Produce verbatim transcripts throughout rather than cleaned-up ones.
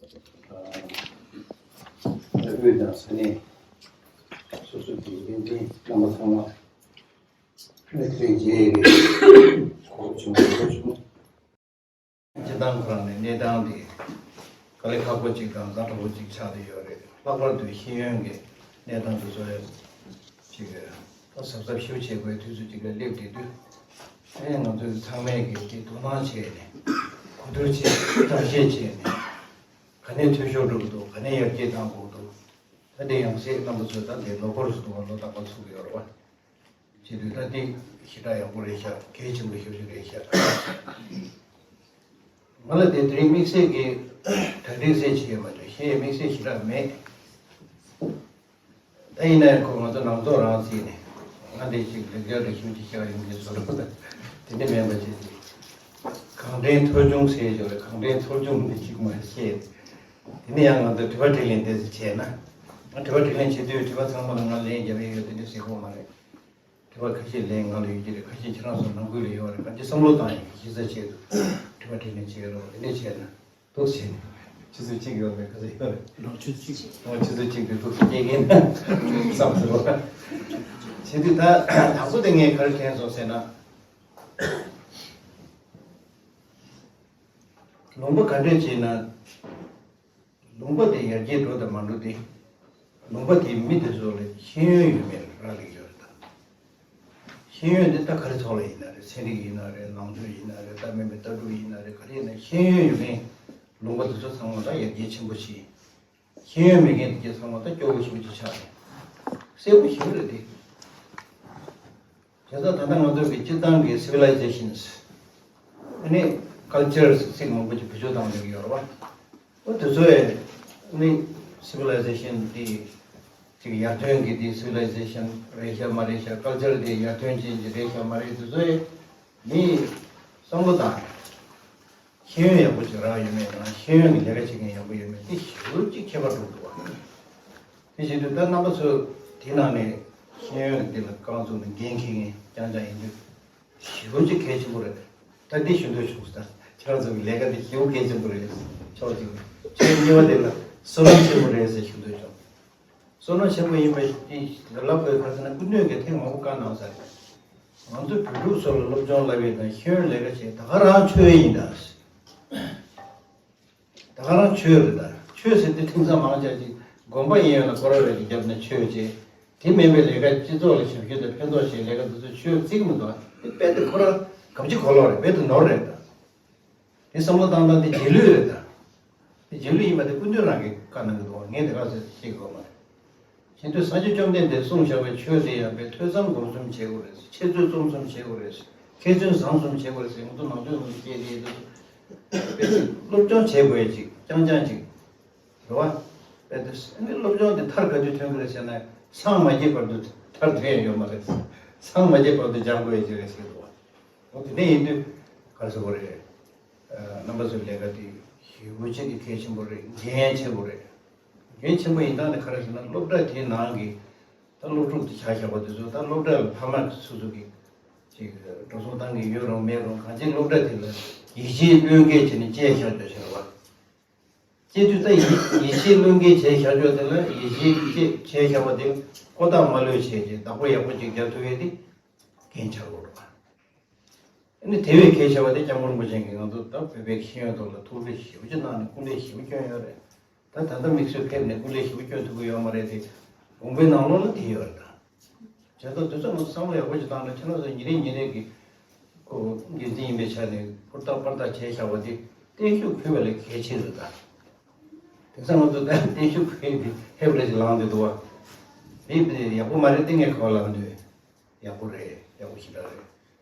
དབུས་དང་ས་གནས་སོ་སོ་གི་འགན་འཛིན་རྣམ་པ་ཚང་མ་དེ་རིང་མཇལ་བའི་གོ་སྐབས་བྱུང་བ་ཐུགས་རྗེ་ཆེ། སྤྱིར་བཏང་ཁོ་རང་ནས་གནས་སྟངས་དེ་དཀའ་ལས་ཁག་པོ་ཅིག་དང་ཛ་དྲག་པོ་ཅིག་ཆགས་བསྡད་ཡོད་རེད། ལྷག་པར་དུ་ཤེས་ཡོན་གྱི་གནས་སྟངས་དེ་ཚོ་ཅིག་ད་གཟབ་གཟབ་ཞེ་པོ་བྱེད་དགོས་དུས་ཚོད་ཅིག་ལ་སླེབས་བསྡད་དུས། ཨེ་ང་ཚོ་ཚང་མས་ཀྱི་དེ་དོ་སྣང་བྱས་ནས་གོ་བསྡུར་བྱས། བརྟག་དཔྱད་བྱས་ནས་ག་ནས་འཐུས་ཤོར་འགྲོ་གི་འདུག་ག་ནས་ཡར་རྒྱས་གཏང་དགོས་འདུག་ད་དེ་ཡང་སེ་རྣམ་པ་ཚོས་ད་དེ་ལོ་འཁོར་སུ་འདུག་བ། ལོ་རྟག་པར་ཚུགས་ཀྱི་ཡོད་རེད་བ། བྱེད་དུས་ད་དེ་ཞེ་དྲག་ཡག་པོ་རེད་ཤག་གལ་ཆེན་པོ་ཞེ་པོ་ཞིག་རེད་ཤག་ང་ལ་དེ་དེ་རིང་དམིགས་བསལ་གྱི་གྲ་སྒྲིག་ཟེར་བྱེད་ཡོད་མ་རེད། ཤེས་ཡས་དམིགས་བསལ་ཞེ་དྲག་མེད། ད་ཡིན་ནའི་ཁོ་ང་ཚོ་ནང་ཚོགས་རང་བརྩིས་ནས་ང་འདི་ཞིག་ལེགས་སྦྱར་རིག་གཞུང་ཅིག་ཤར་ཡོང་གི་བཟོ་འདྲ་པོ་དེ་འདྲ་མེད་པ་བྱེད་དུས། གང་དྲན་ཐོལ་བྱུང་ཟེར་ཞོར་ལ་གང་དྲན་ཐོལ་བྱུང་འདི་གཅིག་མ་བཤད། དེ་ནས་ཡང་ང་ཚོ་དྲི་བ་དྲིས་ལན་དེ་ཚོ་བྱས་ན། ང་དྲི་བ་དྲིས་ལན་བྱེད་དུས་དྲི་བ་ཚང་མ་ལ་ང་ལན་རྒྱབ་ཡས་ཡོད་དེ་འདྲ་ཟེར་གོ་མ་རེད། དྲི་བ་ཁ་ཤས་ལན་ང་ལ་ཡོད་ཀྱི་རེད། ཁ་ཤས་ཁྱེད་རང་ཚོ་ནང་ཁུལ་ལ་ཡོད་རེད། ག་འདྲ་བསམ་བློ་བཏང་ཡོད་ཀྱི་གཞི་རྩ་ཆེད་དུ་དྲི་བ་དྲིས་ལན་བྱེད་རོགས། དེ་འདྲ་བྱས་ན་འདུག་བྱས་ནས་ཆུ་ཚོད་གཅིག་ཡོད་རེད། ག་ཚོད་ཡོད་རེད། ལོ་ཆུ་ཚོད་གཅིག་ཨོ་ཆུ་ཚོད་གཅིག་དེ་འདུག་སེ་སྐྱེལ་མཁན་བསམ་ཟེར་བ། བྱེད་དུས་ད་དང་པོ་དེ་ངས་ག་རེ་དྲན་སོང་ཟེར་ན། ལུང་པ་ག་འདྲས་བྱས་ན། ལུང་པ་དེ་ཡར་རྒྱས་འགྲོ་དང་མ་འགྲོ་དེ། ལུང་པ་དེའི་མི་དེ་ཚོ་ལ་ཤེས་ཡོན་ཡོད་མེད་ལ་རག་ལས་ཡོད་རེད་ད། ཤེས་ཡོན་དེ་ད་ག་རེ་ཐོག་ལ་ཡིན་ན་རེད། ཚན་རིག་ཡིན་ན་རེད། ནང་ཆོས་ཡིན་ན་རེད། ལྟ་མིན་པའི་ལྟ་གྲུབ་ཡིན་ན་རེད། ག་རེ་ཡིན་ན་ཤེས་ཡོན་ཡོད་མཁན་ལུང་པ་དེ་ཚོ་ཚང་མ་ད་ཡར་རྒྱས་ཆེན་པོ་ཕྱིན། ཤེས་ཡོན་མེད་མཁན་དེ་གྱད་ཚང་མ་ད་སྐྱོ་བོ་ཞེ་པོ་ཅིག་ཆགས་རེད། གསལ་པོ་ཞེ་པོ་རེད་དེ། བྱས་ཙང་ད་ལྟ་ང་ཚོ་གི་སྤྱིར་བཏང་གི་civilizations ཨ་ནི་cultures ཚིག་མང་པོ་ཅིག་བེད་སྤྱོད་བཏང་བསྡད་ཀྱི་ཡོད་རེད་བ། འོ་དེ་ཚོ་ཨ་ནི་civilization འདི་ཅིག་ཡར་ཐོན་གྱི་འདི་civilization རེད་ཤག་མ་རེད་ཤག culture འདི་ཡར་ཐོན་ཅན་གྱི་རེད་ཤག་མ་རེད། དེ་ཚོ་ཨ་ནི་བསམ་བློ་བཏང་། ཤེས་ཡོན་ཡག་པོ་ཅིག་རག་ཡོད་མེད་དང་། ཤེས་ཡོན་གྱི་ལས་ཀ་བྱེད་མཁན་ཡག་པོ་ཡོད་མེད་དེ་ཞེ་པོ་ཅིག་ཁྱད་པར་འགྲོ་འདུག་བ། དེ་བྱེད་དུས་ད་རྣམ་པ་ཚོ་དེ་ནང་ནས་ཤེས་ཡོན་འདི་ལ་རྐང་བཙུགས་ནས་འགན་འཁྱེར་མཁན་རྐྱང་རྐྱང་ཡིན་དུས་ཞེ་པོ་ཅིག་གལ་ཆེན་པོ་རེད། ད་འདི་ཞུ་འདོད་བྱུང་སོང་། ད་ཁྱེད་རང་ཚོ་གི་ལས་ཀ་འདི་ཞེ་པོ་གལ་ཆེན་པོ་རེད། ཕྱོགས་གཅིག་ནས་ཕྱོགས་གཉིས་པ་དེ་ལ་བསོད་ནམས་ཆེན་པོ་རེད་ཟེར་ཞུ་འདོད་བྱུང་། བསོད་ནམས་ཆེན་པོ་ཡིན་པ་ཞིག་ལབ་དགོས་ག་ཟེར་ན། སྐུ་མདུན་གྱིས་ཐེངས་མང་པོ་བཀའ་གནང་ས་རེད། ང་ཚོ་བོད་ཕྲུག་ཚོ་ལ་སློབ་སྦྱོང་བསླབ་ཡས་དང་ཤེས་ཡོན་ལས་ཀ་བྱེད་ད་ག་རང་ཆོས་ཡིན་ད། ད་ག་རང་ཆོས་རེད་ད། ཆོས་ཟེར་དུས་དེང་སང་མང་ཆེ་ཅིག་དགོན་པ་ཡིན་ཡང་ན་སྐོར་ར་རེ་ཅིག་བརྒྱབ་ནས་ཆོས་བྱེད། དེ་མིན་པའི་ལས་ཀ་སྤྱི་ཚོགས་ལ་ཞབས་ཞུ་དང་ཕན་ཐོགས་བྱེད་ལས་ཀ་འདི་ཚོ་ཆོས་བརྩི་གི་མི་འདུག་དེ་རྦད་དེ་ཁོ་རང་གབ་ཅིག་གོ་ལོག་རེད། རྦད་དེ་ནོར་རེད་ད། དེ་བསམ་བློ་བཏང་སྟངས་དེ་རྗེས་ལུས་རེད་ད། དེ་རྗེས་ལུས་ཡིན་པ་དེ་སྐུ་མདུན་རང་གིས་བཀའ་གནང་གི་འདུག་ངས་དེ་ག་ཚོད་ཤེས་དགོས་མ་རེད། ཁྱེད་ཚོས་སངས་རྒྱས་བཅོམ་ལྡན་འདས་གསུངས་བཞག་པའི་ཆོས་དེ་ཡང་དཔེ་ཐོས་བསམ་སྒོམ་གསུམ་བྱེད་དགོས་རེད། འཆད་རྩོད་རྩོམ་གསུམ་བྱེད་དགོས་རེད། མཁས་བཙུན་བཟང་གསུམ་བྱེད་དགོས་རེད་ཟེར། ང་ཚོ་ནང་ཆོས་ནང་བཤད་དེ་དཔེ་སློབ་སྦྱོང་བྱེད་དགོས་ཡ་ཅིག་རྐྱང་རྐྱང་ཅིག་རེད་བ། དཔེ་དེ་ཨ་ནི་སློབ་སྦྱོང་དེ་མཐར་ག་དུས་ཐོན་གི་རེད་ཟེར་ན། སངས་མ་རྒྱས་བར་དུ་མཐར་ཐོན་ཡ་ཡོད་མ་རེད། སངས་མ་རྒྱས་བར་དུ་སྦྱང་དགོས་ཡ་ཅིག་རེད་ཟེར་གི་འདུག་བ། འོ་དེ་འདྲ་ཡིན་དུས་ག་རེ་ཟེར་དགོས་རེད། རྣམ་པ་ཚོའི་ལས་ཀ་དེ་ཞེ་པོ་ཅིག་གི་གལ་ཆེན་པོ་རེད། འགན་ཆེན་པོ་རེད། འགན་ཆེན་པོ་ཡིན་སྟངས་དེ་ག་རེ་ཟེར་ན། སློབ་གྲྭ་དེའི་ནང་གི་ད་སློབ་ཕྲུག་དེ་ཆ་བཞག་པ་དེ་ཚོ། ད་སློབ་གྲྭ་ལ་ཕ་མ་སོ་སོ་གི་ཅིག་འགྲོ་སོང་བཏང་གི་ཡོད་རུང་མེད་རུང་། གང་ཅི་སློབ་གྲྭ་དེ་ལ་ཡིད་ཆེས་བློས་འགེལ་བྱས་ནས་བཅད་བཞག་རྒྱུ་ཞིག་རེད་བ། བཅད་དུས་ད་ཡིད་ཡིད་ཆེས་བློས་འགེལ་བྱས་བཞག་རྒྱུ་དེ་ལ་ཡིད་ཆེས་བཅད་བྱས་བཞག་པ་དེ་ཀོ་ཐག་མ་ལོས་བྱས་ཏེ་བདག་པོ་ཡག་པོ་ཅིག་རྒྱབ་ཐུབ་ཡས་དེ་འགན་ཆགས་དགོས་རེད་བ། ཨ་ནི་དེ་བས་གལ་ཆེ་བ་དེ་སྐྱབས་མགོན་རིན་པོ་ཆེ་གིས་ང་ཚོ་ད་བོད་པའི་ཤེས་ཡོན་ཐོག་ལ་ཐུགས་རེ་ཞེ་པོ་ཅིག་གནང་ནས་སྐུ་ལས་ཞེ་པོ་བསྐྱོན་ཡོད་རེད། ད་ད་ལྟ་དམིགས་བསལ་ཕེབས་ནས་སྐུ་ལས་ཞེ་པོ་བསྐྱོན་ཐུབ་ཀྱི་ཡོད་མ་རེད་དེ། དགོངས་པའི་ནང་ལོགས་ལ་དེ་ཡོད་རེད་ད། བྱས་ཙང་དེ་ཚོ་ང་ཚོ་བསམ་བློ་ཡག་པོ་ཞིག་བཏང་ནས། ཁྱེད་རང་ཚོ་ཉིན་རེ་ཉིན་རེ་གི་ཁོ་འགན་འཛིན་ཡིན་པའི་ཆ་ནས་ཧུར་ཐག་པར་ཐག་བྱས་བཞག་པ་དེ་བརྟན་བཞུགས་ཕུལ་བ་ལས་གལ་ཆེ་རེད་ད། དེང་སང་ང་ཚོ་ད་བརྟན་བཞུགས་ཕུལ་དེ་ཧེབ་ར་ཞིག་ལངས་བསྡད་འདུག་བ། དེ་དེ་ཡག་པོ་མ་རེད་དེ། ངས་ག་པར་ལབ་འདོད། ཡག་པོ་རེད། ཡག་པོ་ཞེ་དྲག་རེད།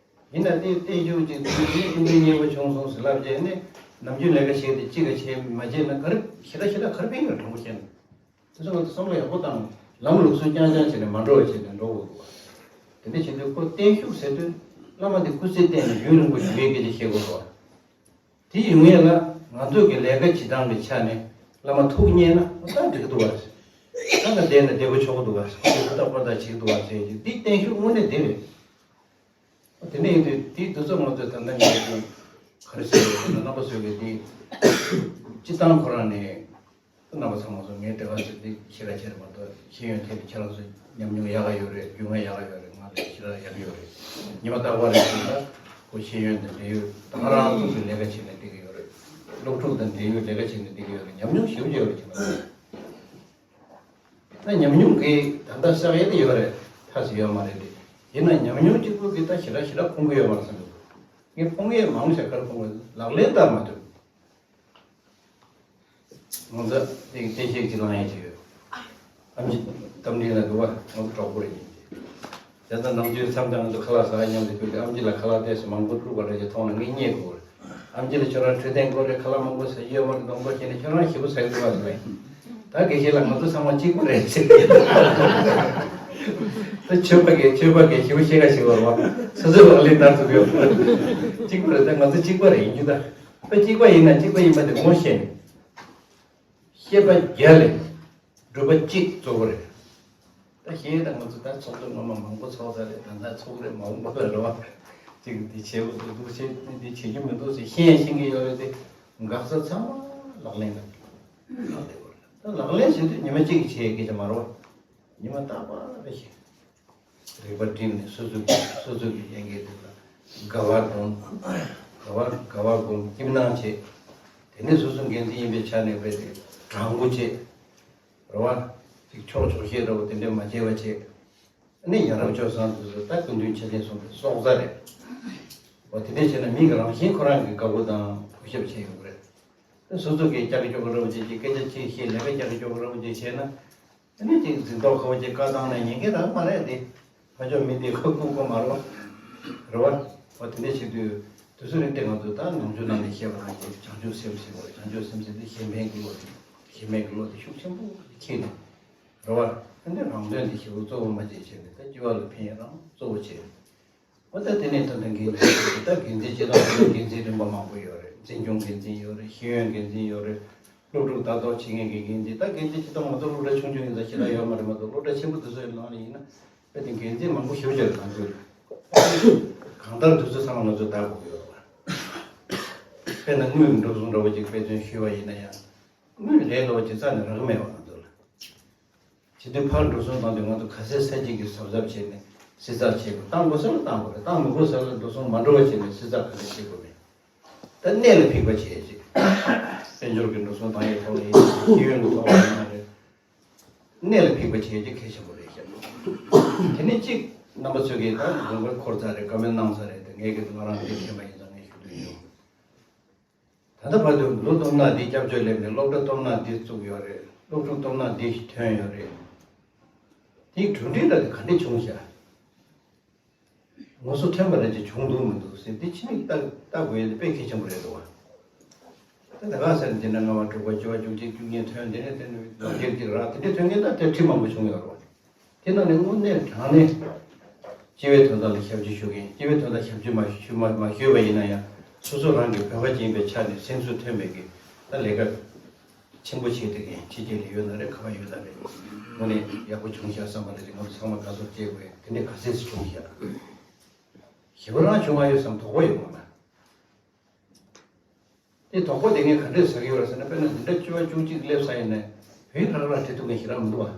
ཡིན་ན་དེ་བརྟན་བཞུགས་ཅིག་དེ་ཨིན་ཇིའི་མཉེས་པོ་བྱུང་སོང་ཟེར་ལབ་བྱས་ནས་ནམ་རྒྱུན་ལས་ཀ་བྱས་ཏེ་གཅིག་ག་བྱས་མ་བྱས་ན་ག་རེ་ཞེ་དྲག་ཞེ་དྲག་ག་རེ་ཕན་གི་རེད། དྲང་པོ་བཤད་ན། དེ་ཚོ་ང་ཚོ་བསམ་བློ་ཡག་པོ་བཏང་། ལམ་ལུགས་སྲོལ་རྐྱང་རྐྱང་བྱས་ནས་མ་འགྲོ་བ་བྱས་ནས་འགྲོ་དགོས་འདུག་བ། དེ་འདྲ་བྱེད་དུས་ཁོ་བརྟན་བཞུགས་ཟེར་དུས་བླ་མ་དེ་སྐུ་ཚེ་བརྟན་ནས་ཡུན་རིང་པོ་ཡོད་པའི་སྐད་ཆ་བཤད་དགོས་འདུག་བ། དེ་ཡོང་ཡས་ལ་ང་ཚོ་གི་ལས་ཀ་བྱེད་སྟངས་ཀྱི་ཆ་ནས་བླ་མ་ཐུགས་མཉེས་ན་ད་འགྲིག་གི་འདུག་བ། ད་ང་བསྡད་ན་བདེ་པོ་ཆོག་གི་འདུག་བ། ཁོ་ཚོས་ཧུར་ཐག་པར་ཐག་བྱེད་ཀྱི་འདུག་བ་ཟེར་གྱི། འདི་བརྟན་བཞུགས་དངོས་གནས་འདི་རེད། དེ་ནས་ཡིན་དུས་དེ་དུས་ཚོད་ང་ཚོས་ད་ལྟ་ངས་ཀྱང་ག་རེ་ཟེར་བ་ཟེར་ན། རྣམ་པ་ཚོས་ཀྱི་དེ་སྤྱི་བཏང་ཁོ་རང་ནས་ རྣམ་པ་ཚང་མ་སོང་ངས་དེ་ག་ཚོད་འདི་ཤེས་ཀ་བྱས་མ་གཏོགས་ཤེས་ཡོན་ཐད་དུ་ཁྱེད་རང་ཚོ་ཉམས་མྱོང་ཡག་ག་ཡོད་རེད། རྒྱུས་མངའ་ཡག་ག་ཡོད་རེད། ང་ལ་ཞེ་དྲག་ཡག་གི་ཡོད་རེད། ཉི་མ་རྟག་པར་རེད་ཟེར་ན་ཁོ་ཤེས་ཡོན་དང་འབྲེལ་ཡོད་ད་ག་རང་ཐུག་གི་ལས་ཀ་བྱས་ནས་བསྡད་ཀྱི་ཡོད་རེད། སློབ་ཕྲུག་དང་འབྲེལ་ཡོད་ལས་ཀ་བྱས་ནས་བསྡད་ཀྱི་ཡོད་རེད། ཉམས་མྱོང་ཞེ་པོ་ཅིག་ཡོད་རེད་ཁྱེད་རང་ཚོ། ད་ཉམས་མྱོང་གིས་ད་ལྟ་བསགས་ཡས་དེ་ཡོད་རེད། ཐབས་ཤེས་ཡོད་མ་རེད་དེ། ཡིན་ན་ཉམས་མྱོང་གཅིག་པུ་གིས་ད་ཞེ་དྲག་ཞེ་དྲག་ཕོངས་ཀྱི་ཡོད་མ་རེད་བསམ་གྱི་འདུག་ངས་ཕོངས་ཡས་མང་ཆེ་ག་རེ་ཕོངས་ཀྱི་འདུག་ལག་ལེན་བསྟར་མ་ཐུབ། ང་ཚོ་དེ་བསྟན་བཤིག་ཅིག་བླངས་ཡས་ཅིག་ཡོད། ཨམ་ཆི་རྟ་མགྲིན་ལ་འདུག་བ། ང་ཚོ་གྲོགས་པོ་རེད་ཡིན་གྱི། དེ་ཚོ་ནམ་རྒྱུན་མཚམས་དང་ང་ཚོ་ཁ་ལག་ཟ་ག་མཉམ་དུ་ཕྱིན་དུས་ཨམ་ཆི་ལ་ཁ་ལག་དེ་ཚོ་མང་པོ་བླུགས་པ་རེད་ཅེས་མཐོང་ན་ངས་བརྙས་དགོས་རེད། ཨམ་ཆི་ལ་ཁྱོད་རང་འཕྲོད་བསྟེན་དགོས་རེད། ཁ་ལག་མང་པོ་ཟ་རྒྱུ་ཡོད་མ་རེད། གདོང་པ་བྱས་ནས་ཁྱོད་རང་ཞེ་པོ་ཟ་གི་འདུག་བ་ཟེར་བས། ད་དགེ་བཤེས་ལགས་ང་ཚོ་ཚང་མ་གཅིག་པ་རེད་ཟེར། ད་ཆོས་པ་གིས་ཆོས་པ་གིས་ཞེ་པོ་བཤད་ག་ཞིག་བར་བ། སོ་སོའི་ལག་ལེན་བསྟར་ཐུབ་ཡོད། གཅིག་པ་རེད། ད་ང་ཚོ་གཅིག་པ་རེད་ཡིན་རྒྱུ་ད། ད་གཅིག་པ་ཡིན་ན་གཅིག་པ་ཡིན་པ་དེ་ངོ་ཤེས་ནས། བཤད་པ་བརྒྱ་ལས་སྒྲུབ་པ་གཅིག་གཙོ་བོ་རེད། ད་གཞན་ད་ང་ཚོ་ད་ཚོགས་འདུ་སྔོན་མ་མང་པོ་ཚོགས་ཚར་རེད། ད་ལྟ་ཚོགས་རེད་མ་འོངས་པ་རེད་བ། གཅིག་འདི་བྱེད་དགོས་འདུག་འདུག་བྱེད་འདི་བྱེད་རྒྱུ་མི་འདུག་ཟེར་ཤེས་ཡང་ཤེས་ཀྱི་ཡོད་རེད་དེ། འགག་རྩ་ཚང་མ་ལག་ལེན་ལ་ལག་ལེན་དགོས་རེད། ད་ལག་ལེན་བྱེད་དུས་ཉི་མ་གཅིག་གིས་བྱེད་ཡས་སྐད་ཆ་མ་རེད་བ། ཉི་མ་རྟག་པར་རེ་བཞིན། རིག་པ་བསྒྲིམས་ནས་སོ་སོ་གི་སོ་སོ་གི་ལས་འགན་དེ་ལ་དགའ་བ་སྒོམ། དགའ་བ་དགའ་བ་སྒོམ། སྐྱིད་སྣང་བྱེད། དེ་ནས་སོ་སོ་འགན་འཛིན་ཡིན་པའི་ཆ་ནས་རྦད་དེ་དྲང་པོ་བྱེད། རེད་བ། ཅིག་ཕྱོགས་ཕྱོགས་ཞེན་འདྲ་བོ་དེ་འདྲས་མ་བྱེད་པ་བྱེད། ཨ་ནི་ཡ་རབས་སྤྱོད་བཟང་དེ་ཚོ་ད་སྐུ་མདུན་ཆེ་ཆེན་གསུངས་པའི་སྲོག་རྩ་རེད། འོ་དེ་འདྲས་བྱས་ན་མི་གི་རང་བཞིན་ཁོ་རང་གི་དགའ་པོ་དང་གུས་ཞབས་བྱེད་ཡོང་གི་རེད། སོ་སོ་གིས་ཀྱག་ཀྱོག་ར་བོ་ཅིག་བྱེད། སྐད་ཆ་ཅིག་བཤད། ལས་ཀ་ཀྱག་ཀྱོག་ར་བོ་ཅིག་བྱས་ན། དེ་ནས་ཅིག་འཛིན་ཐོག་ཁ་བ་ཅིག་བཀའ་བཏང་ན་ཉན་མཁན་རང་མ་རེད་དེ། ཕ་ཕྱོགས་མི་དེ་ཁ་ཁུག་པོ་མ་རེད་བ། རེད་བ། འོ་དེ་འདྲ་བྱེད་དུས་དུས་ཚོད་རིང་དེ་ང་ཚོས་ད་ནང་ཆོས་ནང་ནས་བཤད་པ་ནང་བཞིན་བྱང་ཆུབ་སེམས་ཟེར་བ་རེད། བྱང་ཆུབ་སེམས་ཟེར་དུས་གཞན་ཕན་གྱི་བློ་དེ། གཞན་ཕན་གྱི་བློ་དེ་ཤུགས་ཆེན་པོ་འཁྱེར་ནས། རེད་བ། ཨ་ནི་རང་དོན་དེ་ཞེ་པོ་གཙོ་བོ་མ་བྱེད་བྱས་ནས་ད་སྤྱི་བ་ལ་ཕན་ཡ་རང་གཙོ་བོ་བྱས། འོ་ད་དེ་ནས་ད་ལྟ་འགན་འཛིན་ད་འགན་འཛིན་སྤྱི་བཏང་འགན་འཛིན་རིམ་པ་མང་པོ་ཡོད་རེད། འཛིན་སྐྱོང་འགན་འཛིན་ཡོད་རེད། ཤེས་ཡོན་འགན་འཛིན་ཡོད་རེད། སློབ་ཕྲུག་ལྟ་རྟོག་བྱེད་མཁན་གྱི་འགན་འཛིན། ད་འགན་འཛིན་སྤྱི་བཏང་མ་གཏོགས་སློབ་གྲྭ་ཆུང་ཆུང་ཡིན་ཙང་ཞེ་དྲག་ཡོད་མ་རེད། མ་གཏོགས་སློབ་གྲྭ་ཆེན་པོ་དེ་ཚོའི་ནང་ལ་ཡིན་ན་དཔེ་དེ་འགན་འཛིན་མང་པོ་ཞེ་པོ་ཅིག་རེད། ང་ཚོས་གང་ལྟར་དུས་ཚོད་ཚང་མ་ང་ཚོས་བདའ་དགོས་ཀྱི་ཡོད་རེད། དཔེར་ན་དངུལ་གྱི་འགྲོ་སོང་འདྲ་བོ་ཅིག་དཔེ་མཚོན་ཞུས་པ་ཡིན་ན་ཡང་། དངུལ་ལས་སླ་བ་ཅིག་རྩ་ནས་རག་གི་མེད་པ་ང་ཚོ་ལ། བྱེད་དུས་ཕར་འགྲོ་སོང་བཏང་དུས་ང་ཚོ་ག་ཚད་ས་གཅིག་གིས་གཟབ་གཟབ་བྱས་ནས་བསྲི་ཚགས་བྱེད་དགོས། བཏང་དགོས་ས་ལ་བཏང་དགོས་རེད། བཏང་མི་དགོས་ས་ལ་འགྲོ་སོང་མ་འགྲོ་བ་བྱས་ནས་བསྲི་ཚགས་ག་ཚད་བྱེད་དགོས་མེད། ད་གནད་ལ་འཕིགས་པ་བྱས་ཅིག་དཔལ་འབྱོར་གྱི་འགྲོ་སོང་བཏང་ཡས་ཐོག་ལ་ཡིན། ཤེས་ཡོན་གྱི་ཐོག་ལ་ཡིན་ན་རེད། གནད་ལ་འཕིགས་པ་བྱས་ཅིག་གལ་ཆེན་པོ་རེད་ཤག་དེ་ནས་གཅིག་རྣམ་པ་ཚོས་ཀྱིས་ད་དགོངས་པ་འཁོར་ཚར་རེད། བཀའ་མོལ་གནང་ཚར་རེད་དེ། ངས་ཀྱི་ང་རང་འདིར་མཁྱེན་པ་ཡིན་ཙང་ངས་ཞུ་འདོད་ཡོད། ད་ལྟ་བར་དུ་ལོ་སྟོང་ཕྲག་འདི་སྐྱབས་བཅོལ་སླེབས་ནས་སློབ་གྲྭ་སྟོང་ཕྲག་འདི་བཙུགས་ཡོད་རེད། སློབ་ཕྲུག་སྟོང་ཕྲག་འདི་ཐོན་ཡོད་རེད། དེའི་གྲུབ་འབྲས་འདྲ་དེ་ག་འདྲས་བྱུང་ཤག་ངོ་སོ་ཐོན་པ་རེད་ཅེས་བྱུང་འདུག་མི་འདུག་ཟེར་དེ་ཕྱི་མིག་ལྟ་ལྟ་དགོས་ཡ་དེ་དཔེ་གལ་ཆེན་པོ་རེད་འདུག་བ། ད་ད་ག་ཟེར་ན་འདི་ན་ལྔ་པ་དྲུག་པ་བཅུ་པ་བཅུ་གཅིག་བཅུ་གཉིས་ཐོན། དེ་ནས་དེ་ནས་ལོ་བརྒྱད་ཅིག་རག་དེ་འདྲས་ཐོན་མཁན་ད་དེ་ཁྲི་མང་པོ་བྱུང་ཡོད་རེད་བ། དེ་ནང་ནས་དངོས་གནས་དྲང་གནས་སྤྱི་པའི་དོན་དག་ལ་ཞབས་ཕྱི་ཞུ་མཁན། སྤྱི་པའི་དོན་དག་ཞབས་ཕྱི་མ་ཞུ་མ་མ་ཞུས་པ་ཡིན་ན་ཡང་སོ་སོ་རང་གི་བོད་པ་ཅིག་ཡིན་པའི་ཆ་ནས་སེམས་ཚོར་ཐོན་པའི་གི་ད་ལས་ཀ་ཆེན་པོ་བྱེད་བསྡད་མཁན་ཕྱི་རྒྱལ་ལ་ཡོད་ན་རེད། ག་པར་ཡོད་ན་རེད། དངོས་གནས་ཡག་པོ་བྱུང་ཤག་བསམ་པ་ལ་རེད། ང་ཚོ་ཚང་མ་དགའ་ཚོར་སྐྱེ་དགོས། དེ་འདྲས་ག་ཚད་ཅིག་བྱུང་ཤག་ཞེ་པོ་རང་བྱུང་བ་ཡོད་བསམ་དོགས་པ་ཡོད་མ་རེད། དེ་དོགས་པ་དེ་ངས་ག་འདྲས་ཟ་གི་ཡོད་རེད་ཟེར་ན། དཔེར་ན་འདི་འདྲ་བཅུ་པ་བཅུ་གཅིག་སླེབས་ཚར་ཡིན་ནའི་བོད་ཡིག་རག་རག་བྲིས་ཐུབ་མཁན་ཞེ་དྲག་མི་འདུག་བ།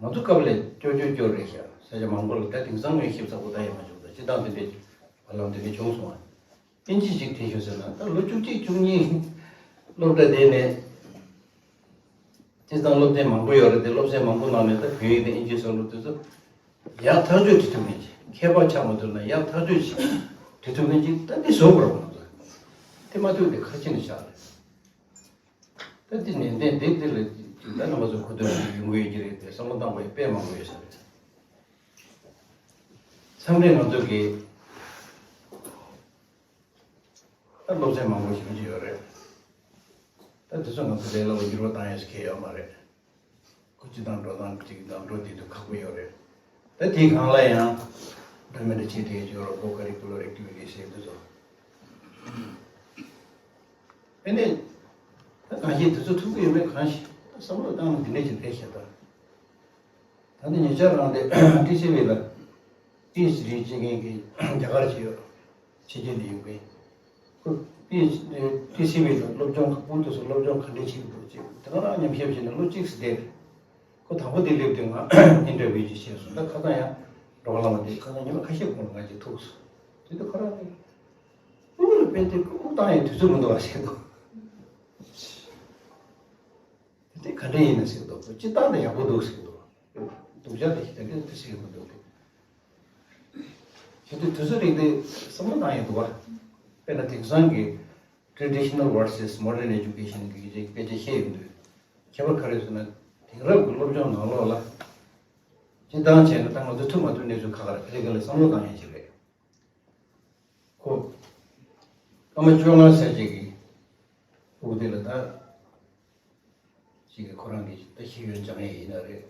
ང་ཚོ་སྐབས་ལ་སྐྱོ་སྐྱོ་སྐྱོ་རེད་ཤག་ས་ཆ་མང་པོ་ལ། ད་དེང་སང་ངས་ཞིབ་ཚགས་པོ་ལྟ་ཡས་མ་བྱུང་། ད་སྤྱིར་བཏང་དེ་འདྲས་བར་ལམ་དེ་འདྲས་བྱུང་སོང་བ། ཨིན་ཇི་ཅིག་བྲིས་ཤོག་ཟེར་ན། ད་ལོ་བཅུ་གཅིག་བཅུ་གཉིས་སློབ་གྲྭ་དེ་ནས་སྤྱིར་བཏང་སློབ་ཚན་མང་པོ་ཡོད་རེད་དེ། སློབ་ཚན་མང་པོ་ནང་ནས་ད་བོད་ཡིག་དང་ཨིན་ཇི་སོགས་སློབ་དེ་ཚོ་ཡག་ཐག་ཆོད་བྲིས་ཐུབ་མཁན་ཅིག་ཁྱད་པར་ཆགས་མ་ཐུབ་ན་ཡག་ཐག་ཆོད་ཅིག་བྲིས་ཐུབ་མཁན་ཅིག་ད་འདི་བཟོ་དགོས་རེད་བ། ང་ཚོ་དེ་མ་ཐུབ་དེ་ཁ་ཕྱེ་ནས་བཞག་རེད། ད་འདི་ནན་ཏན་དེ་འདི་ལ་ཅིག་ད་རྣམ་པ་ཚོ་གོ་ཐོས་ཡོང་གི་ཡོད་ཀྱི་རེད་དེ། བསམ་བློ་བཏང་དགོས་ཡ་དཔེ་མང་པོ་ཡོད་ས་རེད། མཚམས་རེ་ང་ཚོ་གིས་ད་སློབ་ཚན་མང་པོ་ཞིག་ཅིག་ཡོད་རེད། ད་དེ་ཚོ་ང་ཚོ་ལས་སླ་བོ་འགྱུར་བ་བཏང་ཡས་སུ་ཁེལ་ཡོད་མ་རེད། ཁོ་སྤྱི་དང་འགྲོ་སྟངས་ཅིག་དང་འགྲོ་བསྡད་དུས་ཁག་པོ་ཡོད་རེད། ད་དེའི་སྒང་ལ་ཡང་འདྲ་མི་འདྲ་བྱེད་བསྡད་ཡོད་རེད། ཀོ་ཀ་རི་ཀུ་ལར་ཨེག་ཊི་ཝི་ཊི་ཟེར་དེ་ཚོ། ཨ་ནི་ད་གང་ཞིག་དེ་ཚོ་ཐུབ་ཀྱི་ཡོད་མེད་གང་ཞིག་ད་བསམ་བློ་བཏང་ན་འདི་འདྲ་ཞིག་རེད་ཤག་ད་ད་ནི་ཉེ་ཆར་རང་དེ་ཊི་སི་ཝི་ལ་ཨི་སི་རིགས་བྱེད་མཁན་གྱི་རྒྱ་གར་ཞིག་ཡོད། ཕྱི་རྒྱལ་ནས་ཡོང་མཁན། ཁོ་པི་ཨེཆ་ཌི་ཊི་སི་ཝི་ལ་སློབ་སྦྱོང་ཁ་པུ་ཏུ་སུ་སློབ་སྦྱོང་ག་འདྲས་བྱེད་དགོས་ཅེས་དེ་ག་རང་ཉམས་ཞིབ་བྱས་ནས་ལོ་གཅིག་ཙམ་བསྡད། ཁོ་དང་པོ་དེ་སླེབས་དུས་ང་འདི་འདྲ་བའི་ཅིག་བཤད་སོང་། ད་ཁ་སང་ཡང་འགྲོ་བ་ལངས་པ་དེ་ཁ་སང་ཉི་མ་ཁ་ཤས་གོང་ལ་ང་ཅིག་ཐུག་སོང་། དེ་དུས་ཁོ་རང་ནི་དབུགས་ལ་དཔེ་དེ་དབུགས་བཏང་ཡའི་དུས་ཚོད་མི་འདུག་བ་ཟེར་འདུག་དེ་ག་འདྲ་ཡིན་ན་ཟེར་འདུག་སྤྱིར་བཏང་དེ་ཡག་པོ་འདུག་ཟེར་འདུག་སྡུག་ཅག་དེ་ཞིག་དེ་འདྲ་དེ་ཟེར་མི་འདུག་དེ་དུས་ཚོད་རིང་དེ་བསམ་བློ་བཏང་ཡ་འདུག་བ། དཔེར་ན་དེང་སང་གི་traditional versus modern education གི་རིགས་དཔེ་ཆ་བཤད་ཡོང་དུས་ཁྱད་པར་ག་རེ་ཟེར་ན། དེང་རབས་ཀྱི་སློབ་སྦྱོང་ནང་ལོགས་ལ་སྤྱིར་བཏང་བྱས་ན་ད་ང་ཚོ་ཐུབ་མ་ཐུབ་གནས་ཚུལ་ཁག་ཁག་རེད། དེ་ག་ལ་བསམ་བློ་བཏང་ཡ་ཞིག་རེད། ཁོ་སྐར་མ་བཅོ་ལྔ་ཙམ་ཅིག་གི་ཕྲུ་གུ་དེ་ལ་ད་ཅིག་གི་ཁོ་རང་གི་ད་ཤེས་ཡོན་སྦྱང་ཡས་ཡིན་ན་རེད།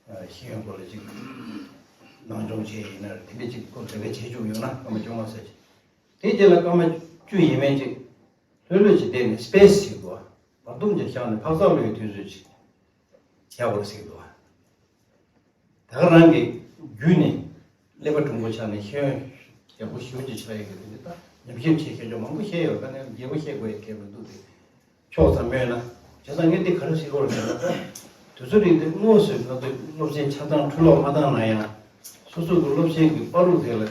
ཨ་ཤེས་ཡོན་སྐོར་ལ་ཅིག་སྣང་ཆུང་བྱས་ཡིན་ན་རེད། དེ་འདྲ་ཅིག་ཁོ་ལས་ཀ་བྱེད་བཅུག་ཡོང་ན་སྐར་མ་བཅོ་ལྔ་ཙམ་ཅིག་དེ་རྗེས་ལ་སྐར་མ་བཅུ་ཡས་མས་ཅིག་ལྷོད་ལྷོད་ཅིག་བསྡད་ནས་སི་པེ་སི་ཞིག་འདུག་བར་འདུམ་ཅིག་བཞག་ནས་འཕག་འཚག་ལོས་དུས་ཚོད་ཅིག་བཞག་དགོས་ཟེར་གྱི་འདུག་ད་ག་རང་གི་བརྒྱུད་ནས་ཀླད་པ་གྲུང་པོ་ཆགས་ནས་ཤེས་ཡོན་ཡག་པོ་ཞེ་པོ་ཅིག་ཆགས་ཡོད་ཀྱི་རེད། འདི་ད་ཉམས་ཞིབ་བྱེད་མཁན་ཅོག་མང་པོ་བཤད་ཡོད། ད་ནས་རྒྱས་པོ་བཤད་དགོས་ཡ་གལ་མི་འདུག་དེ་ཕྱོགས་ཙམ་སྨོས་ན། བྱས་ཙང་ངས་འདི་ག་རེ་ཟེར་དགོས་རེད་ཟེར་ན། ད་དུས་ཚོད་རིང་དེ་དངོས་སུ་ང་ཚོས་སློབ་ཚན་ཆ་ཚང་འཕྲུ་སློག་མ་བཏང་ན་ཡང་། སོ་སོ་གི་སློབ་ཚན་གྱི་བར་དུ་དེ་ལ་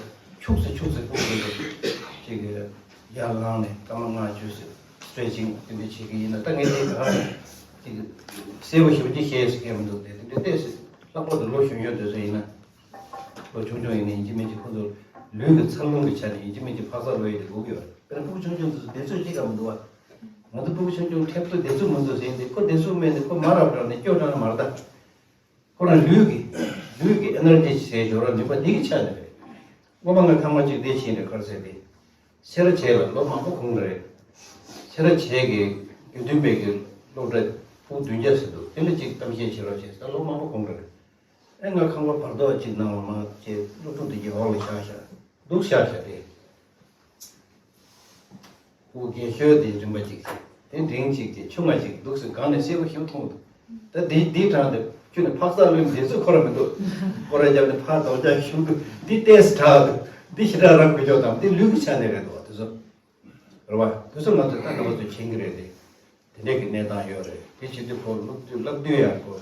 འཁྱུག་སེ་འཁྱུག་སེ་ཕུག་དགོས་ཀྱི་ཅིག་གི་ཡར་ལངས་ནས་སྐར་མ་ལྔ་བཅུ་ཙམ་སི་ཊེ་ཆིང་དེ་འདྲ་བྱེད་ཀྱི་ཡིན་ན། ད་ངས་དེ་ག་ཅིག་གསལ་པོ་ཞེ་པོ་ཅིག་བཤད་ཟེར་མཁན་མི་འདུག་དེ་དེ་འདྲ་ཏོག་ཙམ་ལྷག་པར་དུ་ལོ་གཞོན་གཞོན་དེ་ཚོ་ཡིན་ན། ལོ་ཆུང་ཆུང་ཡིན་ནའི་ཡིན་གཅིག་མིན་གཅིག་ཁོ་ཚོ་ལུས་ཀྱི་འཚར་ལོངས་ཀྱི་ཆ་ནས་ཡིན་གཅིག་མིན་གཅིག་འཕག་འཚག་ལོས་ཡིན་དེ་སྒུག་ཡོད་རེད། དཔེར་ན་སྤུ་གུ་ཆུང་ཆུང་དེ་ཚོ་བདེ་ཚོད་ཅིག་ག་མི་འདུག་བ། ང་ཚོ་སྤུ་གུ་ཆུང་ཆུང་ཁྲེབ་ཏུ་བདེ་ཚོད་མི་འདུག་ཟེར་ཡིན་དེ། ཁོ་བདེ་ཚོད་མེད་ནས་ཁོ་མ་རབས་དྲགས་ནས་སྐྱོ་དྲགས་ན་མ་རེད་ད། ཁོ་རང་ལུས་ཀྱི་ལུས་ཀྱི་ཨེ་ནར་ཇི་ཟེར་ཞོར་ལ་ནུས་པ་འདི་གི་ཆ་ནས་རེད། སྔོན་མ་ང་ཐེངས་མ་གཅིག་འདི་ཕྱིན་རེད། ག་རེ་ཟེར་དེ། སེ་ར་བྱེས་ལ་ལོ་མང་པོ་གོང་རེད། སེ་ར་བྱེས་ཀྱི་དགེ་འདུན་པའི་གི་སློབ་གྲྭ་ཕྲུ་གུ་བདུན་བརྒྱ་ཟེར་འདུག་དེ་ལ་གཅིག་གཏམ་བཤད་བྱེད་རོགས་བྱས་ཟེར། ལོ་མང་པོ་གོང་རེད། ཨེ་ང་ཁང་པ་བར་ཐོག་གཅིག་ནང་ལ་མ་བྱས། སློབ་ཕྲུག་དེ་གི་འོག་ལ་བཞག་བཞག་འདུག་བཞག་བཞག་དེ། སྐུ་རྒྱན་ཤོས་དེ་རིམ་པ་གཅིག་བྱས། དེ་འབྲིང་གཅིག་བྱས། ཆུང་བ་གཅིག་འདུག་སེ་སྒང་ནས་གསལ་པོ་ཞིག་མཐོང་འདུག་ད་འདི་འདི་དྲངས་ཏེ་ཁྱོད་ནི་འཕག་འཚག་ལོས་འདི་ཚོ་ཁོ་ར་མི་འདུག་སྐོར་ར་བརྒྱབ་ནས་ཕར་རྡོག་རྒྱག་ཞུ་གི་འདི་ཏོག་ཙམ་དྲག་འདུག་འདི་ཞེ་དྲག་རང་གུས་ཕྱོགས་དང་འདི་ལུས་ཀྱི་ཆ་ནས་རེད་འདུག་དེ་ཚོ་རེད་བ། དེ་ཚོ་ང་ཚོས་ད་ལྟ་བ་ཚོ་མཁྱེན་གྱི་རེད་དེ། དེ་འདྲས་ཀྱི་གནས་སྟངས་ཡོད་རེད། དེ་བྱེད་དུས་ཁོ་སློབ་དུས་བསླབ་དུས་ཡང་ཁོ་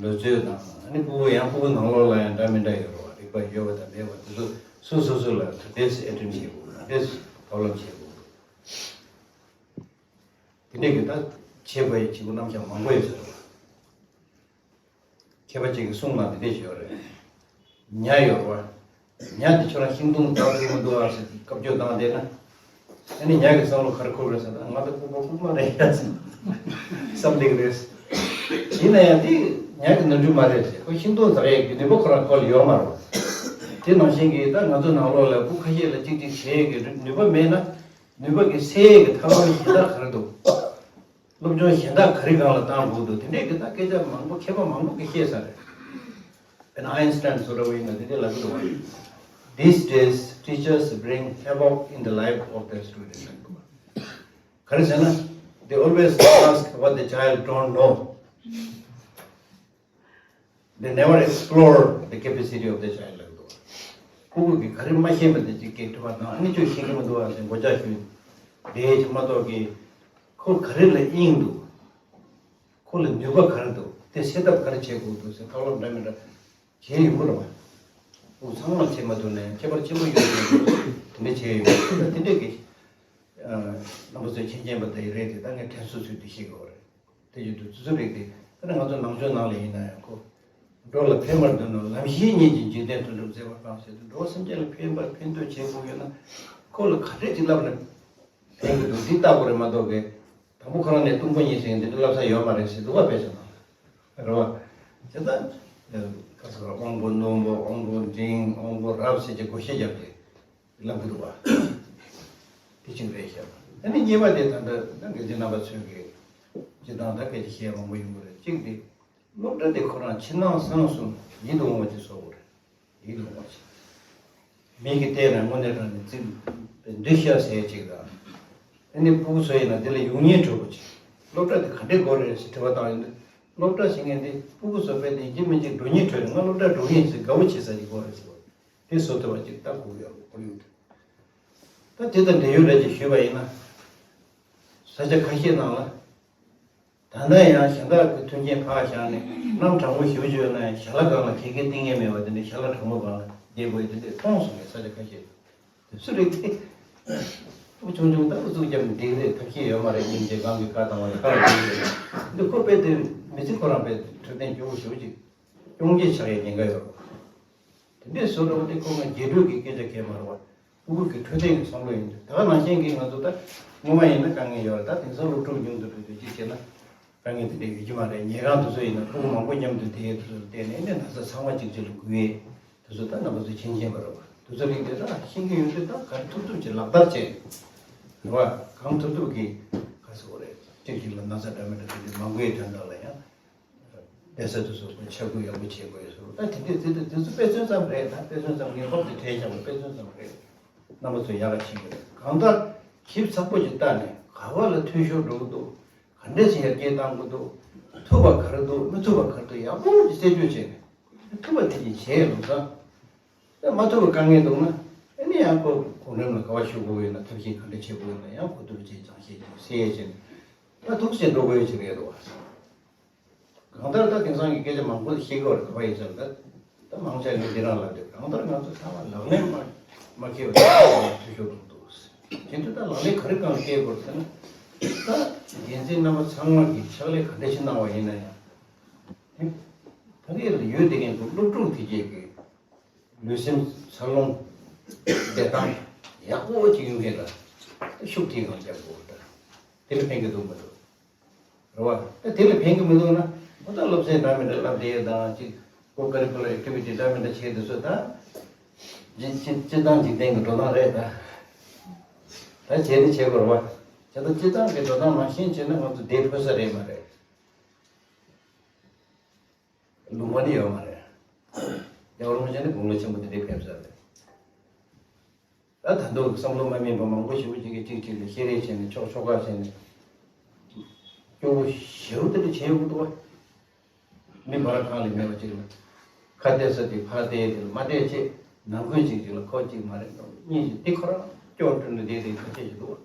ལུས་རྩལ་དང་ཨ་ནི་སྤུ་གུ་ཡང་སྤུ་གུ་ནང་ལོགས་ལ་ཡང་འདྲ་མི་འདྲ་ཡོད་རེད་བ། རིག་པ་ཡོད་པ་དང་མེད་པ་དེ་ཚོ་སོ་སོ་སོ་ལ་དེ་འདྲས་ཨེ་ཊེན་ཌ་བྱེད་དགོས། དེ་འདྲས་ཐབས་ལམ་བྱེད་དགོས། དེ་འདྲས་ཀྱི་ད་བྱེད་དགོས་ཡ་བྱེད་དགོས་རྣམ་གཞག་མང་པོ་ཡོད་ཟེར་བ། མཁས་པ་ཅིག་གིས་གསུངས་ན་འདི་འདྲས་ཞིག་ཡོད་རེད། ཉ་ཡོད་རེད་བ། ཉ་འདི་ཁྱོད་རང་ཤིང་སྡོང་བདག་ཐུབ་མི་འདུག་ཨ་ཟེར་བཀའ་བཀྱོན་བཏང་བསྡད་ན། ཨ་ནི་ཉ་གི་བསམ་བློ་ག་རེ་འཁོར་རེད་ཟེར་ན། ང་ད་ལྐུགས་པ་ལྐུགས་མ་རེད་ཡ་ཟེར་བསམ་བསྡད་ཀྱི་རེད། ཡིན་ན་ཡང་འདི་ཉ་གི་ནོར་འཁྲུལ་མ་རེད་ཟེར། ཁོ་ཤིང་སྡོང་འཛེག་ཡས་ཀྱི་ནུས་པ་ཁོ་རང་ཁོ་ལ་ཡོད་མ་རེད་བ། དེ་ནང་བཞིན་གྱི་ད་ང་ཚོ་ནང་ལོགས་ལ་སྤུ་ཁ་ཤས་ལ་གཅིག་གཅིག་བྱེད་ཡས་ཀྱི་ནུས་པ་མེད་ན། ནུས་པ་གི་སེལ་ཡས་ཀྱི་ཐབས་ལམ་གཞན་དག་ག་རེ་འདུག་སློབ་སྦྱོང་གཞན་དག་ག་རེ་སྒང་ལ་བཏང་དགོས་འདུག་དེ་འདྲས་ཀྱི་ད་སྐད་ཆ་མང་པོ་མཁས་པ་མང་པོ་གིས་བཤད་ས་རེད། དཔེར་ན་ཨའིན་སི་ཊའིན་བཟོ་འདྲ་བོ་ཡིན་ན་དེ་འདྲས་ལབ་ཀྱི་འདུག་བ། These days, teachers bring havoc in the life of their students. ག་རེ་ཟེར་ན། They always ask what the child don't know. They never explore the capacity of the child ལབ་འདུག་སྤུ་གུ་གིས་ག་རེ་མ་ཤེས་པ་དེ་ཅིག་སྐད་དྲི་བ་དང་། ཨ་ནི་ཁྱོད་ཤེས་ཀྱི་མི་འདུག་ཨ་ཟེར་མགོ་ལྕག་གཞུས་བསྡད་ཀྱི་མ་གཏོགས་ཀྱི། ཁོ་ག་རེ་ལ་དབྱིངས་འདུག་ཁོ་ལ་ནུས་པ་ག་རེ་འདུག་དེ་སེལ་ཐབས་ག་རེ་བྱེད་དགོས་འདུག་ཟེར་ཐབས་ལམ་འདྲ་མི་འདྲ་བྱས་ཡོང་གི་རེད་བ། སྤུ་གུ་ཚང་མ་བྱེད་མ་ཐུབ་ན་ཡང་ཁྱད་པར་ཆེན་པོ་ཡོད་ཀྱི་འདུག་དེ་འདྲ་བྱས་ཡོང་གི་འདུག་དེ་འདྲས་ཀྱི་རྣམ་པ་ཚོས་མཁྱེན་མཁྱེན་པ་དེ་རེད་དེ། ད་ངས་དྲན་གསོ་ཚུལ་དེ་བཤད་དགོས་རེད། དེ་བཞིན་དུ་དུས་ཚོད་རིག་དེ་ད་ནི་ང་ཚོ་ནང་ཆོས་ནང་ལ་ཡིན་ན་ཡང་ཁོ། འགྲོ་ལ་ཕན་པར་འདོད་ན་ལམ་ཤེས་ཉིད་ཀྱིས་འཇིག་རྟེན་དོན་གྲུབ་མཛད་པ་གང་ཟེར་དུས། འགྲོ་བ་སེམས་ཅན་ལ་ཕན་པར་ཕན་འདོད་བྱེད་དགོས་ཡོད་ན། ཁོ་ལ་ག་འདྲས་ཅིག་བསླབ་ན་ཕན་གྱི་འདུག་འདི་ལྟ་དགོས་རེད་མ་གཏོགས་ཀྱི། དང་པོ་ཁོ་རང་ནས་གཏུམ་པོ་ཉིད་ཟེར་འདི་འདྲ་བསླབ་ས་ཡོད་མ་རེད་ཟེར་འདུག་བ། དཔེ་ཆ་ནང་ལ་རེད་བ། དེ་ལྟར་ཁ་སང་དབང་པོ་རྣོན་པོ། དབང་པོ་འབྲིང་། དབང་པོ་རབ་ཟེར་གྱི་བགོ་བཤའ་བརྒྱབ་སྟེ་ལབ་ཀྱི་འདུག་བ། དེ་ཅིག་རེད་ཤག་དེ་ནས་གཉིས་པ་དེ་ད་ལྟ་ད་དགེ་ཚུལ་རྣམ་པ་ཚོས་ཀྱི་སྤྱིར་བཏང་ད་སྐད་ཆ་བཤད་མང་པོ་ཡོང་གི་རེད། གཅིག་དེ་སློབ་གྲྭ་དེ་ཁོ་རང་ཕྱི་ནང་གསང་གསུམ་ཡིད་དུ་འོང་བ་ཅིག་བཟོ་དགོས་རེད། ཡིད་དུ་འོང་བ་ཅིག་མིག་གིས་བལྟས་ན་དངོས་གནས་དྲང་གནས་ཙི་འདི་ཤ་ཟེར་ཅིག་དང་། ཨ་ནི་སྤུ་གུ་ཚོ་ཡིན་ན་དེ་ལ་ཡོང་སྙིང་བྲོ་པོ་ཅིག་སློབ་གྲྭ་དེ་ག་འདྲས་དགོས་རེད་ཟེར་དྲི་བ་བཏང་ཡོང་དུས། སློབ་གྲྭ་ཟེར་མཁན་དེ་སྤུ་གུ་ཚོ་དཔེ་དེ་ཡིན་གཅིག་མིན་གཅིག་འགྲོ་སྙིང་བྲོ་ནས་ང་སློབ་གྲྭ་འགྲོ་གི་ཡིན་ཟེར་དགའ་བོ་བྱེད་ས་ཅིག་དགོས་རེད་ཟེར་བ། དེ་བཟོ་ཐུབ་པ་ཅིག་ལྟ་དགོས་ཡོད་ཁོར་ཡུག་དེ། ད་དེ་དང་འབྲེལ་ཡོད་འདྲ་ཅིག་ཞུས་པ་ཡིན་ན། ས་ཆ་ཁ་ཤས་ནང་ལ། ད་ལྟ་ཡང་གཞན་དག་གི་མཐུན་རྐྱེན་ཕར་བཞག་ནས་གནམ་གྲང་མོ་ཞེ་པོ་ཅིག་ཡོད་ན་ཡང་ཞལ་ལག་སྒང་ལ་ཁལ་ཁལ་གཏིང་ངེས་མེད་པ་དེ་འདྲའི་ཞལ་ལག་གྲང་མོ་སྒང་ལ་བསྡད་དགོས་དེ་འདྲས་མཐོང་སོང་ངས་ས་ཆ་ཁ་ཤས་སུ་རེད་དེ། ཕྲུ་གུ་ཆུང་ཆུང་ལྟ་བུ་ཚུགས་རྒྱབ་ནས་འགྲིག་རེད་ཐབས་ཤེས་ཡོད་མ་རེད་སྙིང་རྗེ་སྒང་གི་ཁ་བཏང་བ་རེད་ཁ་ལ་འགྲིག་རེད། འདི་ཁོ་དཔེ་དེ་མི་ཚེ་ཁོ་རང་དཔེ་འཕྲོད་བསྟེན་སྐྱོ་བོ་ཞེ་པོ་ཅིག་གཡོ་འགྱེད་ཆགས་ཡའི་ཉེན་ཁ་ཡོད་རེད། དེ་འདྲས་བཟོ་འགྲོ་བ་དེ་ཁོ་ང་རྒྱས་སྤྲོས་ཀྱི་སྐད་ཆ་གས་མ་རེད་བ། ཕྲུ་གུ་གི་འཕྲོད་བསྟེན་གྱི་བསམ་བློ་ཡིན་དུས་ད་ག་ནང་བཞིན་གྱི་ང་ཚོ་ད་སྔོན་མ་ཡིན་ན་དཀའ་ངལ་ཡོད་རེད། ད་དེང་སང་སློབ་ཕྲུག་ཉུང་དུ་འགྲོ་དུས་གཅིག་བྱས་ན་དཀའ་ངལ་དེ་འདྲ་ཡོད་ཀྱི་མ་རེད། ཉལ་ཁང་དེ་ཚོ་ཡིན་ན་ཕྲུ་གུ་མང་པོ་མཉམ་དུ་བསྡད་དེ་ཚོ་བལྟས་ནས་ནི་ན་ཚ་ཚང་མ་གཅིག་གཅིག་ལ་འགོས་ཡས་དེ་ཚོ་ད་རྣམ་པ་ཚོ་མཁྱེན་མཁྱེན་པ་རེད་བ། དེ་ཚོ་རིགས་དེ་ད་ཤེས་ཀྱི་ཡོད་དུས་ད་ག་རེ་ཐུབ་ཐུབ་ཀྱིས་ལག་བསྟར་བྱས་རེད་བ། གང་ཐུབ་ཐུབ་ཀྱིས་ག་ཟེར་དགོས་རེད། གཅིག་གཅིག་ལ་ན་ཚ་འདྲ་མི་འདྲ་དེ་འདྲ་མ་འགོས་དོན་དག་ལ་ཡང་། བསྡད་ས་དེ་ཚོ་ཁོ་ཆ་བགོས་ཡག་པོ་བྱེད་དགོས་སོ། ད་དེ་འདྲས་དེ་དེ་དེ་ཚོ་དཔེ་མཚོན་ཙམ་རེད། ད་དཔེ་མཚོན་ཙམ་ངེས་པར་དུ་དྲན་བཞག་པ་དཔེ་མཚོན་ཙམ་རེད། རྣམ་པ་ཚོ་ཡག་ག་བྱེད་ཀྱི་རེད། གང་ལྟར་ཞིབ་ཚགས་པོ་ཞིག་བལྟས་ནས་ག་བ་ལ་འཐུས་ཤོར་འགྲོ་གི་འདུག་ག་འདྲས་ཞིག་ཡར་རྒྱས་བཏང་གི་འདུག་ཐུབ་པ་ག་རེ་འདུག་མི་ཐུབ་པ་ག་རེ་འདུག་ཡག་པོ་ཞིག་རྩད་གཅོད་བྱས་ནས་ཐུབ་པ་དེ་གཉིས་བྱས་ལོ་ཙང་། ད་མ་ཐུབ་པ་དཀའ་ངལ་འདུག་ན་ཨ་ནི་ཡང་ཁོ་གོང་རིམ་ལ་ག་བ་ཞུ་དགོས་ཡོད་ན་ཐབས་ཤེས་ག་འདྲས་བྱེད་དགོས་ཡོད་ན་ཡང་གོ་བསྡུར་བྱས་སྦྱང་བཤད་ཀྱིས་སེལ་ཡས་བྱས་ནས་ད་ཐུགས་རྗེ་འགྲོ་དགོས་ཡོད་ཅིག་རེད་འདུག་བ། གང་ལྟར་ད་དེང་སང་གི་སྐད་ཆ་མང་པོ་ཞིག་བཤད་ཀྱི་ཡོད་རེད། ག་པར་ཡིན་ཟེར་ན་ད་མང་ཆེ་ངས་འདི་རང་ལབ་དུས་གང་ལྟར་ང་ཚོ་ཚང་མ་ལག་ལེན་མ་མ་འཁེལ་བ་ཞིག་འཐུས་ཤོར་འགྲོ་འདུག་དེ་འདྲ་ད་ལག་ལེན་ག་རེ་སྒང་ལ་འཁེལ་དགོས་ཟེར་ན་ད་འགན་འཛིན་རྣམ་པ་ཚང་མ་གིས་ཕྱག་ལས་ག་འདྲ་ཞིག་གནང་བ་ཡིན་ན་ཡང་ད་ག་ལ་ཡོད་དེ་ངས་འདུག་སློབ་ཕྲུག་དེ་གས་ཀྱི་ལུས་སེམས་འཚར་ལོངས་བདེ་ཐང་ཡག་པོ་ཅིག་ཡོང་མཁན་ལ་ཤུགས་རྐྱེན་གང་རྒྱག་དགོས་ད་དེ་ལ་ཕན་གྱི་འདུག་མི་འདུག་རེད་བ། ད་དེ་ལ་ཕན་གྱི་མི་འདུག་ན་ཁོ་ད་སློབ་ཚན་འདྲ་མི་འདྲ་བསླབ་བསྡད་དང་ཅིག་ཀོ་ཀ་རི་ཀུ་ལར་ཨེག་ཊི་བི་ཊི་འདྲ་མི་འདྲ་བྱེད་དུས་ཚོད་ད་སྤྱི་སྤྱི་སྤྱི་བཏང་འཇིག་རྟེན་གྱི་འགྲོ་སྟངས་རེད་ད། ད་བྱས་ནི་བྱེད་དགོས་རེད་བ། བྱས་ད་སྤྱི་བཏང་གི་འགྲོ་སྟངས་ནང་བཞིན་བྱས་ན་ང་ཚོ་བསྡད་ཕོད་ས་རེད་མ་རེད། ལུང་པ་ནི་ཡོད་མ་རེད། རྒྱལ་བ་རིན་པོ་ཆེ་ནི་དགུང་ལོ་ཆེན་པོ་དེ་འདྲའི་ཕེབས་ས་རེད། ད་ད་དུང་བསམ་བློ་མ་སྨིན་པ་མང་པོ་ཞེ་པོ་ཅིག་གིས་གཅིག་གཅིག་ལ་བཤད་རེས་བྱས་ནས་ཕྱོགས་ཕྱོགས་ཁག་བྱས་ནས་སྐྱོ་བོ་ཞེ་པོ་དེ་འདྲ་བྱས་ཡོང་གི་འདུག་བ། མི་བར་ཁང་ལས་མེད་པ་ཅིག་ལ་ཁ་གཏད་ས་དེ་ཕར་གཏད་དེ་ལ་མ་གཏད་ཅེས་ནང་ཁུལ་ཅིག་ཅིག་ལ་ཁོ་གཅིག་མ་རེད་གཉིས་ཀྱིས་དེ་ཁོ་རང་སྐྱོ་བྲོ་ནས་བསྡད་དེ་ཁ་ཆད་ཞིག་འདུག་བ།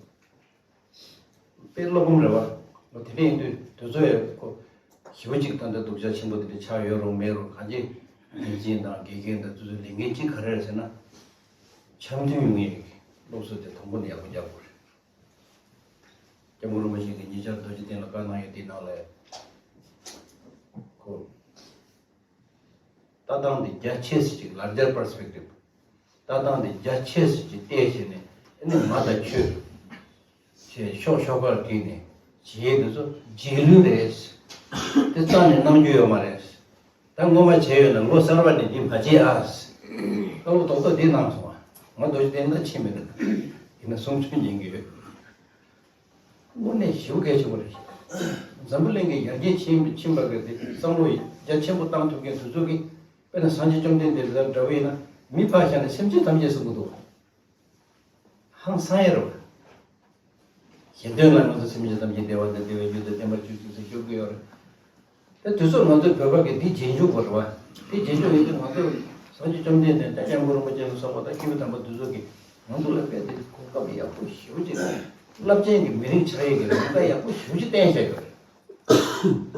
དཔེ་བློ་སྒོམ་རེད་བ། འོ་དེ་འདྲ་ཡིན་དུས་དེ་ཚོ་ཡང་ཁོ་ཞེ་པོ་ཅིག་ད་ལྟ་སྡུག་ཅག་ཆེན་པོ་དེ་འདྲ་ཆགས་ཡོད་རུང་མེད་རུང་གང་ཅི་ལས་བྱེད་དང་དགེ་རྒན་དང་དེ་ཚོའི་ལས་འགན་གཅིག་ག་རེ་རེད་ཟེར་ན། འཆམ་མཐུན་ཡོང་ཡས་ཀྱི་སློབ་གསོ་དེ་དང་པོ་ནས་ཡག་པོ་རྒྱག་དགོས་རེད། སྐྱབས་མགོན་རིན་པོ་ཆེ་གིས་ཉེ་ཆར་རྡོ་རྗེ་གདན་ལ་བཀའ་གནང་ཡོད་དེའི་ནང་ལ་ཁོ། ལྟ་སྟངས་འདི་རྒྱ་ཆེ་ཙམ་ཅིག་larger perspective། ལྟ་སྟངས་འདི་རྒྱ་ཆེ་ཙམ་ཅིག་བལྟས་བྱས་ནས་ཨ་ནི་མ་དང་ཆོས་ཞེས་ཕྱོགས་ཕྱོགས་ཁར་བྲིས་ནས་བྱེད་ཡས་འདི་ཚོ་རྗེས་ལུས་རེད། དེ་རྩ་ནས་གནང་རྒྱུ་ཡོད་མ་རེད། ད་སྔོན་མ་བྱས་ཡོད་ན་ལོ་གསར་པ་ནས་འདི་མ་བྱེད་ཨ། ཨ་ལོ་རྡོག་རྡོག་འདི་གནང་སོང་ཨ། ང་རྡོ་རྗེ་གདན་ད་ཕྱིན་མེད་ད། ཡིན་ན་གསུང་ཆོས་ཉན་གྱི་ཡོད། དངོས་གནས་ཞེ་པོ་གལ་ཆེན་པོ་རེད། འཛམ་བུ་གླིང་གི་ཡར་རྒྱས་ཕྱིན་ཕྱིན་པ་གི་དེ་བསམ་བློ་རྒྱ་ཆེན་པོ་བཏང་ཐུབ་མཁན་དེ་ཚོ་གིས་དཔེར་ན་སངས་རྒྱས་བཅོམ་ལྡན་འདས་ལ་འདྲ་བོ་ཡིན་ན་མི་ཕར་བཞག་ན་སེམས་ཅན་ཐམས་ཅད་གསུང་གི་འདུག་ཧང་སང་ཡ་རེད་བ། གཞན་དོན་ལ་ང་ཚོ་སེམས་ཅན་ཐམས་ཅད་བདེ་བ་དང་བདེ་བའི་རྒྱུ་དང་བདེན་པར་གྱུར་ཅིག་ཟེར་ཤོད་ཀྱི་ཡོད་རེད། ད་དུས་ཚོད་ང་ཚོའི་བོད་པ་གི་འདི་རྗེས་འཇུག་པ་རེད་བ། འདི་རྗེས་འཇུག་ཡིན་དུས་ང་ཚོ་སངས་རྒྱས་བཅོམ་ལྡན་འདས་དང་སྐྱབས་མགོན་རིན་པོ་ཆེ་ལ་སོགས་པ་དང་སྐྱེས་བུ་དམ་པ་དེ་ཚོ་གིས་ང་ཚོ་ལ་དཔེ་དེ་གོ་སྐབས་ཡག་པོ་ཞེ་པོ་ཅིག་རླབས་ཆེན་གྱི་མི་རིགས་ཆགས་ཡས་ཀྱི་རང་ལྟ་ཡག་པོ་ཞེ་པོ་ཅིག་བསྟན་བཞག་ཡོད་རེད།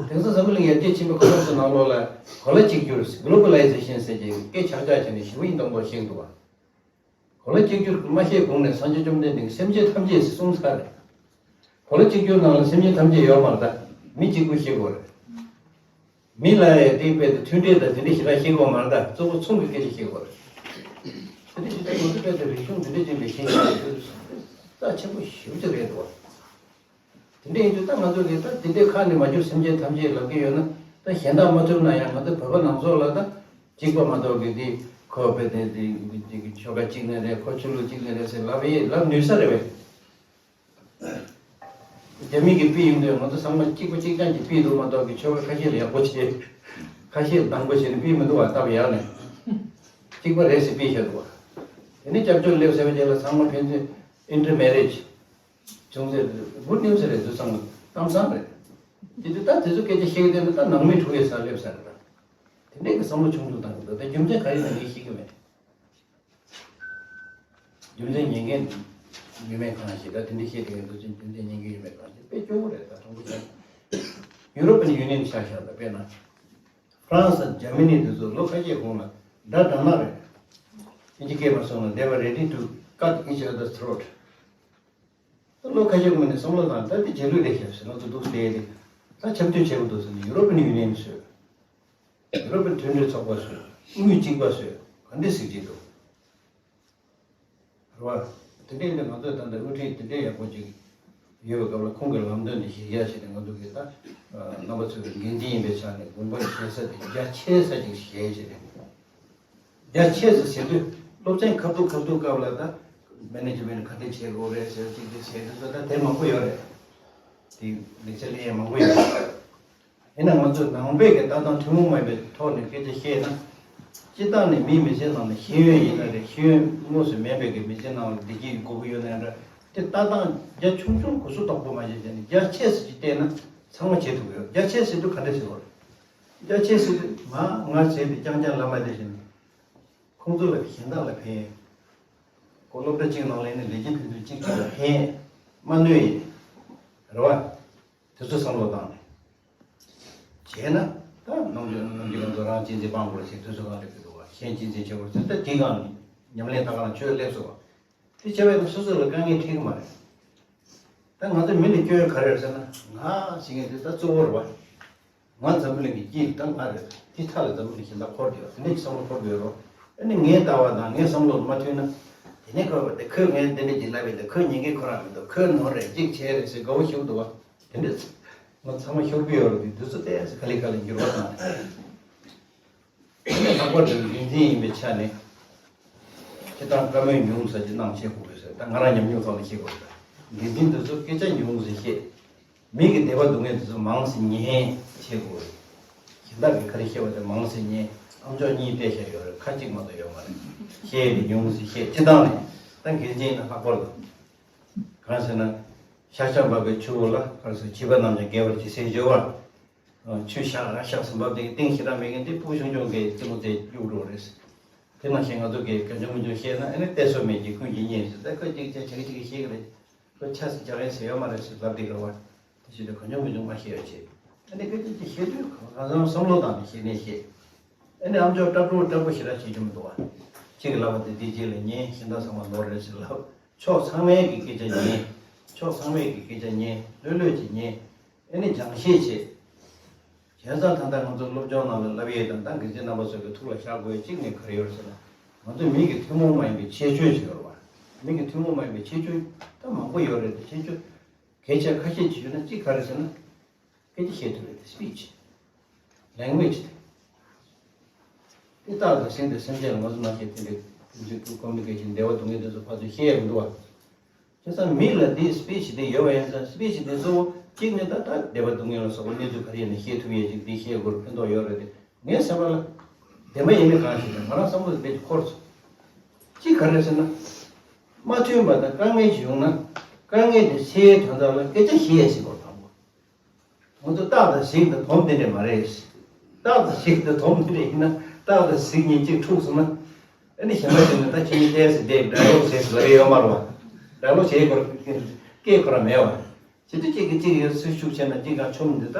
དེང་སང་འཛམ་བུ་གླིང་ཡར་རྒྱས་ཕྱིན་པའི་ཁོར་ཡུག་ནང་ལོགས་ལ་གོ་ལ་གཅིག་གྱུར་Globalization ཟེར་གྱི་སྐད་ཆག་ཆག་བྱས་ནས་ཞེ་པོ་ཡིན་སྟོང་པོ་ཤེས་འདུག་བ། གོ་ལ་གཅིག་གྱུར་མ་བཤད་གོང་ནས་སངས་རྒྱས་བཅོམ་ལྡན་འདས་ཀྱིས་སེམས་ཅན་ཐམས་ཅད་ཟེར་གསུངས་ཚར་རེད། གོ་ལ་གཅིག་གྱུར་ནང་ལ་སེམས་ཅན་ཐམས་ཅད་ཡོད་མ་རེད་ད། མི་གཅིག་པུ་ཤེས་དགོས་རེད། མི་ལ་ཡང་དེའི་དཔེ་དེ་མཐུན་སྒྲིལ་དང་དེ་འདྲ་ཞེ་དྲག་ཤེས་དགོས་མ་རེད་ད། གཙོ་བོ་ཚོང་གི་སྐད་ཆ་ཤེས་དགོས་རེད། དེ་འདྲ་ཞིག་ད་ང་ཚོ་དཔེ་དེ་རིག་གཞུང་འདི་འདྲ་ཅིག་ལས་ཤེས་ཤེས་རྩ་ཆེན་པོ་ཞེ་པོ་ཅིག་རེད་འདུག་བ། དེ་འདྲ་ཡིན་དུས་ད་ང་ཚོ་གིས་ད་དེ་འདྲའི་ཁ་ནས་མ་གྱུར་སེམས་ཅན་ཐམས་ཅད་ལབ་ཀྱི་ཡོད་ན་ད་གཞན་དག་མ་ཐུབ་ན་ཡང་ང་ཚོ་བོད་པ་ནང་ཚོགས་ལ་ད་གཅིག་པ་མ་གཏོགས་ཀྱི་དེ་ཁོ་དཔེ་དེ་དེ་ཆོལ་ཁ་གཅིག་ནས་རེད། ཁོ་ཆོས་ལུགས་གཅིག་ནས་རེད་ཟེར་ལབ་ཡས་ལབ་ནུས་ས་རེད་བས། རྒྱ་མི་གིས་ཕུད་ཡོང་དུས་ང་ཚོ་ཚང་མ་གཅིག་པ་གཅིག་རྐྱང་གིས་ཕུད་འདུག་མ་གཏོགས་ཀྱི་ཆོལ་ཁ་ཁ་ཤས་ལ་ཡག་པོ་བྱས། ཁ་ཤས་ལ་སྡང་པོ་བྱས་ནས་ཕུད་མི་འདུག་བ། སྟབས་ཡག་ནས་གཅིག་པ་རེད་ཟེར་ཕུད་བཞག་འདུག་བ། དེ་ནས་སྐྱབས་བཅོལ་སླེབས་ཟེར་བ་ཅིག་ལ་ཚང་མ་ཕན་ཚུན་intermarriage བྱུང་ཚེ་good news རེད་འདུག་བསམ་གཏམ་བཟང་རེད། དེ་དུས་ད་དེ་ཚོ་སྐད་ཆ་བཤད་ཀྱི་བསྡད་ན་ད་ནང་མི་འཁྲུག་ཡས་ས་སླེབས་ས་རེད་ད། དེ་འདྲས་ཀྱི་བསམ་བློ་ཆུང་ཆུང་བཏང་གི་འདུག་ད་རྒྱུ་མཚན་ག་རེ་ཡིན་ངས་ཤེས་ཀྱི་མེད། རྒྱུ་མཚན་ཉན་མཁན་ ཡོད་མེད་གང་ཞིག་ད་དེ་འདྲ་བཤད་དེ་འདུག་ཅིང་དེ་འདྲ་ཉན་གྱི་ཡོད་མེད་གང་ཞིག་དཔེ་སྐྱོ་བོ་རེད། ད་དྲང་པོ་བཤད་ན་ཡུ་རོ་པན་ཡུ་ནི་ཡན་ཆ་བཞག་ད་དཔེར་ན་ཧྥ་རན་སི་འཇར་མ་ནི་དེ་ཚོ་ལོ་ཁ་ཤས་གོང་ལ་དགྲ་དགྲ་ནག་རེད། ཨིན་ཇི་སྐད་པ་སོང་ན་they were ready to cut each other's throat། ད་ལོ་ཁ་ཤས་གོང་ནས་བསམ་བློ་བཏང་ད་དེ་རྗེས་ལུས་རེད་ཤག་ཟེར་ང་ཚོ་འདུག་བལྟས་ཏེ་ད་འཆམ་མཐུན་བྱེད་དགོས་འདུག་ཟེར་ནས་ཡུ་རོ་པན་ཡུ་ནི་ཡན་བཟོས། ཡུ་རོ་པན་མཐུན་སྒྲིལ་ཚོགས་པ་བཟོས། དངུལ་གཅིག་པ་བཟོས། ག་འདྲ་ཟེར་གྱི་འདུག་རེད་བ། དེ་འདྲའི་འདི་ང་ཚོས་ད་ལྟ་དབུ་ཁྲིད་དེ་འདྲའི་ཡག་པོ་ཅིག་ཡོད་པའི་སྐབས་ལ་ཁོང་གི་ལམ་སྟོན་དེ་གཞི་བཞག་བྱས་ནས་ང་ཚོ་གིས་ད་རྣམ་པ་ཚོའི་འགན་འཛིན་ཡིན་པའི་ཆ་ནས་དགོངས་པ་བཞེས་ས་དེ་རྒྱ་ཆེ་ས་ཅིག་བཞེས་བྱས་ནས། རྒྱ་ཆེ་ས་ཟེར་དུས་སློབ་ཚན་ཁ་ཐུག་ཁ་ཐུག་སྐབས་ལ་ད་མེ་ནེ་ཇི་མེན་ག་འདྲ་བྱེད་དགོས་རེད་ཟེར་ཅིག་དེ་བྱས་དུས་ད་དེ་མང་པོ་ཡོད་རེད། དེ་ལེགས་ཆ་ལེན་ཡས་མང་པོ་ཡོད་རེད། ཡིན་ན་ང་ཚོས་ནང་པའི་གི་ལྟ་སྟངས་ཐུན་མོང་མ་ཡིན་པའི་ཐོག་ནས་སྐད་ཆ་བཤད་ན། སྤྱིར་བཏང་ནས་མིའི་མི་ཚེ་ནང་ལ་ཤེས་ཡོན་ཡིན་ན་རེད། ཤེས་ཡོན་དངོས་སུ་མེད་པའི་གི་མི་ཚེ་ནང་ལ་བདེ་སྐྱིད་ཀྱི་དགོས་མཁོ་ཡོད་ན་ཡང་འདྲ། དེ་ལྟ་སྟངས་རྒྱ་ཆུང་ཆུང་གོ་སུ་དོག་པོ་མ་བྱས་བྱས་ནས་རྒྱ་ཆེ་ས་ཅིག་བལྟས་ན་ཚང་མ་བྱེད་ཐུབ་ཀྱི་ཡོད། རྒྱ་ཆེ་ཟེར་དུས་ག་འདྲ་ཟེར་བ་རེད། རྒྱ་ཆེ་ཟེར་དུས་ང་ང་བྱས་པའི་རྐྱང་རྐྱང་ལ་མ་བལྟས་བྱས་ནས་ཁོང་ཚོ་ལ་གཞན་དག་ལ་ཕན། ཁོ་སློབ་གྲྭ་གཅིག་ནང་ལ་ཡིན་ན་ལས་བྱེད་ཕན་ཚུན་གཅིག་གཅིག་ལ་ཕན་མ་གནོད་ཡིན། རེད་བ། དེ་ཚོ་བསམ་བློ་བཏང་ནས་བྱས་ན། ད་ནམ་རྒྱུན་ནམ་རྒྱུན་ང་ཚོ་རང་གཅེས་འཛིན་སྤང་དགོས་ཟེར་དུས་ཚོད་གང་ལ་གི་འདུག་བ། གཞན་གཅེས་འཛིན་བྱེད་དགོས་ཟེར་ད་དེའི་སྒང་ནས་ཉམས་ལེན་ད་ག་རང་ཆོས་སླེབས་སོང་བ། དེ་བྱས་པས་ན་སོ་སོ་ལ་དཀའ་ངལ་འཕྲད་ཀྱི་མ་རེད། ད་ང་ཚོ་མི་ལ་སྐྱོན་ག་རེ་རེད་ཟེར་ན་ང་ཟེར་མཁན་དེ་ད་གཙོ་བོ་རེད་བ། ང་འཛམ་བུ་གླིང་གི་དཀྱིལ་ད་ང་རེད། དེ་མཐའ་ལ་འཛམ་བུ་གླིང་གཞན་དག་འཁོར་བསྡད་ཡོད། དེ་འདྲའི་བསམ་བློ་འཁོར་དགོས་རོགས། ཨ་ནི་ངའི་ལྟ་བ་དང་ངའི་བསམ་བློ་མ་མཐུན་ན། དེ་ནས་ཁོས་དེ་ཁོས་ངས་འདི་འདྲ་ཅིག་ལབ་པས་འདི་ཁོས་ཉན་གི་ཁོ་རང་མི་འདུག་ཁོས་ནོར་རེད་ཅིག་བྱས་རེད་ཟེར་དགའ་བོ་ཞིག་འདུག་བ། དེ་འདྲ་ང་ཚང་མ་ཤོར་གི་ཡོད་རེད། དེ་དུས་ཚོད་ཏོག་ཙམ་ག་ལེ་ག་ལེ་འགྱུར་བ་བཏང་། ལྷག་པར་དུ་འགན་འཛིན་ཡིན་པའི་ཆ་ནས་སྤྱིར་བཏང་བཀའ་མོལ་ཉུང་ཙམ་ཅིག་གནང་བྱེད་དགོས་རེད་ཟེར། ད་ང་རང་ཉམས་མྱོང་ཐོག་ནས་བཤད་དགོས་རེད། འགན་འཛིན་དེ་ཚོ་སྐད་ཆ་ཉུང་ཙམ་བཤད། མི་གི་བདེ་བ་སྡུག་བསྔལ་དེ་ཚོ་མང་ཙམ་ཉན་བྱེད་དགོས་རེད། གཞན་དག་གིས་ག་རེ་བཤད་པ་དེ་མང་ཙམ་ཉན། ཨ་མཆོག་གཉིས་བལྟས་བཞག་ཡོད་རེད། ཁ་གཅིག་མ་གཏོགས་ཡོད་མ་རེད། བཤད་ཡས་དེ་ཉུང་ཙམ་བཤད། སྤྱིར་བཏང་ནས་ད་འགན་འཛིན་ཡིན་ན་ལྷག་པར་དུ། གང་ཟེར་ན། ཤཱཀྱ་བབས་པའི་ཆུ་བོ་ལ་གང་ཟེར། བྱིས་པ་རྣམས་ཀྱང་དགེ་བར་གྱིས་ཟེར་བརྗོད་པ། ཆུ་ཤག་ར་ཤག་ཟིན་པ་དེ་གཏིང་ཞེ་དྲག་མེད་མཁན་དེ་ཕྲུ་གུ་ཆུང་ཆུང་གི་གཅིག་པོ་དེ་གཡུག་འགྲོ་རེད། དེ་ནང་བཞིན་ང་ཚོ་གིས་གང་བྱུང་མང་བྱུང་བཤད་ན་ཨ་ནི་གཏད་སོ་མེད་ཀྱི་ཀུན་གྱིས་བརྙས་ཟེར། ད་ཁོས་གཅིག་བྱས་ཆག་གཅིག་བཤད་ཀྱི་རེད། ཁོས་ཆ་ཟིག་རྒྱག་ཡས་ཟེར་ཡོད་མ་རེད་ཟེར་ལབ་བསྡད་ཀྱི་རེད་བ། དེ་བཞིན་དུ་གང་བྱུང་མང་བྱུང་མ་བཤད་ཡོད་ཆེ། ཨ་ནི་སྐད་ཆ་ཅིག་བཤད་དུས་གང་འཚམ་བསམ་བློ་བཏང་ནས་བཤད་ནས་བཤད། ཨ་ནི་ཨ་མཆོག་སྐྲག་པོ་སྐྲག་པོ་ཞེ་དྲག་བྱེད་རྒྱུ་མི་འདུག་བ། གཅིག་གིས་ལབ་པ་དེ་དེ་གཅིག་ལ་ཉན། གཞན་དག་ཚང་མ་ནོར་རེད་ཟེར་ལབ། ཕྱོགས་ཚང་མའི་གི་སྐད་ཆ་ཉན། ཕྱོགས་ཚང་མའི་གི་སྐད་ཆ་ཉན། ལྷོད་ལྷོད་ཀྱིས་ཉན། ཨ་ནི་སྦྱང་བཤད་བྱེད། བྱས་ཙང་ད་ལྟ་ང་ཚོ་སློབ་སྦྱོང་ནང་ལ་བསླབ་ཡས་དང་ད་འགན་འཛིན་རྣམ་པ་ཚོ་གི་ཐུགས་ལ་བཞག་དགོས་ཡས་གཅིག་ནས་ག་རེ་ཡོད་ཟེར་ན། ང་ཚོ་མི་གི་ཐུན་མོང་མ་ཡིན་པའི་ཁྱད་ཆོས་ཤིག་ཡོད་རེད་བ། མི་གི་ཐུན་མོང་མ་ཡིན་པའི་ཁྱད་ཆོས་ད་མང་པོ་ཡོད་རེད་དེ། ཁྱད་ཆོས་གལ་ཆེ་ཁ་ཤས་ཅིག་ཡོད་ན་གཅིག་ག་རེ་ཟེར་ན། སྐད་ཆ་བཤད་ཐུབ་རེད་དེ། སི་པི་ཆི། ལེང་གུ་ཨེ་ཇི་དེ། དེ་རྟག་ཏུ་ཟིན་ཏེ་སེམས་ཅན་ལ་ང་ཚོ་མ་བཤད་དེ་འདྲའི་ཀོ་མུ་ནི་ཀེ་ཤན་བདེ་བ་སྡུག་བསྔལ་དེ་ཚོ་ཕར་ཚུར་བཤད་ཡ་མི་འདུག་བ། བྱས་ཙང་མི་ལ་དེའི་སི་པི་ཆི་དེ་ཡོད་པ་ཡིན་ཙང་སི་པི་ཆི་དེ་གཙོ་བོ་གཅིག་ནི་ད་ལྟ་བདེ་བ་སྡུག་བསྔལ་ལ་སོགས་པ་གནས་ཚུལ་ག་རེ་ཡིན་ན་བཤད་ཐུབ་ཡས་ཅིག་དེ་བཤད་དགོས་རེད། ཕན་ཐོགས་ཡོད་རེད་དེ། ངའི་སེམས་པ་ལ་བདེན་པ་ཡིན་མིན་གང་ཞིག་དང་ང་རང་བསམ་བློ་དེ་ཁོར་སོང་། གཅིག་ག་རེ་ཟེར་ན། མ་མཐུན་པ་དང་དཀའ་ངལ་ཞིག་ཡོང་ན། དཀའ་ངལ་དེ་སེལ་ཡའི་དོན་དག་ལ་སྐད་ཆ་བཤད་ཡས་ཞིག་དགོས་དང་པོ། ང་ཚོ་སྟག་དང་གཟིག་དང་དོམ་དེ་འདྲ་མ་རེད། སྟག་དང་གཟིག་དང་དོམ་དེ་འདྲ་ཡིན་ན་སྟག་དང་གཟིག་གཉིས་གཅིག་འཁྲུག་སོང་ན། ཨ་ནི་གཞན་པ་ཞིག་ནས་ད་ཁྱེད་གཉིས་བལྟས་ཟེར་བསྡད། ཌའི་ལོག་བྱས་ཟེར་ལབ་ཡས་ཡོད་མ་རེད་བ། ཌའི་ལོག་བྱེད་དགོས་སྐད་ཁོ་རང་མེད་བ། བྱེད་དུས་གཅིག་གིས་གཅིག་ཡོད་ཚུལ་ཤུགས་ཆེ་ན་གཅིག་གང་ཆོམ་འདི་ད་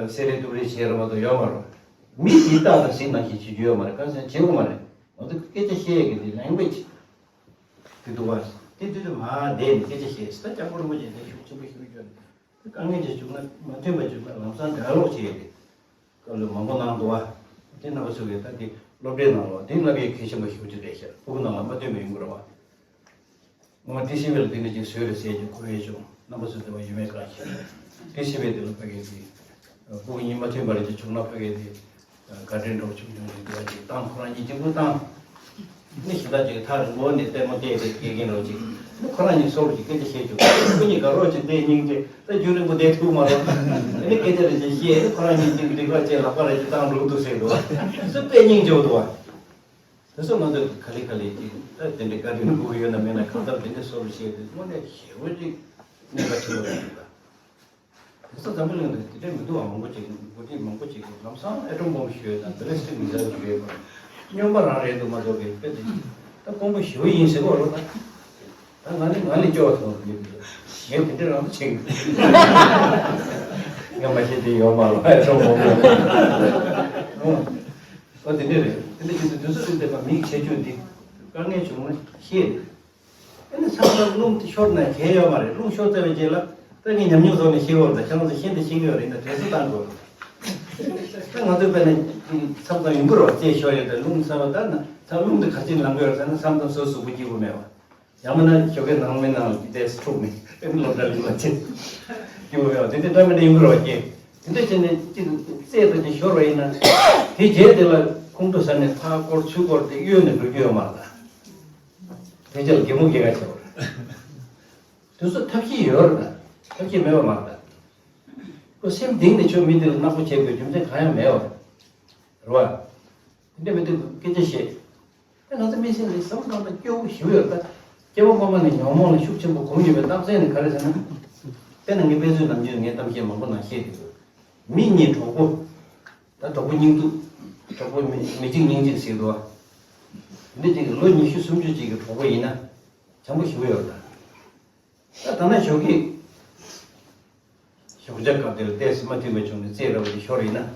སེ་རེ་སྡུག་རེ་བྱེད་རེད་མ་གཏོགས་ཡོད་མ་རེད་བ། མི་དེའི་སྟག་དང་གཟིག་ནང་བཞིན་བྱེད་རྒྱུ་ཡོད་མ་རེད། གང་ཟེར་ན་བྱེད་དགོས་མ་རེད། ང་ཚོ་སྐད་ཆ་བཤད་ཡས་ཀྱི་འདི་ལེང་གུ་ཨེ་ཇི་དེ་འདུག་བ། དེ་དུས་དུ་མ་བསྡད་ནས་སྐད་ཆ་བཤད་ཟེར། ད་སྐྱབས་མགོན་རིན་པོ་ཆེ་དེ་ཤུགས་ཆེན་པོ་ཞུ་རྒྱུ་རེད། དཀའ་ངལ་ཅིག་བྱུང་ན་མ་མཐུན་པ་བྱུང་ན་ལམ་སང་ཌའི་ལོག་བྱེད་ཡས་དེ། སྐབས་ལ་མང་པོ་གནང་འདུག་བ། དེ་རྣམ་པ་ཚོ་གིས་ད་དེ་སློབ་གྲྭའི་ནང་ལ་དེ་བསླབ་ཡས་གལ་ཆེན་པོ་ཞིག་ཅིག་རེད་ཤག་ཕྲུ་གུ་ནང་ལ་མ་བསྟན་པ་ཡོང་གི་རེད་བ། ངོ་མ་ཏི་སི་ཝི་ལ་དེ་འདྲ་ཅིག་བཟོས་རེད་ཟེར་གྱི་གོ་ཡས་བྱུང་། རྣམ་པ་ཚོ་དེ་བ་ཡོད་མེད་གང་ཤེས། ཏི་སི་ཝི་དེ་ལ་ཕ་གི་དེ་ཕྲུ་གུ་གཉིས་མ་མཐུན་པ་རེ་ཅིག་བྱུང་ན་ཕ་གི་དེ་བཀའ་དྲིན་གྲོགས་ཆུང་ཆུང་ཅིག་དེ་བ་ཅིག་བཏང་ཁོ་རང་གཉིས་གཅིག་པུ་བཏང་། ནི་ཞེ་དྲག་ཅིག་ཐག་རིང་པོ་ནས་ལྟད་མོ་བལྟས་ཏེ་སྐྱེལ་མཁན་རོགས་ཅིག་ནི་ཁོ་རང་གཉིས་སོ་རུ་ཅིག་སྐད་ཆ་བཤད་བཅུག་ཁོ་གཉིས་དགའ་རོགས་ཅིག་བལྟས་སྙིང་རྗེ། ད་རྒྱུན་རིང་པོ་བསྡད་ཐུབ་མ་རེད། ཨ་ནི་སྐད་ཆ་རེ་ཅིག་བཤད་ནི་ཁོ་རང་གཉིས་ཅིག་འགྲིག་པ་བྱས་ལག་པ་རེ་ཅིག་བཏང་འགྲོ་འདུག་ཟེར་འདུག་བ། སུ་དཔེ་སྙིང་རྗེ་པོ་འདུག་བ། དེ་ཚོ་ང་ཚོས་ག་ལེ་ག་ལེ་ཅིག་ད་དེ་འདྲའི་བཀའ་དྲིན་དགོས་ཀྱི་ཡོད་ན་མེད་ན་གང་ལྟར་དེ་འདྲ་སོ་རུ་བཤད་དུས་དངོས་གནས་ཞེ་པོ་ཅིག་གནད་འགག་ཆེན་པོ་རེད་འདུག་ད། དེ་ཚོ་འཛམ་བུ་གླིང་ལ་དེ་འདྲའི་མི་འདུག་བ། མང་པོ་ཅིག་འགོ་ཁྲིད་མང་པོ་ཅིག་གིས་ལམ་སང་ཨེ་ཊོམ་བོམ་ཞུ་ཡས་དང་བེ་ལེ་སི་ཊིག་མི་སི་ཡལ་ཞུ་ཡས་པར་སྨྱོན་པ་རང་རེད་འདུག་མ་གཏོགས་པའི་དཔེ་དེ་ད་དཀོན་པོ་ཞེ་པོ་ཡིན་ཟེར་གོ་རོགས་ད། ད་ ང་ནི་ང་ལས་སྐྱོ་བ་མཐོང་རྒྱུ་ངས་དེ་འདྲའི་རང་དུ་ཆེ་གི། ང་མ་ཤེས་དེ་ཡོད་མ་རེད་ཨེ་སོང་མོ། ཨོ་དེ་འདྲ་རེད། དེ་འདྲ་བྱས་ཏེ་དུས་ཚོད་རིང་དེ་བ་མིག་ཆེ་ཆུང་འདི་དཀའ་ངལ་བྱུང་ན་ཤེས། ཨ་ནི་མཚམས་མཚམས་རླུང་དེ་ཤོར་ན་གལ་ཡོད་མ་རེད། རླུང་ཤོར་ཚར་བའི་རྗེས་ལ་ད་ངས་ཉམས་མྱོང་ཐོག་ནས་ཤེས་འོང་ད་ཁྱེད་རང་ཚོ་ཤེས་འདི་ཤེས་ཀྱི་ཡོད་རེད་ད་དྲན་གསོ་བཏང་དགོས། ད་ང་ཚོས་དཔེར་ན་མཚམས་མཚམས་ཡོང་གི་རེད་བ་རྩེད་ཤོར་ཡོད་ད་རླུང་ཚ་བ་ད་ན་ཚ་རླུང་དེ་ག་ཚོད་ལངས་ཀྱི་ཡོད་ཟེར་ན་མཚམས་མཚམས་སོ་སོ་གཟུགས་པོ་སྐྱིད་པོ་མེད་བ། ཡང་མིན་ན་ཞོགས་ཀའི་ནང་མི་ནང་ལ་ཏེས་འཁྲུག་ནས་ཨེ་སློབ་གྲྭ་ལ་ཡོང་བ་ཅི། སྐྱིད་པོ་མེད་བ་དེ་འདྲ་འདྲ་མི་འདྲ་ཡོང་གི་རེད་བ་ཀྱེ། དེ་འདྲ་བྱས་ནས་ཅིག་རྩེད་དང་ཅིག་ཤོར་བ་ཡིན་ན། དེ་རྗེས་དེ་ལ་ཁོང་ཁྲོ་ཟ་ནས་ཕར་སྐོར་ཚུར་སྐོར་དེ་གཡོལ་ནས་འགྲོ་རྒྱུ་ཡོད་མ་རེད་ད། དེ་རྗེས་ལ་གད་མོ་སྐྱེ་ག་བྱེད་པ་རེད། དེ་ཚོ་ཐབས་ཤེས་ཡོད་རེད་ད། ཐབས་ཤེས་མེད་པ་མ་རེད་ད། ཁོ་སེམས་གཏིང་ནས་ཁྱོད་མི་དེ་ལ་ནག་པོ་བྱེད་དགོས་རྒྱུ་མཚན་གང་ཡང་མེད་བ། རེད་བ། དེ་འདྲ་མི་འདུག་སྐད་ཆ་བཤད། ད་ང་ཚོ་མི་སེམས་ལ་བསམ་བློ་བཏང་ན་སྐྱོ་པོ་ཞེ་པོ་ཡོད་ད། སྐྱེ་བ་སྔོན་མ་ནས་ཉོན་མོངས་ལ་ཤུགས་ཆེན་པོ་གོམས་ཡོད་པའི་རྟགས་མཚན་ནི་ག་རེ་ཟེར་ན། དཔེར་ན་ངས་དཔེ་མཚོན་ནམ་རྒྱུན་ངས་གཏམ་བཤད་མང་པོ་ནང་བཤད་ཀྱི་ཡོད། མི་གཉིས་གྲོགས་པོ། ད་གྲོགས་པོ་སྙིང་སྡུག་གྲོགས་པོ་མི་མི་གཅིག་སྙིང་གཅིག་ཟེར་འདུག་བ། འདི་གཅིག་ལོ་ཉི་ཤུ་སུམ་ཅུ་གཅིག་གི་གྲོགས་པོ་ཡིན་ན། བྱམས་པོ་ཞེ་པོ་ཡོད་ད། ད་ད་ན་ཞོགས་ཀས། ཞོགས་ཇ་སྐབས་དེར་ཏོག་ཙམ་མ་མཐུན་པ་བྱུང་ནས་རྩེད་ར་བ་དེ་ཤོར་ཡིན་ན།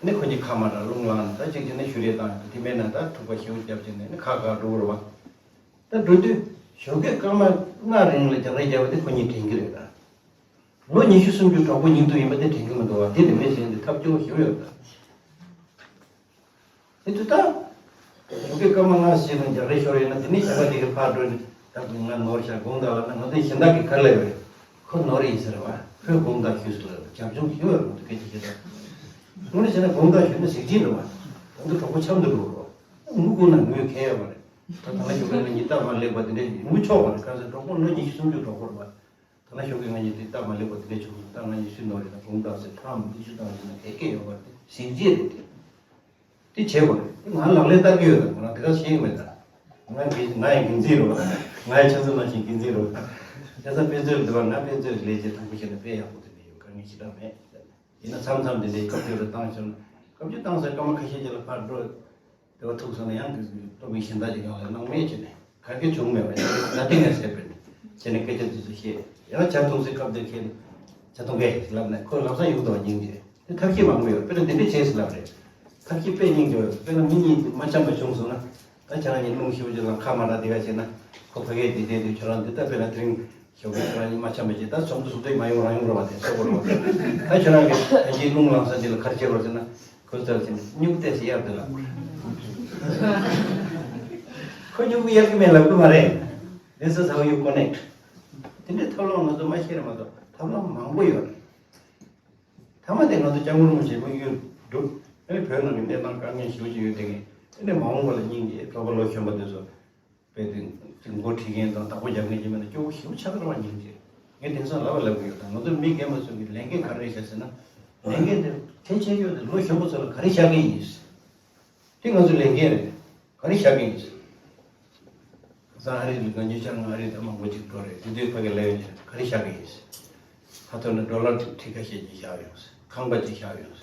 ནི་ཁོ་གཉིས་ཁ་མ་གྲག་རླུང་ལངས་ནས་ད་གཅིག་བྱས་ནས་གཞུ་རེས་བཏང་ཡོང་དེ་མེད་ན་ད་འཁྲུག་པ་ཞེ་པོ་བརྒྱབ་བྱས་ནས་ནི་ཁ་ག་འགྲོ་གི་རེད་བ། ད་འགྲོ་དུས་ཞོགས་ཀས་སྐར་མ་ལྔ་རིང་ལ་རྒྱག་རེས་བརྒྱབ་པ་དེ་ཁོ་གཉིས་དྲན་གྱི་རེད་ད། ལོ་ཉི་ཤུ་སུམ་ཅུ་གྲོགས་པོ་ཉིན་དུ་ཡིན་པ་དེ་དྲན་གྱི་མི་འདུག་བ་དེ་ནི་མི་གཞན་དེ་ཐབས་སྐྱོ་པོ་ཞེ་པོ་ཡོད་ད། དེ་དུས་ད། ཞོགས་ཀས་སྐར་མ་ལྔ་ཞིག་ནང་རྒྱག་རེས་ཤོར་ཡོད་ན་དེ་ནས་གཞན་པ་དེ་གི་ཕར་འགྲོ་ནས་ད་ང་ནོར་ཤག་དགོངས་དག་ལབ་ན་ང་ཚོའི་གཞན་དག་གིས་ག་རེ་ལབ་ཡོད་རེད། ཁོ་ནོར་ཡིན་ཟེར་བ། ཁོས་དགོངས་དག་ཞུས་ཟེར་ལབ་རྒྱབ་ལྗོངས་ཞུ་བར་ང་ཚོ་སྐད་ཆ་བཤད་ད། དངོས་གནས་བྱས་ན་དགོངས་དག་ཞུས་ན་གཟི་བརྗིད་འགྲོ་བ། ད་ཚོ་གྲོགས་པོ་འཆམ་དུ་འགྲོ་བ། ངུ་དགོས་ན་ངུས་ཁེལ་ཡོད་མ་རེད། ད་ད་ལ་ཞོགས་ཀས་ང་གཉིས་སྟབས་མ་ལེགས་པ་དེ་འདྲས་ངུ་ཆོག་པ་རེད་གང་ཟེར་གྲོགས་པོ་ལོ་ཉི་ཤུ་སུམ་ཅུ་གྲོགས་པོ་རེད་བ། ད་ལ་ཞོགས་ཀས་ང་གཉིས་དེ་སྟབས་མ་ལེགས་པ་དེ་འདྲས་བྱུང་སོང་ད་ང་གཉིས་སུས་ནོར་རེད་ད་དགོངས་དག་ཟེར་ཕྲང་མི་ཤུ་དང་ཟེར་ན་གལ་སྐད་ཡོད་པ་རེད་གཟི་བརྗིད་རེད་དེ། དེ་བྱས་པ་རེད། ང་ལག་ལེན་བསྟར་གྱི་ཡོད་ད་ང་རང་དེ་ག་ཤེས་ཀྱི་མེད་ད། ང་གི་ང་ཡང་འགན་འཛིན་རེད་བ། ང་ཡང་ཁྱེད་ཚོ་ནང་བཞིན་འགན་འཛིན་རེད་བ། ཁྱེད་ཚོ་དཔེ་མཛོད་ལ་འདུག་བ་ང་དཔེ་མཛོད་ཀྱི་ལས་བྱེད་དང་པོ་བྱས་ན་དཔེ་ཡག་པོ་དེ་འདྲ་ཡོད་དཀའ་ངལ་ཞེ་དྲག་མེད། ཡིན་ན་མཚམས་མཚམས་དེ་འདྲའི་བཀའ་བཀྱོན་རེ་བཏང་བྱུང་ན་བཀའ་བཀྱོན་བཏང་ས་སྐར་མ་ཁ་ཤས་ཅིག་ལ་ཕར་འགྲོ། དེ་བ་ཐུག་སོང་ན་ཡང་གི་སྟོབས་ཡིན་གཞན་དག་ཅིག་ཡོང་ལ་སྣང་མེད་བྱས་ནས་ག་གེ་བྱུང་མེད་པ་ཡང་ན་ཏིང་ངེ་ཟེར་པས་ནས་བྱས་ནས་སྐད་ཆ་དེ་ཚོ་བཤད་ཡང་ཇ་འཐུང་སའི་སྐབས་དེར་ཁྱེད་ཇ་འཐུང་གས་ལབ་ནས་ཁོས་ལམ་སང་ཡོང་དུ་བ་སྙིང་རྗེ་དེ་ཐབས་ཤེས་མང་པོ་ཡོད་དཔེར་ན་འདི་འདྲས་བྱས་ཟེར་ལབ་རེད། ཐབས་ཤེས་དཔེ་སྙིང་རྗེ་བ་དཔེར་ན་མི་གཉིས་མ་འཆམ་པ་བྱུང་སོང་ན་ད་ཁྱེད་རང་གཉིས་རླུང་ཤུགས་ཀྱི་ལ་ཁ་མ་རག་དེ་ག་བྱས་ན་ཁོ་ཕ་གས་འདི་བསྡད་དུས་ཁྱོད་རང་འདི་ལྟ་དཔེར་ན་དེ་རིང་། ཞོགས་པའི་ཁྱོད་རང་གཉིས་མ་འཆམ་པ་ཅིག་ད་ཚོགས་འདུ་ཚོགས་དུས་མ་ཡོང་རང་ཡོང་ར་བ་དེ་སོ་གོ་ར་བ་ད་ཁྱོད་རང་གི་ད་ཅིག་རླུང་ལངས་ས་ཅིག་ལ་གར་བྱེད་རོགས་ཟེར་ན་ཁོ་ཚར་ཅིག་སྨྱུ་གུ་ཏོག་ཙམ་གཡར་དེ་ལ་ཁོ་སྨྱུ་གུ་གཡར་གི་མེད་ལབ་གི་མ་རེད། This is how you connect. དེ་འདྲའི་ཐབས་ལམ་ང་ཚོ་མ་ཤེས་ར་མ་གཏོགས་ཐབས་ལམ་མང་པོ་ཡོད་རེད། ཐ་མ་དེ་ང་ཚོ་སྐྱབས་མགོན་རིན་པོ་ཆེ་དམིགས་ཡུལ་འགྲུབ་ཨ་ནི་བོད་ནང་གི་གནས་སྟངས་དཀའ་ངལ་ཞེ་པོ་ཅིག་ཡོད་དེ་ངས་ཨ་ནི་མ་འོངས་པ་ལ་སྙིང་རྗེ་གྲོགས་པོ་ལོ་གཞོན་པ་དེ་ཚོ། དཔེ་དེ་ཅིག་འགོ་ཁྲིད་མཁན་དང་བདག་པོ་རྒྱབ་མཁན་ཅིག་མེད་ན་སྐྱོ་པོ་ཞེ་པོ་ཆགས་ཀྱི་རེད་བ་སྙིང་རྗེ། ངས་དེང་སང་ལབ་པ་ལབ་གི་ཡོད་ད་ང་ཚོ་མི་རྒན་པ་ཚོ་གི་ལས་འགན་ག་རེ་རེད་ཤག་ཟེར་ན། ལས་འགན་དེ་གལ་ཆེ་ཤོས་དེ་ལོ་གཞོན་པ་ཚོ་ལ་ག་རེ་བཞག་གི་ཡིན། དེ་ང་ཚོ་ལས་འགན་རེད། ག་རེ་བཞག་གི་ཡིན། ཁ་སང་ཨ་རི་ལ་ང་ཉེ་ཆར་ང་ཨ་རི་ད་མང་པོ་ཅིག་འགྲོ་རེད་དེ་དུས་ཕ་གི་ལབ་ཡོད་ཀྱི་ག་རེ་བཞག་གི་ཡིན། ཁ་ཐོར་ནས་ཌོ་ལར་ཁྲི་ཁ་ཤས་ཅིག་བཞག་ཡོང་ཁང་པ་ཅིག་བཞག་ཡོང་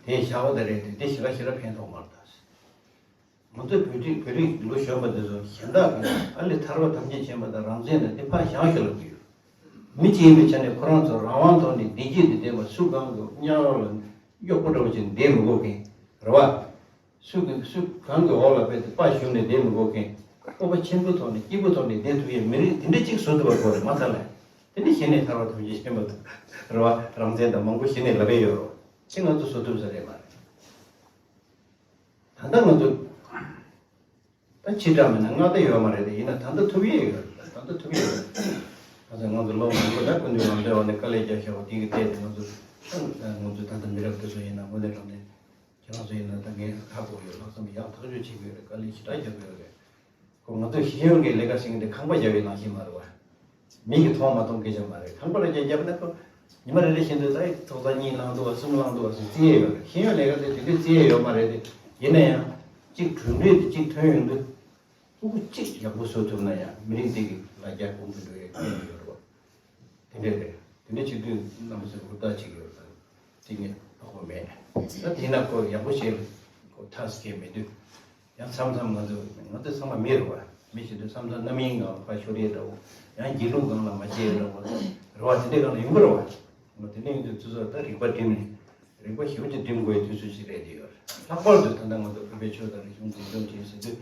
དེ་བཞག་པ་ད་རེད་དེ་དེ་ཞེ་དྲག་ཞེ་དྲག་ཕན་ཐོགས་མ་རེད་ད། ང་ཚོའི་བོད་རིགས་བོད་རིགས་ལོ་གཞོན་པ་འདི་ཚོ་གཞན་དག་གིས་ཨ་ལས་ཐར་པ་ཐམས་ཅད་མཁྱེན་པ་དང་རང་བཙན་དང་འདི་ཕར་བཞག་ཤོག་ལབ་ཀྱི་ཡོད། མི་གཅིག་ཡིན་པའི་ཆ་ནས་ཁོ་རང་ཚོ་རང་དབང་ཐོག་ནས་བདེ་སྐྱིད་དུ་བསྡད་པ་སུ་གང་གི་གཉའ་ལོག་ལ་གཡོག་པོ་འདྲ་བོ་ཅིག་བསྡད་མི་དགོས་མཁན་རེད་བ། སུ་གི་སུ་གང་གི་འོག་ལ་ཕེབས་ཏེ་དཔའ་ཞུམ་ནས་བསྡད་མི་དགོས་མཁན། སྤོབས་པ་ཆེན་པོའི་ཐོག་ནས་སྐྱིད་པོའི་ཐོག་ནས་བསྡད་ཐུབ་ཡས་མི་རིགས་དེ་འདྲ་གཅིག་བཟོ་ཐུབ་པ་དགོས་རེད་མ་ཐག་ལ། དེ་འདྲ་གཞི་ནས་ཐར་པ་ཐམས་ཅད་མཁྱེན་པ་དང་རེད་བ་རང་བཙན་དང་མང་པོ་གཞི་ནས་ལབ་ཡས་ཡོད་རེད། དེ་ང་ཚོ་བཟོ་ཐུབ་ས་རེད་མ་རེད། ད་ལྟ་ང་ཚོ་ད་ཕྱི་དགྲ་མེད་ན་མངའ་བདག་ཡོད་མ་རེད་དེ་ཡིན་ན་ད་ལྟ་ཐུབ་ཡས་ཡོད་རེད་ད་ལྟ་ཐུབ་ཡས་ཡོད་རེད། ང་ཚོ་ང་ཚོ་ལོ་མང་པོ་ད་སྐུ་མདུན་རང་བཙན་འོག་ནས་དཀའ་ལས་རྒྱག་བཞག་པ་དེ་གི་ཐད་དུ་ང་ཚོ་ང་ཚོ་ད་ལྟ་མི་རབས་དེ་ཚོ་ཡིན་ན་དངོས་གནས་དྲང་གནས། ཁྱེད་རང་ཚོ་ཡིན་ན་ད་ངས་ཧ་གོ་ཡོད། ལྷག་བསམ་ཡག་ཐག་གཅོད་བྱེད་དགོས་རེད། དཀའ་ལས་ཞེ་དྲག་རྒྱག་དགོས་རེད། ཁོ་ང་ཚོ་ཤེས་ཡོན་གྱི་ལས་ཀ་བྱེད་མཁན་དེ་ཁང་པ་རྒྱབ་པའི་ནང་བཞིན་མ་རེད་བ། མིག་གིས་མཐོང་མ་མཐོང་སྐད་ཆ་མ་རེད། ཁང་པ་ར་རྒྱབ་རྒྱབ་ན་ཁོ་ཉི་མ་རེ་རེ་བཞིན་དུ་ད་ཐོག་ས་གཉིས་བླངས་འདུག་བ་གསུམ་བླངས་འདུག་བ་ཟེར་རྩིས་ཡས་ཡོད་རེད། ཤེས་ཡོན་ལས་ཀ་དེ་དེ་འདྲའི་རྩིས་ཡས་ཡོད་མ་རེད་དེ། ཡིན་ན་ཡང་གཅིག་གྲུབ་འབྲས་དེ་གཅིག་ཐོན་ཡོང་དུས་ཕྲུ་གུ་གཅིག་ཡག་པོ་བཟོ་ཐུབ་ན་ཡང་མི་རིགས་འདི་གི་ལ་རྒྱ་གོང་དུ་འགྲོ་ཡས་གལ་ཡོད་རེད་བ། དེ་འདྲས་རེད། དེ་འདྲས་བྱེད་དུས་རྣམ་པ་ཚོས་ཧུར་ཐག་བྱེད་ཀྱི་ཡོད་རེད་དང་། དེ་ངས་དོགས་པ་མེད། ད་དེས་ན་ཁོ་ཡག་པོ་བྱེད་ཁོ་ཐག་སྐྱེ་མི་འདུག་ཡང་མཚམས་མཚམས་ང་ཚོ་ང་ཚོ་ཚང་མ་མི་རེད་བ། མི་ཞིག་དུས་བསམ་བློ་རྣམ་གཡེང་སྒང་ལ་ཕར་ཤོར་ཡས་འདྲ་བོ། ཡང་སྒྱིད་ལུག་སྒང་ལ་མ་སྐྱེས་ཡས་འདྲ་བོ། རེ་བ་དེ་འདྲའི་སྒང་ལ་ཡོང་གི་རེད་བ། འོ་དེ་འདྲ་ཡིན་དུས་ཚོད་ཚོད་ད་རིག་པ་སྒྲིམ་ནས། རིག་པ་ཞེ་པོ་ཅིག་སྒྲིམ་དགོས་ཡས་དུས་ཚོད་ཅིག་རེད་དེ་ཡོད་རེད། ལྷག་པར་དུ་ད་ལྟ་ང་ཚོ་བོད་པའི་ཆོས་དང་རིག་གཞུང་འཛིན་སྐྱོང་བྱེད་ཟེར་དུས།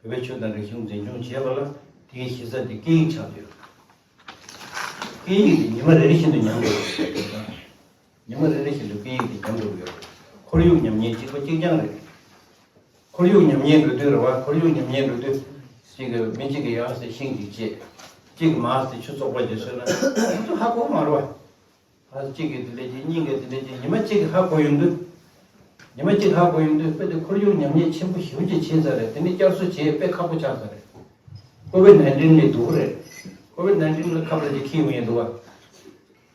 བོད་པའི་ཆོས་དང་རིག་གཞུང་འཛིན་སྐྱོང་བྱེད་པ་ལ་དེའི་གཞི་རྩ་དེ་སྐད་ཡིག་ཆགས་ཡོད། སྐད་ཡིག་དེ་ཉི་མ་རེ་རེ་བཞིན་དུ་ཉམས་འགྲོ་གི་ཡོད། ཉི་མ་རེ་རེ་བཞིན་དུ་སྐད་ཡིག་དེ་ཉམས་འགྲོ་གི་ཡོད། ཁོར་ཡུག་ཉམས་ཉེན་གཅིག་པ་གཅིག་རྐྱང་རེད། ཁོར་ཡུག་ཉམས་ཉེན་འགྲོ་དུས་རེད་བ། ཁོར་ཡུག་ཉམས་ཉེན་འགྲོ་དུས་གཅིག་གིས་མི་གཅིག་གིས་ཡང་ཟེར་ཤིང་གཅིག་བཅད། གཅིག་གིས་མར་ཟེར་ཆུ་བཙོག་པ་ཅིག་བཟོས་ན་ཁོ་ཚོ་ཧ་གོ་མ་རེད་བ། ཕར་གཅིག་གིས་དེ་འདྲ་བྱས། གཉིས་ཀས་དེ་འདྲ་བྱས། ཉི་མ་གཅིག་གིས་ཧ་གོ་ཡོང་དུས། ཉི་མ་གཅིག་ཧ་གོ་ཡོང་དུས་དཔེ་དེ་ཁོར་ཡུག་ཉམས་ཉེན་ཆེན་པོ་ཞེ་པོ་ཅིག་ཕྱིན་ཚར་རེད། དེ་ནི་བསྐྱར་གསོ་བྱེད་དཔེ་ཁག་པོ་ཆགས་ཚར་རེད། ཀོ་ཝིད་ནའིན་ཊིན་ལས་སྡུག་རེད། ཀོ་ཝིད་ནའིན་ཊིན་ལ་ཁ་པར་ཅིག་འཁྱེར་ཡོང་ཡས་འདུག་བ།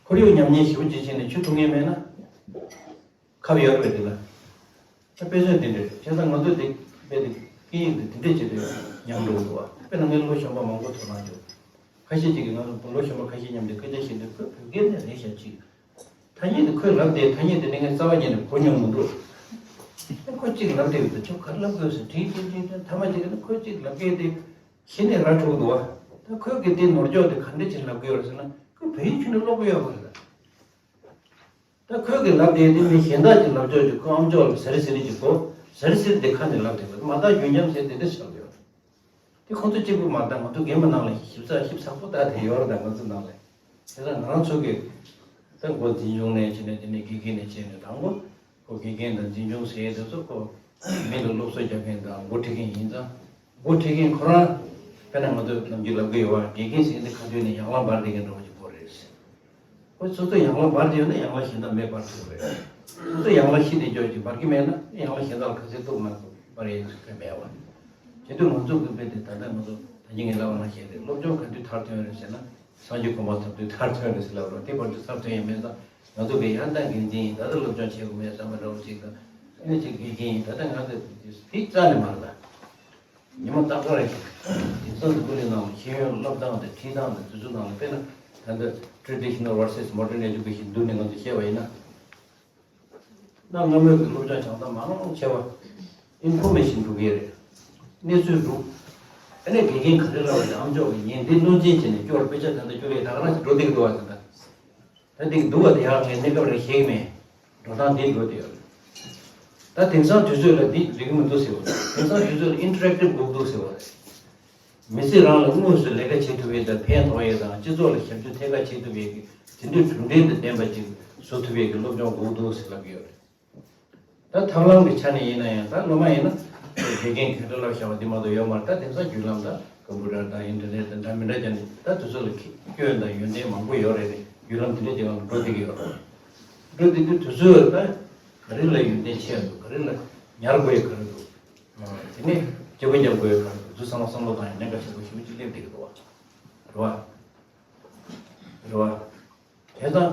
ཁོར་ཡུག་ཉམས་ཉེན་ཞེ་པོ་ཅིག་ཕྱིན་ནས་ཆུ་འཐུང་མཁན་མེད་ན། ཁབ་ཡོད་རེད་དེ་ལ། ད་དཔེ་མཚོན་དེ་འདྲ་རེད། བྱས་ཙང་ང་ཚོ་དེ་དཔེ་དེ་སྐད་ཡིག་དེ་དེ་འདྲས་བྱས་ཏེ་ཉམས་འགྲོ་འདུག་བ། དཔེར་ན་ངས་ལོ་གཞོན་པ་མང་པོ་དོ་སྣང་བྱུང་། ཁ་ཤས་ཅིག་གིས་ང་ཚོ་ལོ་གཞོན་པ་ཁ་ཤས་མཉམ་དུ་སྐད་ཆ་བཤད་དུས་ཁོས་བོད་སྐད་ནས་རེད་ཤག་ཅིག་ཐ་སྙད་དེ་ཁོས་ལབ་དེ་ཐ་སྙད་དེ་ནི་ངས་རྩ་བ་ཉིད་ནས་གོ་མྱོང་མི་འདུག་ཨ་ཁོ་གཅིག་ལབ་དེ་ཡོད་དོ། ཁྱོད་ག་རེ་ལབ་དགོས་ཟེར་དྲིས་དྲིས་དྲིས་དྲིས། མཐའ་མ་ཅིག་ནི་ཁོས་གཅིག་ལབ་མཁན་དེ་གཞི་ནས་ར་འཕྲོད་འདུག་བ། ད་ཁོས་གི་དེ་ནོར་འཇོག་དེ་ག་འདྲ་ཅིག་ལབ་གི་ཡོད་རེད་ཟེར་ན། ཁོས་བོད་ཡིག་ཁྱོན་ནས་ཀློག་གི་ཡོད་མ་རེད་ད། ད་ཁོས་གི་ལབ་དེ་དེ་མི་གཞན་དག་གིས་ལབ་ཕྱོགས་ཀྱི་ཁོ་ཨམ་ཅོག་ལ་ཟེར་ཟེར་གྱི་གོ། ཟེར་ཟེར་དེ་ཁ་ནས་ལབ་དེ་གོ། མ་དག་རྒྱུན་འབྱམས་ཟེར་དེ་འདྲ་ཞིག་ལབ་ཡོད། དེ་ཁོང་ཚོ་གཅིག་པུ་མ་དག་ང་ཚོ་རྒན་པ་ནང་ལ་ཞིབ་ཚགས་ཞིབ་ཚགས་པོ་ལྟ་དེ་ཡོད་རེད། ད་ང་ཚོ་ནང་ལ་དེ་ལ་ང་རང་ཚོ་གི་ད་འགོ་འཛིན་སྐྱོང་ནས་བྱས་ནས། དེ་ནས་དགེ་རྒན་ནས་བྱས་ནས། དང་པོ་ཁོ་དགེ་རྒན་དང་འཛིན་སྐྱོང་ཟེར་ཡས་དེ་ཚོ་ཁོ་མི་ལ་སློབ་གསོ་རྒྱག་མཁན་དང་འགོ་ཁྲིད་མཁན་ཡིན་ཙང་། འགོ་ཁྲིད་མཁན་ཁོ་རང་དཔེར་ན་ང་ཚོ་ནམ་རྒྱུན་ལབ་གི་ཡོད་བ། དགེ་རྒན་ཟེར་མཁན་དེ་ཁ་ཐུག་ནས་ཡན་ལག་འབར་བསྡད་མཁན་འདྲ་བོ་ཅིག་དགོས་རེད། ཁོ་སོ་སོ་ཡན་ལག་འབར་བསྡད་ཡོད་ན་ཡན་ལག་གཞན་དག་མེ་འབར་ཐུབ་རེད། སོ་སོ་ཡན་ལག་ཤི་དེ་འཇོག་ཅིག་འབར་གི་མེད་ན་ཡན་ལག་གཞན་དག་ལ་ག་ཚོད་གཏུག་མ་གཏུག་འབར་ཡས་ཁོ་མེད་བ། བྱེད་དུས་ང་ཚོ་གི་དཔེ་དེ་ད་ལྟ་ང་ཚོ་ད་གིན་ངས་ལབ་པ་ནང་བཞིན་རེད། སློབ་སྦྱོང་ག་དུས་མཐར་ཐོན་རེད་ཟེར་ན། སངས་རྒྱས་གོ་འཕང་ཐོབ་དུས་མཐར་ཐོན་རེད་ཟེར་ལབ་རོགས། དེ་བར་དུ་མཐར་ཐོན་ཡས་མེད་ཙང་། ང་ཚོ་གི་ཡང་ད་འགན་འཛིན་ཡིན། ད་ལྟ་སློབ་སྦྱོང་བྱེད་དགོས་མེད་བསམ་པ་འདྲ་བོ་ཅིག་དང་། ཨ་ནི་ཅིག་དགེ་རྒན་ཡིན། ད་ལྟ་ང་ཚོ་དེ་རྩ་ནས་མ་རེད་ད། ཉི་མ་རྟག་པར་རེད། དེང་སང་འདི་ཀུན་ལས་ནང་ཤེས་ཡོན་སློབ་སྟངས་དང་ཁྲིད་སྟངས་དང་དེ་ཚོ་ནང་ལ་དཔེར་ན་ད་ལྟ་traditional versus modern education བསྡུར་ནས་ང་ཚོ་བཤད་པ་ཡིན་ན། གནའ་སྔ་མོའི་གི་སློབ་སྦྱོང་སྦྱང་སྟངས་མང་ཆེ་བ་ཨིན་ཕོར་མེ་ཤིན་འགྲོ་གི་རེད། གནས་ཚུལ་འགྲོ། ཨ་ནི་དགེ་རྒན་ག་རེ་ལབ་པ་དེ་ཨམ་ཅོག་གིས་ཉན། འདི་བློ་འཛིན་བྱས་ནས་སྐྱོར། དཔེ་ཆ་ད་ལྟ་སྐྱོར་ཡས་ད་ག་རང་ཞིག་འགྲོ་བསྡད་ཀྱི་འདུག་བ། ད་ལྟ་ད་འདི་འདུག་བ། དེ་ཡང་ངས་གནས་སྐབས་རེ་བཤད་ཀྱི་མེད། འགྲོ་སྟངས་འདི་འགྲོ་བསྡད་ཡོད་རེད། ད་དེང་སང་དུས་ཚོད་ལ་འདི་རིག་གི་མི་འདུག་ཟེར་བ་རེད། དེང་སང་དུས་ཚོད་ལ་ཨིན་ཊར་ཨེག་ཊིབ་དགོས་འདུག་ཟེར་བ་རེད། མི་ཚེ་རང་ལ་དངོས་སུ་ལས་ཀ་བྱེད་ཐུབ་ཡས་དང་ཕན་ཐོགས་ཡས་དང་། སྤྱི་ཚོགས་ལ་ཞབས་ཞུ་ཐད་ཀར་བྱེད་ཐུབ་ཡས་ཀྱི་དེ་འདྲའི་གྲུབ་འབྲས་དང་ལྡན་པ་ཅིག་བཟོ་ཐུབ་ཡས་ཀྱི་སློབ་སྦྱོང་དགོས་འདུག་ཟེར་ལབ་ཀྱི་ཡོད་རེད། ད་ཐབས་ལམ་གྱི་ཆ་ནས་ཡིན་ན་ཡང་། ད་སྔོན་མ་ཡིན་ན་དགེ་རྒན་ག་འདྲ་ལབ་བཞག་པ་འདི་མ་གཏོགས་ཡོད་མ་རེད། ད་དེང་སང་བརྒྱུད་ལམ་དང་ཀམ་པུ་ཊར་དང་ཨིན་ཊར་ནེཊ་དང་འདྲ་མི་འདྲ་བྱས་ནས་ད་དུས་ཚོད་ལ་སྐྱོན་དང་ཡོན་ཏན་མང་པོ་ཡོད་རེད། བརྒྱུད་ལམ་དེ་འདྲ་ཅིག་ལ་འགྲོ་བསྡད་ཀྱི་ཡོད་རེད། འགྲོ་བསྡད་དུས་དུས་ཚོད་ད་ག་རེ་ལ་ཡོན་ཏན་ཆེ་འདུག་ག་རེ་ལ་ཉར་དགོས་ཡས་ག་རེ་འདུག་དེ་ནས་བརྗེ་པོ་རྒྱབ་དགོས་ཡས་ག་རེ་འདུག་འདི་ཚང་མ་བསམ་བློ་བཏང་ཡས་གནད་འགག་ཆེན་པོ་ཞེ་པོ་ཅིག་སླེབས་བསྡད་ཀྱི་འདུག་བ། རེད་བ། རེད་བ། དེ་ཙང་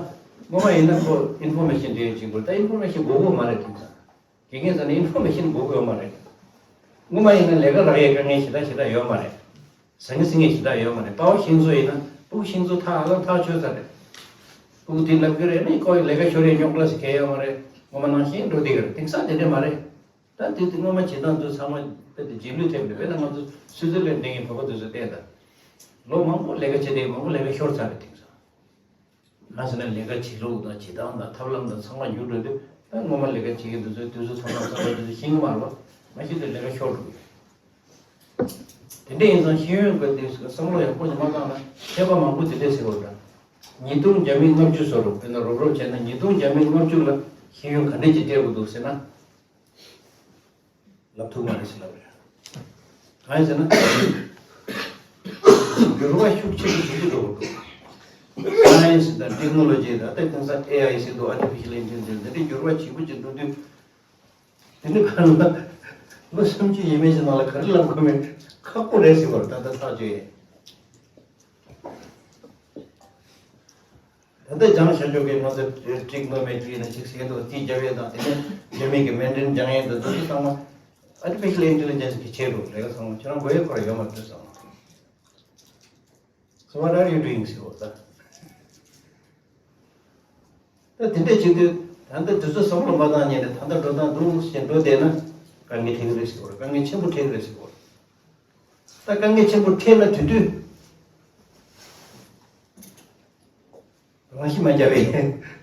སྔོན་མ་ཡིན་ན་ཁོ་ཨིན་ཕོར་མེ་ཤིན་འདྲ་ཅིག་དགོས། ད་ཨིན་ཕོར་མེ་ཤིན་དགོས་ཀྱི་ཡོད་མ་རེད། དེང་སང་དགེ་རྒན་ཟེར་ན་ཨིན་ཕོར་མེ་ཤིན་དགོས་ཀྱི་ཡོད་མ་རེད། སྔོན་མ་ཡིན་ན་ལས་ཀ་རག་ཡས་དཀའ་ངལ་ཞེ་དྲག་ཞེ་དྲག་ཡོད་མ་རེད། ཟང་ངེ་ཟིང་ངེ་ཞེ་དྲག་ཡོད་མ་རེད། དཔའ་བོ་ཤིང་བཟོ་ཡིན་ན་སྤུ་གུ་ཤིང་བཟོ་ཐག་ཧ་ལམ་ཐག་ཆོད་ཚར་རེད། སྤུ་གུ་དེ་ལབ་ཀྱི་རེད། ནི་ཁོ་ལས་ཀ་ཤོར་ཡས་རྙོག་དྲ་ཟེར་གང་ཡང་ཡོད་མ་རེད། སྔོན་མ་ནང་བཞིན་འགྲོ་བསྡད་ཀྱི་རེད། དེང་སང་དེ་འདྲ་མ་རེད། ད་དེ་དེ་སྔོན་མ་བྱེད་སྟངས་དེ་ཚང་མ་དཔེ་དེ་རྗེས་ལུས་ཐེབས་ནས། དཔེར་ན་ང་ཚོ་སུད་ཙི་ལན་འདྲ་བའི་བོད་པ་དེ་ཚོ་བལྟས་དང་། ལོ་མང་པོ་ལས་ཀ་བྱས་ཏེ་མང་པོ་ལས་ཀ་ཤོར་ཚར་རེད། དེང་སང་ང་ཟེར་ན་ལས་ཀ་བྱེད་ལུགས་དང་བྱེད་སྟངས་དང་ཐབས་ལམ་དང་ཚང་མ་འགྱུར་འགྲོ་དུས། ད་སྔོན་མ་ལས་ཀ་བྱེད་མཁན་དེ་ཚོའི་དུས་ཚོད་ཐོག་མ་བསམ་པ་དེ་ཚོ་ཤེས་ཀྱི་མ་རེད་བ། མ་གཞི་དེ་ལས་ཀ་ཤོར་འགྲོ་གི་ཡོད། དེ་འདྲ་ཡིན་ཙང་ཤེས་ཡོན་གྱི་དེ་བསམ་བློ་ཡག་པོ་ཞིག་མ་བཏང་ན། མཁས་པ་མང་པོ་དེ་འདྲས་ཟེར་བ་འདྲ། ཉིས་སྟོང་བརྒྱ་མེད་ལྔ་བཅུ་བཟོ་རོགས། དཔེར་ན་རོབ་རོབ་བྱས་ན་ཉིས་སྟོང་བརྒྱ་མེད་ལྔ་བཅུ་ལ་ཤེས་ཡོན་ག་འདྲས་ཅིག་སྤྲད་དགོས་འདུག་ཟེར་ན། ལབ་ཐུབ་མ་རེད་ཟེར་ལབ་རེད། གང་ཡིན་ཟེར་ན། འགྱུར་བ་ཤུགས་ཆེ་རུ་ཇེ་ཆེ་འགྲོ་གི་འདུག་སའེན་སི་དང་ཊེག་ནོ་ལོ་ཇི་དང་། ད་དེང་སང་ཨེ་ཨའི་ཟེར་འདུག་ཨར་ཊི་ཕི་ཤལ་ཨིན་ཊེ་ལི་ཇེན་སི། འདི་འདྲའི་འགྱུར་བ་ཆེན་པོ་ཅིག་འགྲོ་དུས། དེ་ནི་གང་ལ་ལོ་སུམ་ཅུ་ཡས་མས་ཅིག་ནང་ལ་ག་རེ་ལབ་དགོས་མིན་ཁག་པོ་རེད་ཟེར་བར་ད་ལྟ་ཐག་གཅོད་ཡས། ད་ལྟ་སྦྱང་བྱ་ཆོག་གི་ང་ཚོ་ཊེག་ནོ་མེ་ཊི་ནས་ཅིག་ཟེར་འདུག་དེ་རྒྱབ་ཡས་དང་། དེ་ནས་རྒྱ་མི་གི་མན་ཌ་རིན་སྦྱང་ཡས་དང་། དེ་ཚོ་ཚང་མ་ཨར་ཊི་ཕི་ཤལ་ཨིན་ཊེ་ལི་ཇེན་སི་གིས་བྱེད་འགྲོ། ལས་ཀ་ཚང་མ་ཁྱེད་རང་དགོས་ཡས་ཁོ་རང་ཡོད་མ་རེད་ཚང་མ། So what are you doing? ཟེར་བ་ད། ད་དེ་འདྲས་བྱེད་དུས་ད་ལྟ་དུས་ཚོད་བསམ་བློ་མ་བཏང་ཉིན་ནས་ད་ལྟ་འགྲོ་སྟངས་འདུག་ཟེར་འགྲོ་བསྡད་ན་དཀའ་ངལ་འཕྲད་ཀྱི་རེད་ཟེར་བ་རེད། དཀའ་ངལ་ཆེན་པོ་འཕྲད་ཀྱི་རེད་ཟེར་བ་རེད། ད་ ད་དཀའ་ངལ་ཆེན་པོ་འཕྲད་ན་དེ་དུས་རང་ཤི་མ་བརྒྱབ་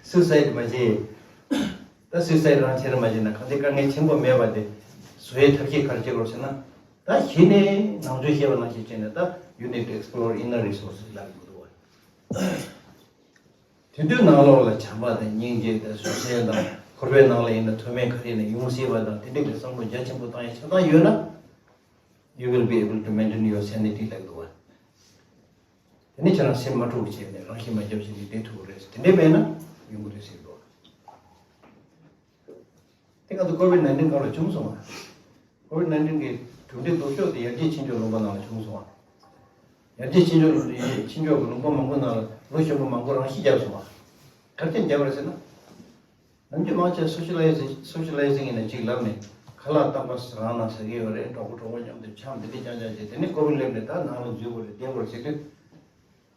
པས་སུའི་སའེ་ཌི་མ་བྱེད། ད་སུའི་སའེ་ཌི་རང་བྱེད་ར་མ་བྱེད་ན་ག་འདྲའི་དཀའ་ངལ་ཆེན་པོ་མེད་པ་དེ་བཟོ་ཡའི་ཐབས་ཤེས་ག་རེ་བྱེད་དགོས་ཟེར་ན། ད་གཞི་ནས་ནང་ཆོས་བཤད་པ་ནང་བཞིན་བྱས་ནས། ད་you need to explore inner resources ལབ་ཀྱི་འདུག་བ། དེ་དུས་ནང་ལོགས་ལ་བྱམས་པ་དང་སྙིང་རྗེ་དང་བཟོད་བསྲན་དང་། འཁོར་བའི་ནང་ལ་ཡིན་ན་མཐོ་དམན་ག་རེ་ཡིན་ན་ཡོང་སྲིད་པ་དང་། དེ་འདྲ་གི་བསམ་བློ་རྒྱ་ཆེན་པོ་བཏང་ཡའི་ཆ་ཚང་ཡོད་ན། You will be able to maintain your sanity ལབ་འདུག་བ། དེ་ནས་ཁྱེད་རང་སེམས་མ་འཁྲུགས་བྱས་ནས་རང་ཤི་མ་བརྒྱབ་བྱས་ནས་བསྡད་ཐུབ་ཀྱི་རེད། དེ་འདྲ་མེད་ན་ཡོང་གི་རེད་ཟེར་འདུག་བ། དེ་ང་ཚོ་ཀོ་ཝིཌ་ནའིན་ཊིན་སྒང་ལ་བྱུང་སོང་བ། ཀོ་ཝིཌ་ནའིན་ཊིན་གྱི་གྲུབ་འབྲས་སྡུག་ཤོས་དེ་ཡར་རྒྱས་ཕྱིན་ཕྱོགས་ལུང་པ་ནང་ལ་བྱུང་སོང་བ། ཡར་རྒྱས་ཕྱིན་ཕྱོགས་ལུང་ཕྱིན་ཕྱོགས་ཀྱི་ལུང་པ་མང་པོ་ནང་ལ་ལོ་གཞོན་པ་མང་པོ་རང་ཤི་བརྒྱབ་སོང་བ། ག་རེ་བྱས་བརྒྱབ་པ་རེད་ཟེར་ན། ནམ་རྒྱུན་མང་ཆེ་སོ་ཤི་ལའི་ཟིང་སོ་ཤི་ལའི་ཟིང་ཡིན་ན་གཅིག་ལབ་ནས་ཁ་ལག་རྟག་པར་རང་ནང་ཟ་གི་ཡོད་རེད། གྲོགས་པོ་གྲོགས་མོ་མཉམ་དུ་འཆམ་དེ་འདྲ་རྐྱང་རྐྱང་བྱས། དེ་ནས་ཀོ་ཝིཌ་སླེབས་ནས་ད་ནང་ལ་འཛུལ་དགོས་རེད། བསྡད་དགོས་རེད་ཟེར་དུས།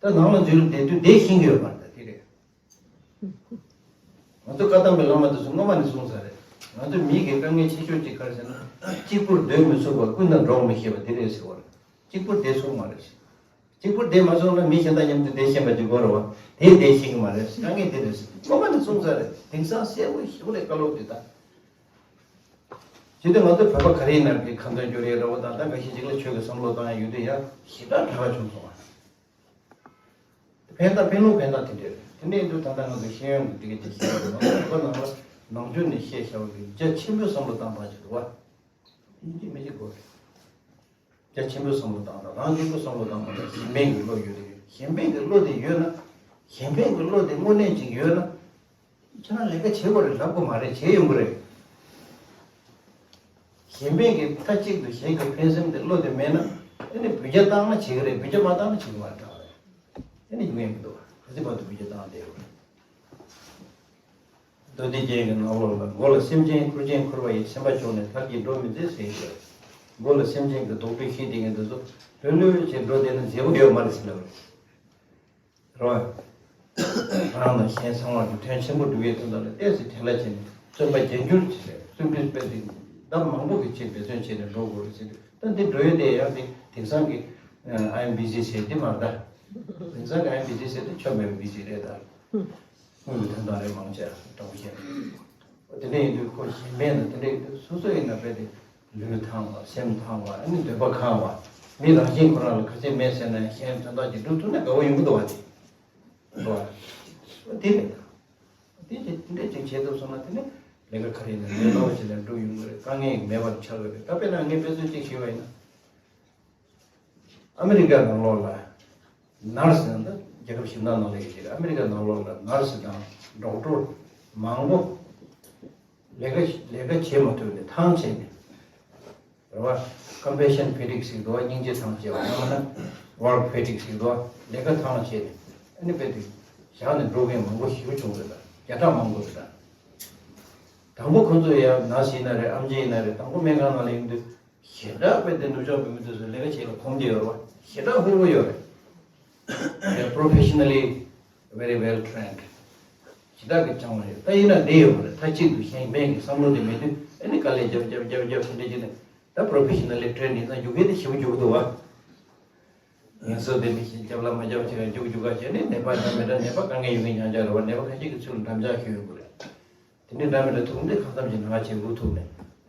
ད་ནང་ལ་འཛུལ་བསྡད་དུས་བསྡད་ཤེས་ཀྱི་ཡོད་མ་རེད། ད་དེ་རེད། ང་ཚོ་བཀའ་གདམས་པའི་བླ་མ་དེ་ཚོ་སྔོན་མ་ནས་གསུངས་ཚར་རེད། ང་ཚོ་མི་གི་དཀའ་ངལ་ཆེ་ཤོས་ཅིག་ག་རེ་ཟེར་ན། གཅིག་པུར་སྡོད་མི་ཚུགས་པར་ཀུན་དང་འགྲོགས་མི་ཤེས་པ་དེ་རེད་ཟེར་བ་རེད། གཅིག་པུར་བསྡད་ཚུགས་མ་རེད། གཅིག་པུར་བསྡད་མ་ཚུགས་ན་མི་གཞན་དང་མཉམ་དུ་བསྡད་ཤེས་པ་ཅིག་དགོས་རེད་བ། དེ་བསྡད་ཤེས་ཀྱི་མ་རེད། དཀའ་ངལ་དེ་རེད། སྔོན་མ་ནས་གསུངས་ཚར་རེད། དེང་སང་གསལ་པོ་ཞེ་པོ་རེད། བཀའ་སློབ་དེ་ད། བྱས་ཏེ་ང་ཚོ་བོད་པ་ག་རེ་ཡིན་ན་གི་ཁ་འདོན་སྐྱོར་ཡས་རེད་བ། ད་ལྟ་འགའ་ཤས་ཅིག་ལ་ཆོས་ཀྱི་བསམ་བློ་བཏང་ཡ་ཡོད་དུས་ཡ་ཞེ་དྲག་དྲག་པ་བྱུང་སོང་བ། ཕན་ཐོགས་ཕན་ལུགས་ཕན་ཐོགས་དེ་འདྲ་རེད། དེ་འདྲ་ཡིན་དུས་ད་ལྟ་ང་ཚོ་ཤེས་ཡོན་གྱི་དེ་ག་དེ་བཤད་ཡོད་རེད། ང་ཚོ་བོད་པ་ནང་ལ་ནང་ཆོས་ནས་བཤད་བྱ་བ་གི་རྒྱ་ཆེན་པོའི་བསམ་བློ་བཏང་བ་ཞིག་འདུག་བ། ཡིན་གཅིག་མིན་གཅིག་དགོས་རེད། རྒྱ་ཆེན་པོའི་བསམ་བློ་བཏང་དང་། རང་གཅིག་པུའི་བསམ་བློ་བཏང་དང་། གཞན་ཕན་གྱི་བློ་ཡོད་དེ་ཡོད། གཞན་ཕན་གྱི་བློ་དེ་ཡོད་ན། གཞན་ཕན་གྱི་བློ་དེ་དངོས་གནས་ཅིག་ཡོད་ན། ཁྱེད་རང་ལས་ཀ་བྱེད་དགོས་རེད་ལབ་དགོས་མ་རེད། བྱེད་ཡོང་གི་རེད། གཞན་ཕན་གྱི་མཐའ་གཅིག་ཏུ་གཞན་གྱི་ཕན་སེམས་དེ་བློ་དེ་མེད་ན། ཨ་ནི་འབུད་རྒྱག་བཏང་ན་བྱེད་ཀྱི་རེད། འབུད་རྒྱག་མ་བཏང་ན་བྱེད་ཀྱི་མ་རེད། ད་རེད། ཨ་ནི་ཡོང་ཡ་མི་འདུག་ག་ཚོད་བར་དུ་འབུད་རྒྱག་བཏང་བསྡད་ཡོད་རེད། མདོ་སྡེ་རྒྱན་གྱི་ནང་ལོགས་ལ། མགོ་ལ་སེམས་ཅན་ཁུར་ཆེན་འཁོར་བ་ཡི། སེམས་པ་ཕྱུག་ནས་མཐར་གྱིས་འགྲོ་མི་མཛད་ཟེར་ཡོད། མགོ་ལ་སེམས་ཅན་གྱི་རྡོག་པས་ཤི་དེ་ངན་དེ་ཚོ་ལྷོད་ལྷོད་བྱས་འགྲོ་བསྡད་ན་མཛེས་པོ་ཡོད་མ་རེད་ཟེར་ལབ་རེད། རེད་བ། རང་དང་གཞན་ཚང་མར་གྱི་དོན་ཆེན་པོ་སྒྲུབ་པའི་དོན་དག་ལ་ཏོག་ཙམ་དྲན་ལ་བྱས་ནས། བརྩོན་པ་རྒྱས་འགྱུར་བྱས་ནས། བརྩོན་འགྲུས་སྤེལ་ཏེ་ལྡབ་མང་པོ་གི་ཆེད་འབད་བརྩོན་བྱས་ནས་འགྲོ་དགོས་རེད་ཟེར་དུས། ད་འདི་འགྲོ་ཡུལ་དེ་ཡང་དེ་དེང་སང་གི་I am busy ཟེར་དེ་མ་རེད་ད། དེང་སང་གི་I am busy ཟེར་དེ་ཆོ་མེད་པའི་busy རེད་ད། དངུལ་གྱི་དོན་དག་རེད། མང་ཆེ་དྲང་པོ་བཤད་ན། དེ་འདྲ་ཡིན་དུས་ཁོ་གཞན་ཕན་ལ་དེ་འདྲ་ཡིན་དུས། སོ་སོ་ཡིན་ན་རྦད་དེ་ལུས་ཐང་བ། སེམས་ཐང་བ། ཨ་ནི་འདོད་པ་ཁེངས་བ། མི་རང་བཞིན་ཁོ་རང་ལ་ག་ཚད་མེད་ཟེར་ན་ཡང་གཞན་དོན་དག་ཅིག་སྒྲུབ་ཐུབ་ན་དགའ་བོ་ཡོང་གི་འདུག་བ། དེ་འདུག་བ། དེ་རེད་ད། དེ་ཅིག་དེ་འདྲ་ཅིག་བྱེད་ཐུབ་སོང་ན། དེ་ནི་ལས་ཀ་ག་རེ་ཡིན་ན་ལས་སླ་བོ་ཅིག་ལ་འགྲོ་ཡོང་གི་རེད། དཀའ་ངལ་མེད་པར་ཆགས་ཀྱི་རེད། ད་དཔེར་ན་ངས་དཔེ་མཚོན་ཅིག་ཞུས་པ་ཡིན་ན། ཨ་མི་རི་ཀ་ནང་ལོགས་ལ་ནར་སི་ནང་། ད་རྒྱལ་ཁབ་གཞན་དག་ནང་ལ་ཡོད་ཀྱི་རེད། ཨ་མི་རི་ཀ་ནང་ལོགས་ལ་ནར་སི་དང་ཌོག་ཊར་མང་པོ་ལས་ཀ་ལས་ཀ་བྱེད་མ་ཐུབ་ནས་ཐང་ཆད་ནས། རེད་བ། ཀམ་པེ་ཤན་ཕེ་ཊིག་ཟེར་གྱི་འདུག་བ། སྙིང་རྗེ་ཐང་ཆད་པ། ཡང་མིན་ན་ཝརཀ་ཕེ་ཊིག་ཟེར་གྱི་འདུག་བ། ལས་ཀ་ཐང་ཆད་ནས། ཨ་ནི་དཔེ་དེ་བཞག་ནས་འགྲོ་མཁན་མང་པོ་ཞེ་པོ་བྱུང་རེད་ད། བརྒྱ་ཕྲག་མང་པོ་རེད་ད། དང་པོ་ཁོ་ཚོ་ཡང་ནར་སི་ཡིན་ན་རེད། ཨེམ་ཆི་ཡིན་ན་རེད། དང་པོ་སྨན་ཁང་ནང་ལ་ཡོང་དུས། ཞེ་དྲག་དཔེ་དེ་ནུབ་ཕྱོགས་བོད་མི་དེ་ཚོ་ལས་ཀ་བྱེད་ལ་གོམས་ཀྱི་ཡོད་རེད་བ། ཞེ་དྲག་ཧུར་པོ་ཡོད་རེད། They are professionally very well trained. ཞེ་དྲག་གི་སྦྱངས་པ་རེད། ད་ཡིན་ན་འདི་ཡོད་མ་རེད། མཐའ་གཅིག་ཏུ་གཞན་ཕན་གྱི་བསམ་བློ་དེ་མེད་དུས། ཨ་ནི་དཀའ་ལས་རྒྱབ་རྒྱབ་རྒྱབ་རྒྱབ་དེ་འདྲ་བྱས་ནས། ད་professionally trained ཡིན་ཙང་རྒྱུག་མཁན་དེ་ཞེ་པོ་རྒྱུག་གི་འདུག་བ། ངལ་གསོ་དེ་མི་ཤེས། རྒྱབ་ལ་མ་རྒྱབ་བྱས་རྒྱུག་རྒྱུག་ག་བྱས་ནས། ནད་པ་འདྲ་མི་འདྲ། ནད་པ་དཀའ་ངལ་ཡོད་མཁན་ཉག་ཅིག་རེད་བ། ནད་པ་ཁ་ཤས་ཀྱི་ཚུར་འགྲམ་ལྕག་གཞུ་ཡོང་གི་རེད། དེ་འདྲའི་འདྲ་མི་འདྲ་ཐུག་འདི་ཁ་ཙམ་གྱི་ནང་བྱེད་དགོས་ཐུག་ནས། དེ་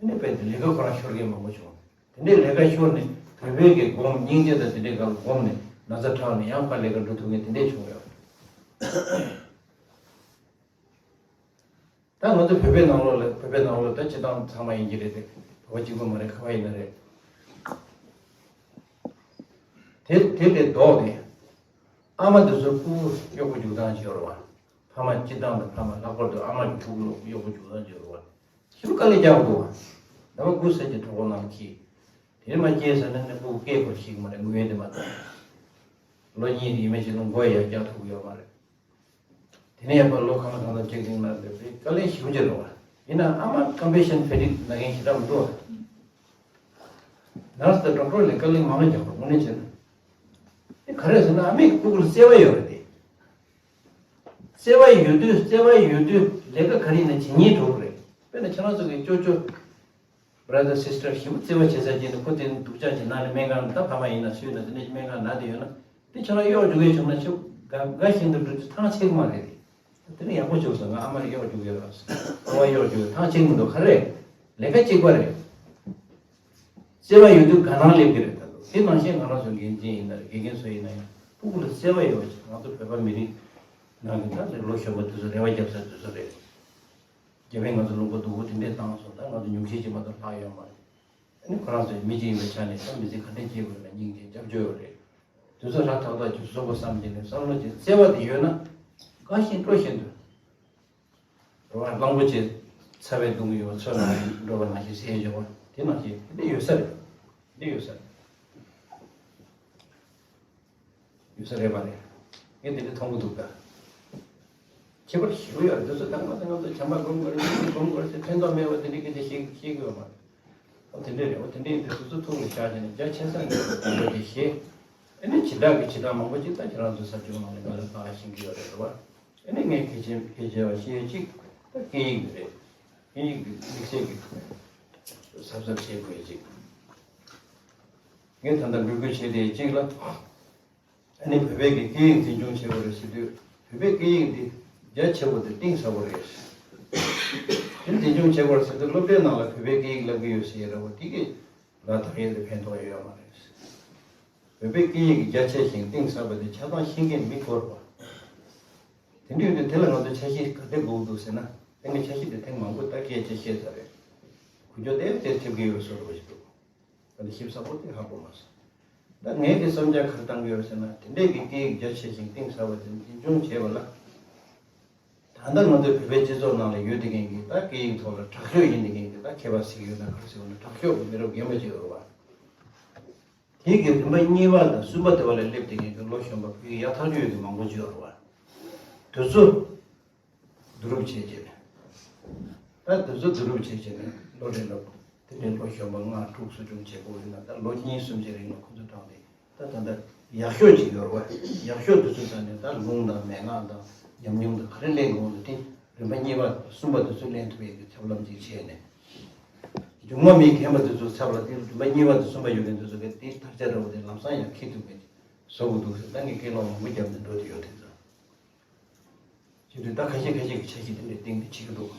ནས་དཔེ་དེ་ལས་ཀ་ཁོ་རང་ཤོར་མཁན་མང་པོ་བྱུང་། དེ་འདྲའི་ལས་ཀ་ཤོར་ནས་བོད་པའི་གི་སྒོམ། སྙིང་རྗེ་དང་དེ་འདྲའི་སྒང་སྒོམ་ནས་ན་ཚ་དྲག་ནས་ཡང་ཕར་ལས་ཀ་འགྲོ་ཐུབ་མཁན་དེ་འདྲས་བྱུང་ཡོད། ད་ང་ཚོ་བོད་པའི་ནང་ལོགས་ལ། བོད་པའི་ནང་ལོགས་ད་སྤྱིར་བཏང་ཚང་མ་ཡིན་གྱི་རེད་དེ། བོད་པ་གཅིག་པུ་མ་རེད། ག་པར་ཡིན་ན་རེད། དེ་དེ་ལས་ལྡོག་སྟེ་ཨ་མ་དེ་ཚོ་སྤུ་གུ་གཡོག་པོ་རྒྱུག་སྟངས་ཅིག་ཡོད་རེད་བ། ཕ་མ་སྤྱིར་བཏང་དང་ཕ་མ། ལྷག་པར་དུ་ཨ་མ་གི་ཕྲུ་གུ་གཡོག་པོ་རྒྱུག་སྟངས་ཅིག་ཡོད་རེད་བ། ཞེ་པོ་དཀའ་ལས་རྒྱག་དགོས་བ། ནད་པ་དགུ་ཟེར་གྱི་གྲོད་ཁོག་ནང་ལ་འཁྱེར། དེ་མ་སྐྱེས་ཟེར་ན་ནི་སྤུ་གུ་སྐྱེ་དགོས་ཤེས་ཀྱི་མ་རེད། ངུ་ཡས་དེ་མ་གཏོགས། ལོ་གཉིས་ཡིན་མིན་ཞིག་ལ་མགོ་ཡར་བཀྱག་ཐུབ་ཀྱི་ཡོད་མ་རེད། དེ་ནས་ཡང་ཕར་ལོ་གང་ལ་གང་འཚམ་ཅིག་རིང་ལ་དེ་དཀའ་ལས་ཞེ་པོ་ཅིག་རེད་བ། ཡིན་ནའང་ཨ་མ་ཀམ་པེ་ཤན་ཕེ་ཊིག་ན་མཁན་ཞེ་དྲག་མི་འདུག་བ། ནར་སི་དང་ཌོག་ཊར་ལས་དཀའ་ལས་མང་ང་རྒྱག་པ་དངོས་གནས་བྱས་ན། དེ་ག་རེ་ཟེར་ན། ཨ་མའི་སྤུ་གུ་ལ་བརྩེ་བ་ཡོད་རེད་དེ། བརྩེ་བ་ཡོད་དུས། བརྩེ་བ་ཡོད་དུས་ལས་ཀ་ག་རེ་ཡིན་ན་བྱེད་སྙིང་འདོད་རེད། དཔེར་ན་ཁྱེད་རང་ཚོ་གི་ཅོ་ཅོ། brother sister ཞིབ་མོ་བརྩེ་བ་བྱེད་ས་ཅིག་ནི་ཁོ་དེ་སྡུག་ཅག་ཅིག་ནང་ནས་སྨན་ཁང་ད་ཕ་མ་ཡིན་ན་སུ་ཡིན་ན་དེ་འདྲ་སྨན་ཁང་ན་དེ་ཡོད་ན་དེ་ཁྱོད་རང་གཡོག་འཇུག་གི་བྱུང་ན་ཁྱོད་དགའ་དགའ་བཞིན་དུ་འགྲོ་རྒྱུ་ཐང་ཆད་གི་མ་རེད། དེ་ནི་ཡག་པོ་བྱུང་སོང་ང་ཨ་མ་ལ་གཡོག་འཇུག་ཡོད་ར་སོང་ཨ་མ་གཡོག་འཇུག་ཐང་ཆད་མི་འདུག་ག་རེད། ལས་ཀ་གཅིག་པ་རེད། བརྩེ་བ་ཡོད་དུས་དགའ་སྣང་སླེབས་ཀྱི་རེད་ད་དུ་དེ་ནང་བཞིན་ང་རང་ཚོ་འགན་འཛིན་ཡིན་ན་རེད་དགེ་རྒན་ཚོ་ཡིན་ན་ཡང་ཕྲུ་གུ་ལ་བརྩེ་བ་ཡོད་པ་ཞིག་ང་ཚོ་བོད་པ་མི་རིགས་ནང་གི་ད་ལོ་གཞོན་པ་དེ་ཚོ་རེ་བ་རྒྱབ་ས་དེ་ཚོ་རེད། རྒྱ་བལ་ང་ཚོ་ལུང་པ་སྡུག་པོ་དེ་འདྲས་བཏང་སོང་ད་ང་ཚོ་ཉུང་ཤས་ཅིག་མ་གཏོགས་ལྷག་ཡོད་མ་རེད། ཨ་ནི་ཁོ་རང་ཚོའི་མི་གཅིག་ཡིན་པའི་ཆ་ནས་ད་མི་ཚེ་ག་འདྲས་སྐྱེལ་དགོས་ན་སྙིང་རྗེ་སྐྱབས་བཅོལ་ཡོད་རེད། དུས་ཚོད་རག་ཐག་ཐག་རྒྱུགས་སོག་པོ་བསམ་གྱི་ནས་བསམ་བློ་ཅིག་བརྩེ་བ་དེ་ཡོད་ན་དགའ་བཞིན་སྤྲོ་བཞིན་དུ། རོ་བ་གླང་པོ་ཆེ་ཚ་བས་བརྡུང་ཡོད་པ་ཚོད་ན་འགྲོ་བ་ནང་བཞིན་ཟས་འཇོག་པ་དེ་ནང་བཞིན་དེ་འདྲས་ཡོད་ས་རེད། འདི་ཡོད་ས་རེད། ཡོད་ས་རེད་པ་རེད། ངས་འདི་འདྲ་མཐོང་གི་འདུག་ད། ཁྱད་པར་ཞེ་པོ་ཡོད་རེད་འདི་ཚོ་ད་ང་ཚོ་ང་ཚོ་བྱམས་པ་སྒོམ་དགོས་རེད་སྙིང་རྗེ་སྒོམ་དགོས་རེད་ཟེར་ཕན་ཐོགས་མེད་པ་འདི་འདྲ་སྐད་ཆ་བཤད་བཤད་གི་ཡོད་མ་རེད། འོ་དེ་འདྲ་རེད་འོ་དེ་འདྲ་ཡིན་དུས་སོ་སོ་ཐུགས་ལ་བཞག་བྱས་ནས་རྒྱ་ཆེ་ས་ནས་དེ་འདྲ་དེ་བཤད། ཨ་ནི་བྱེ་བྲག་གི་བྱེ་བྲག་མང་པོ་ཅིག་ད་ཁྱེད་རང་ཚོ་ས་ཆུང་ནང་ལ་ང་ལ་ཕར་ཤེས་ཀྱི་ཡོད་རེད་རེད་བ། ཨ་ནི་ངས་གལ་ཆེ་གལ་ཆེ་བ་བཤད་ཅིག་ད་སྐད་ཡིག་རེད། སྐད་ཡིག་གི་དམིགས་བསལ་གྱི་གསར་གསར་བྱེད་དགོས་ཅིག་ངས་ད་ལྟ་འབོད་སྐུལ་བྱས་ཏེ་གཅིག་ལ། ཨ་ནི་བོད་པའི་གི་སྐད་ཡིག་འཛིན་སྐྱོང་བྱེད་དགོས་རེད་ཟེར་དུས་བོད་པའི་སྐད་ཡིག་འདི་རྒྱ་ཆེ་བོ་དེ་གཏིང་ཟབ་པོ་རེད། དེ་འཛིན་སྐྱོང་བྱེད་དགོས་རེད་ཟེར་དུས་སློབ་གྲྭའི་ནང་ལ་བོད་པའི་སྐད་ཡིག་བསླབ་ཀྱི་ཡོད་ཟེར་ཡ་འདྲ་བོ་དེ་གི་ལ་དག་ཡས་དེ་ཕན་ཐོགས་ཡོད་མ་རེད། བོད་པའི་སྐད་ཡིག་གི་རྒྱ་ཆེ་ཞིང་གཏིང་ཟབ་པ་དེ་ཆ་ཚང་ཤེས་མཁན་མི་དགོས་རེད་པ། དེ་འདྲ་ཡོད་དུས་དེ་ལ་ང་ཚོ་འཆར་གཞི་ག་འདྲ་དགོས་འདུག་ཟེར་ན་དེ་ནི་འཆར་གཞི་དེ་ཐེངས་མང་པོ་ད་སྐད་ཆ་བཤད་ཚར་རེད། འགུལ་སྐྱོད་དེ་དེར་ཐེབས་ཀྱི་ཡོད་བཟོ་འདྲ་བ་ཞིག་འདུག་ད་ནི་ཞིབ་ཚགས་པོ་དེ་ཧ་གོ་མ་སོང་། ད་ངས་དེ་བསམ་འཆར་ག་རེ་བཏང་གི་ཡོད་ཟེར་ན་དེ་འདྲས་ཀྱི་སྐད་ཡིག་རྒྱ་ཆེ་ཞིང་གཏིང་ཟབ་པ་དེ་འཛིན་སྐྱོང་བྱས་པ་ལ། ད་ལྟ་ང་ཚོའི་བོད་པའི་སྤྱི་ཚོགས་ནང་ལ་ཡོད་བསྡད་མཁན་གྱི་ད་སྐད་ཡིག་ཐོག་ལ་དྲག་ཤོས་ཡིན་བསྡད་མཁན་གྱི་ད་མཁས་པ་ཟིག་ཡོད་ན་ག་རེ་ཟེར་བ་ན་དྲག་ཤོས་ཀྱི་མི་རབས་རྒན་པ་ཅིག་ཡོད་རེད་བ། དེ་གི་རིམ་པ་གཉིས་པ་དང་གསུམ་པ་དེ་བ་ལ་སླེབས་བསྡད་མཁན་གྱི་ལོ་གཞོན་པ་བོད་ཡིག་ཡག་ཐག་ཆོད་ཡོད་མཁན་མང་པོ་ཅིག་ཡོད་རེད་བ། དེ་ཚོ་བསྡུ་རུབ་བྱས་རྗེས་ནས། ད་དེ་ཚོ་བསྡུ་རུབ་བྱས་རྗེས་ནས་ལོ་རེ་ལ་དེ་འདྲའི་ལོ་གཞོན་པ་ལྔ་དྲུག་གསོ་སྐྱོང་བྱེད་དགོས་ཡོད་ན་ད་ལོ་གཉིས་གསུམ་གྱི་རིང་ལ་ཁོ་ཚོ་དྲངས་ཏེ་ད་ད་ལྟ་ཡག་ཤོས་ཅིག་ཡོད་རེད་བ། ཡག་ཤོས་དེ་ཚོ་ད་ནི་ད་ལུང་དང་མན་ངག་དང་ཉམས་མྱོང་དང་ག་རེ་ལེན་དགོས་འདུག་དེ་རིམ་པ་གཉིས་པ་གསུམ་པ་དེ་ཚོ་ལེན་ཐུབ་ཡས་ཀྱི་ཐབས་ལམ་ཅིག་བྱས་ནས། སྒྱུ་མ་མི་རྒན་པ་དེ་ཚོ་ཚབ་ལ་དེ་རིམ་པ་གཉིས་པ་དང་གསུམ་པ་ཡོད་མཁན་དེ་ཚོ་གིས་དེའི་དར་ཆ་འདྲ་བོ་དེ་ལམ་སང་ཡང་འཁྱེར་ཐུབ་མཁན་ཅིག་བཟོ་དགོས་འདུག་ཟེར་ད་ངས་སྐད་ལོག་མང་པོ་བརྒྱབ་ནས་འགྲོ་དེ་ཡོད་དེ་ཚོ། བྱེད་དུས་ད་ཁ་ཤས་ཁ་ཤས་ཀྱི་འཆར་གཞི་དེ་འདྲའི་སྟེང་དུ་བྱེད་ཀྱི་འདུག་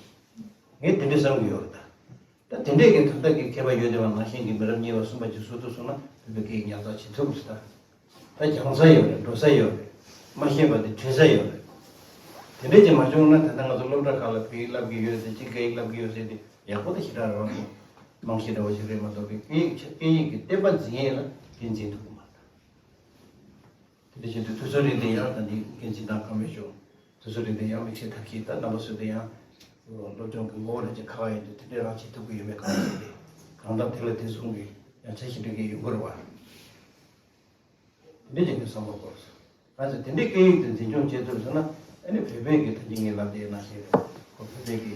ངས་དེ་འདྲའི་བསམ་གྱི་ཡོད་རེད་ད། ད་དེ་འདྲས་ཀྱི་ད་ལྟ་གི་མཁས་པ་ཡོད་བསྡད་པ་ནང་བཞིན་གྱི་མི་རབས་གཉིས་པ་གསུམ་པ་ཅིག་བཟོ་ཐུབ་སོང་ན་བོད་པའི་སྐད་ཡིག་ཉར་ཚགས་བྱེད་ཐུབ་རེད་ད། ད་སྦྱང་ས་ཡོད་རེད་འགྲོ་ས་ཡོད་རེད། མ་ཤེས་པ་དེ་དྲི་ས་ཡོད་རེད། དེ་འདྲས་ཀྱི་མ་བྱུང་ན་ད་ལྟ་ང་ཚོ་སློབ་གྲྭ་ཁག་ལ་བོད་ཡིག་བསླབ་ཀྱི་ཡོད་ཟེར་གཅིག་སྐད་ཡིག་བསླབ་ཀྱི་ཡོད་ཟེར་དེ་ཡག་པོ་དེ་ཞེ་དྲག་རང་རྨང་གཞི་འདྲ་བོ་ཞིག་རེད་མ་གཏོགས་པའི་སྐད་ཡིག་ཆ་སྐད་ཡིག་གི་བསྟན་པ་འཛིན་ཡས་ལ་འགན་འཛིན་ཐུབ་ཀྱི་མ་རེད། དེ་འདྲ་བྱེད་དུས་དུས་ཚོད་རིང་དེ་ཡང་ད་འདི་འགན་འཛིན་དང་གང་མེད་བྱུང་། དུས་ཚོད་རིང་དེ་ཡང་དམིགས་བསལ་ཐབས་ཤེས་ད་རྣམ་པ་ཚོས་དེ་ཡང་སློབ་སྦྱོང་གི་ངོ་བོ་ལ་ཅིག་ཁག་ཡོད་དུས་དེ་འདྲའི་རང་བྱེད་ཐུབ་ཀྱི་ཡོད་མེད་གང་ཟེར་ཏེ་གང་ལྟར་དེ་ལ་དེ་གསུང་གི་ཡང་ཆ་ཤས་འགྲིག་གི་ཡོད་དགོས་རེད་བ། དེ་འདྲ་བྱེད་དུས་བསམ་བློ་འཁོར་སོང་། གང་ཟེར་དེ་འདྲའི་སྐད་ཡིག་དེ་འཛིན་སྐྱོང་བྱེད་ཐུབ་སོང་ན་ཨ་ནི་བོད་པའི་གི་ད་ཅི་ངས་ལབ་དེ་ནང་བཞིན་རེད་ཁོ་བོད་པའི་གི་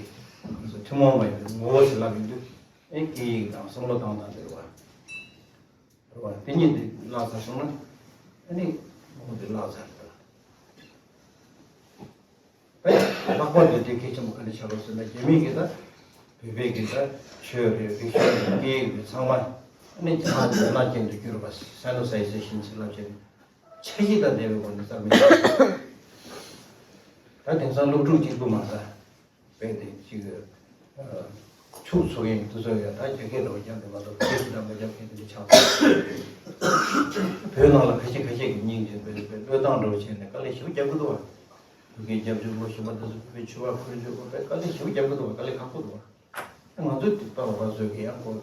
ཐུན་མོང་མ་ཡིན་པའི་ངོ་བོ་ཞིག་ལབ་ཡོང་དུས་ཨེ་སྐད་ཡིག་དང་བསམ་བློ་བཏང་སྟངས་དེ་རེད་བ། རེད་བ། དེ་གཉིས་དེ་བརླག་ཚར་སོང་ན་ཨ་ནི་ངོ་བོ་དེ་བརླག་ཚར་རེད་ད། ད་ཡང་ལྷག་པར་དུ་དེ་གལ་ཆེན་པོ་ག་འདྲ་ཆགས་ལོ་ཟེར་ན་རྒྱ་མི་གིས་ད་བོད་པའི་གི་ད་ཆོས་རེད་རིག་གཞུང་རེད་སྐད་ཡིག་རེད་ཚང་མ་ཨ་ནི་རྒྱ་ནག་རྒྱ་ནག་ཅན་དུ་བསྒྱུར་བ་Sinicization་ཟེར་ལབ་བྱས་ནས་འཆར་གཞི་དང་འབྲེལ་བའི་སྒོ་ནས་རྩ་མེད་བྱས། ད་དེང་སང་སློབ་ཕྲུག་གཅིག་པུ་མ་ཟད། དཔེ་དེ་གཅིག་ཕྱུགས་འཚོ་མཁན་དེ་ཚོ་ཡང་ད་རྒྱ་སྐད་འདྲ་བོ་རྒྱབ་ནས་མ་གཏོགས་སྐད་ཆ་འདྲ་མ་རྒྱབ་མཁན་དེ་འདྲ་ཆགས་སོང་། བོད་ནང་ལ་ཁ་ཤས་ཁ་ཤས་ཀྱི་སྙིང་རྗེ་དཔེ་དཔེ་བློས་བཏང་འདྲ་བོ་བྱས་ནས་དཀའ་ལས་ཞེ་པོ་རྒྱབ་ཀྱི་འདུག་བ། བོད་སྐད་རྒྱབ་ཆོག་ལོ་ཞུ་བ་དེ་ཚོ་བོད་པའི་ཆུ་བ་ཁོལ་རྒྱུ་ཁོ་དཔེ་དཀའ་ལས་ཞེ་པོ་རྒྱབ་ཀྱི་འདུག་བ་དཀའ་ལས་ཁག་པོ་འདུག་བ། ང་ཚོ་དེ་ལྟ་བ་བ་ཚོས་ཀྱི་ཡང་ཁོ་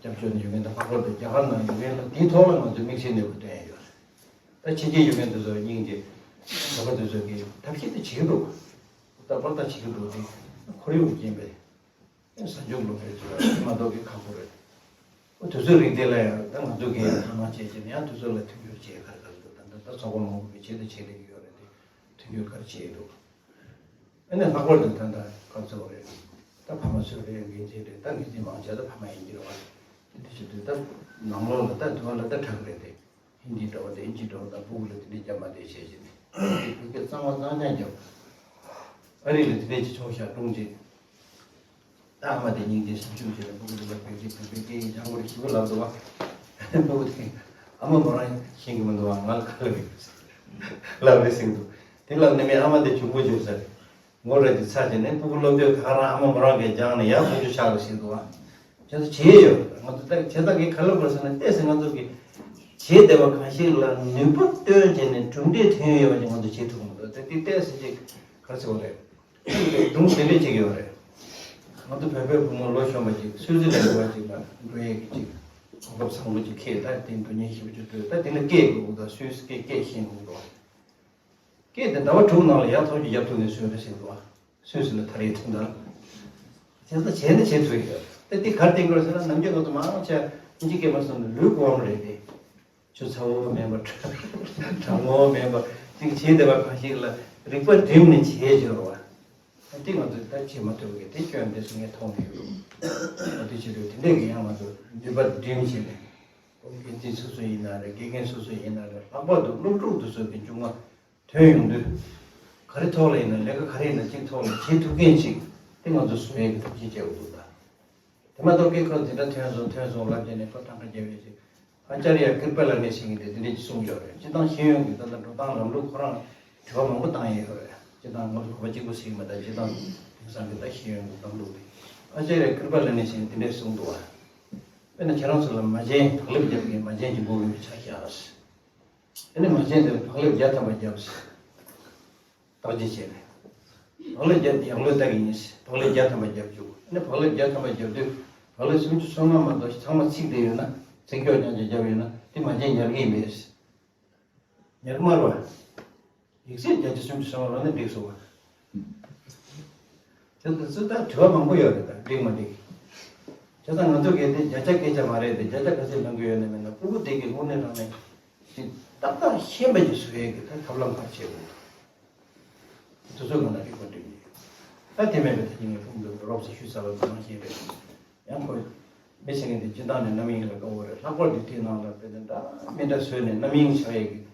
རྒྱབ་ཆོག་ནས་ཡོད་མཁན་དང་ལྷག་པར་དུ་རྒྱ་གར་ནང་ཡོད་མཁན་ལ་དེའི་ཐོག་ལ་ང་ཚོས་དམིགས་བསལ་གནས་བབ་བསྟན་ཡོད་རེད། ད་ཕྱི་རྒྱལ་ཡོད་མཁན་དེ་ཚོ་སྙིང་རྗེ་བོད་པ་དེ་ཚོས་ཀྱི་ཐབས་ཤེས་དེ་བྱེད་ཀྱི་འདུག་ད་པར་ད་བྱེད་ཀྱི་འདུག་དེ་ཁོར་ཡུག་རྐྱེན་པས། གཟའ་མཇུག་ལོ་ཕེབས་ཚུལ་མ་གཏོགས་ཀྱི་ཁག་པོ་རེད། ཨོ་དུས་ཚོད་རིང་དེ་ལ་ཡང་ད་ང་ཚོ་གིས་ཡང་ཐ་མག་བྱས་བྱས་ནས་ཡང་དུས་ཚོད་ལ་མཐུན་འགྱུར་བྱེད་ག་རེ་ག་རེ་འདུག་ད་ལྟ་ད་ཚོགས་པ་མང་པོ་གིས་བྱེད་དང་བྱེད་བསྡད་ཀྱི་ཡོད་རེད་དེ་མཐུན་འགྱུར་ག་རེ་བྱེད་ཀྱི་འདུག་ཨ་ནི་ལྷག་པར་དུ་ད་ལྟ་སྐབས་འཚོལ་བ་རེད། ད་ཕ་མ་ཚོས་རེད་འགན་འཛིན་རེད་ད་འགན་འཛིན་མང་ཆེ་ད་ཕ་མ་ཡིན་གྱི་རེད་བ། དེ་འདྲ་བྱེད་དུས་ད་ནང་ལོགས་ལ་ད་དུ་བ་ལ་ད་དྲག་རེད་དེ། ཧིན་དི་འདྲ་བོ་དང་ཨིན་ཇི་འདྲ་བོ་དང་སྤུ་གུ་ལ་དེ་འདྲའི་རྒྱབ་མ་བསྡད་བྱས་བྱས་ནས་བོད་སྐད་གཙང་མ་གཙང་རྐྱང་རྒྱབ། ཨ་རི་ལ་དེ་འདྲའི་ཅིག་བྱུང་ཤག་ཀྲུང་ཅིག་ཨ་མ་དེ་སྙིང་རྗེ་ཞིང་ཆུང་བྱས་ནས་སྤུ་གུ་དེ་ལ་བེད་སྤྱོད་བེད་སྤྱོད་སྐད་ཡིག་སྦྱང་དགོས་རེད་ཞེ་པོ་ལབ་འདུག་བ། སྤུ་གུ་དེ་ཨ་མ་མོ་རང་ཤེས་ཀྱི་མི་འདུག་བ། ང་ལ་ག་ལབ་ཡོད་ལབ་རེད་ཟེར་གྱི་འདུག་དེ་ལབ་ནས་མི་ཨ་མ་དེ་གྱོང་པོ་བརྗོད་ས་རེད། ངོ་ར་ཅིག་ཚ་བྱས་ནས་སྤུ་གུ་སློབ་དུས་ག་རང་ཨ་མ་མོ་རང་གིས་སྦྱངས་ནས་ཡར་ཁོང་ཚོ་ཆགས་རེད་ཟེར་གྱི་འདུག་བ། བྱས་ཙང་བྱས་ཡོད། ང་ཚོ་ད་བྱས་ཙང་གི་ག་ལབ་དགོས་ཟེར་ན་ཏོག་ཙམ་ང་ཚོ་གི་བྱས་བསྡད་པ་གང་ཞིག་ལ་ནུས་པ་བཏོན་བྱས་ནས་གྲུབ་འབྲས་ཐོན་ཡོད་པ་ཅིག་ང་ཚོ་བྱེད་ཐུབ་མི་འདུག་དེ་དེ་ཏོག་ཙམ་ཅིག་ག་རེ་ཟེར་བ་རེད། སྒྲུང་དེ་འདྲས་བྱེད་ཀྱི་ཡོད་རེད། ང་ཚོ་བོད་པའི་བུ་མོ་ལོ་གཞོན་པ་ཅིག་སུད་སི་ལ་འགྲོ་བ་ཅིག་ལ་འགྲོ་ཡས་ཀྱི་ཅིག་གོ་སྐབས་བཟང་པོ་ཅིག་ཁེལ། ད་དེ་འདུག་ཉིན་ཞིབ་ཅིག་འགྲོ་ད་དེ་ལ་སྐད་དགོས་ཀྱི་འདུག་སུད་སི་སྐད་སྐད་ཤེས་དགོས་འདུག་སྐད་དེ་ཟླ་བ་དྲུག་ནང་ལ་ཡར་ཐོག་ཅིག་རྒྱབ་ཐུབ་ནས་བཟོས་རེད་ཟེར་འདུག་སུད་སི་ལ་ཐར་ཡས་དོན་དག་བྱས་ཙང་བྱས་ན་བྱེད་ཐུབ་ཡོད། ད་དེ་ག་རེ་བསྟན་དགོས་ཟེར་ན་ནམ་རྒྱུན་ང་ཚོ་མང་ཆེ་ཨིན་ཇི་སྐད་མ་སོང་ན་ལུག་ཝོམ་རེད་དེ། ཆུ་ཚ་བོ་མེད་པ་གྲང་མོ་མེད་པ་ཅིག་བྱས་བསྡད་པ་གང་ཞིག་ལ་རིག་པ་སྒྲིམ་ནས་བྱས་བྱས་རོ་བ། དེ་ང་ཚོས་ད་བྱེད་མ་ཐུབ་གི་དེ་སྐྱོན་དེ་སུ་ངས་མཐོང་གི་ཡོད། ང་ཚོས་བྱེད་དུས་དེ་འདྲས་ཀྱི་ཡང་ང་ཚོ་ནུས་པ་སྒྲིམ་བྱས་ནས་འགན་འཛིན་སོ་སོ་ཡིན་ན་རེད། དགེ་རྒན་སོ་སོ་ཡིན་ན་རེད། ལྷག་པར་དུ་སློབ་ཕྲུག་དེ་ཚོ་གི་མཇུག་མ་ཐོན་ཡོང་དུས་ག་རེ་ཐོག་ལ་ཡིན་ན་ལས་ཀ་ག་རེ་ཡིན་ན་གཅིག་ཐོག་ལ་བྱེད་ཐུབ་མཁན་ཅིག་དེ་ང་ཚོ་བཟོ་ཡས་ཀྱི་ཐབས་ཤེས་བྱེད་དགོས་འདུག་ད། དེ་མ་གཏོགས་ཀྱི་ཁོ་འཛིན་གྲྭ་ཐོན་སོང་ཐོན་སོང་ལབ་བྱས་ནས་ཁོ་གྲངས་ཀ་རྒྱབ་ཡོད་ཅིག་ཨ་ཅར་ཡ་ཀིར་པ་ལ་ནི་ཟེར་མཁན་དེ་དེ་འདྲས་ཅིག་གསུངས་ཡོད་རེད། སྤྱིར་བཏང་ཤེས་ཡོན་གྱི་ད་ལྟ་འགྲོ་སྟངས་ལམ་ལུགས་ཁོ་རང་དྲི་བ་མང་པོ་བཏང་ཡས་ཡོད་རེད། སྤྱིར་བཏང་ང་ཚོ་གོ་བ་གཅིག་པུ་ཟེར་གྱི་མེད། ད་སྤྱིར་བཏང་དེང་སང་གི་ད་ཤེས་ཡོན་གྱི་ལམ་ལུགས་དེ་ཨ་ཅར་ཡ་ཀིར་པ་ལ་ནི་ཟེར་མཁན་དེ་འདྲས་གསུངས་འདུག་བ། དཔེར་ན་ཁྱེད་རང་ཚོ་ལ་མ་བྱན་བག་ལེབ་རྒྱབ་མཁན་མ་བྱན་གྱི་འབོ་བའི་ཆ་བཞག་དེ་ནས་མ་བྱན་དེ་ལ་བག་ལེབ་བརྒྱ་ཐམ་པ་བརྒྱབ་ཟེར། བརྟག་དཔྱད་བྱས་ནས། བག་ལེབ་བརྒྱ་ཡག་ལོས་བལྟ་གི་ཡིན་ཟེར། བག་ལེབ་བརྒྱ་ཐམ་པ་བརྒྱབ་བཅུག་ཨ་ནི་བག་ལེབ་བརྒྱ་ཐམ་པ་བརྒྱབ་དུས་བག་ལེབ་སུམ་ཅུ་སོ་ལྔ་མ་གཏོགས་ཚང་མ་ཚིག་བསྡད་ཡོད་ན་ཚིག་སྐྱོག་རྐྱང་རྐྱང་བརྒྱབ་ཡོད་ན་དེ་མ་བྱན་ཉར་གི་ཡིན་པས་ཟེར། ཉར་གི་མ་རེད་བ། ཡིག་ཚད་བརྒྱ་ཆ་སུམ་ཅུ་སོ་ལྔ་ལོན་ན་འགྲིག་སོང་བ། དེ་ཚོ་ད་དྲི་བ་མང་པོ་ཡོད་རེད། ད་འགྲིག་མ་འགྲིག་བྱས་ཙང་ང་ཚོ་གལ་ཏེ་བརྒྱ་ཆ་སྐད་ཆ་མ་རེད་དེ་བརྒྱ་ཆ་ག་ཚོད་ལོན་གི་ཡོད་ན་མེད་ན་སྤུ་གུ་དེ་གི་དངོས་གནས་དྲང་གནས་ཅིག་ཏག་ཏག་ཤེས་པ་ཅིག་བཟོ་ཡས་ཀྱི་ད་ཐབས་ལམ་ག་རེ་བྱེད་དགོས། དེ་ཚོ་ང་ལ་རིག་པ་སྒྲིམ་གྱི་ཡོད། ད་དེ་མེད་པའི་ད་ཅི་ངས་ཕུང་དུ་རོབ་ཙམ་ཞུས་ཚར་བ་ནང་བཞིན་རེད། ཡང་ཁོ་མི་ཟེར་མཁན་དེ་སྤྱིར་བཏང་ནས་རྣམ་གཡེང་ལ་དགའ་བོ་རེད། ལྷག་པར་དུ་དེའི་ནང་ལ་དཔེ་དེ་འདྲ་མི་འདྲ་བཟོས་ནས་རྣམ་གཡེང་བྱ་ཡས་ཀྱི་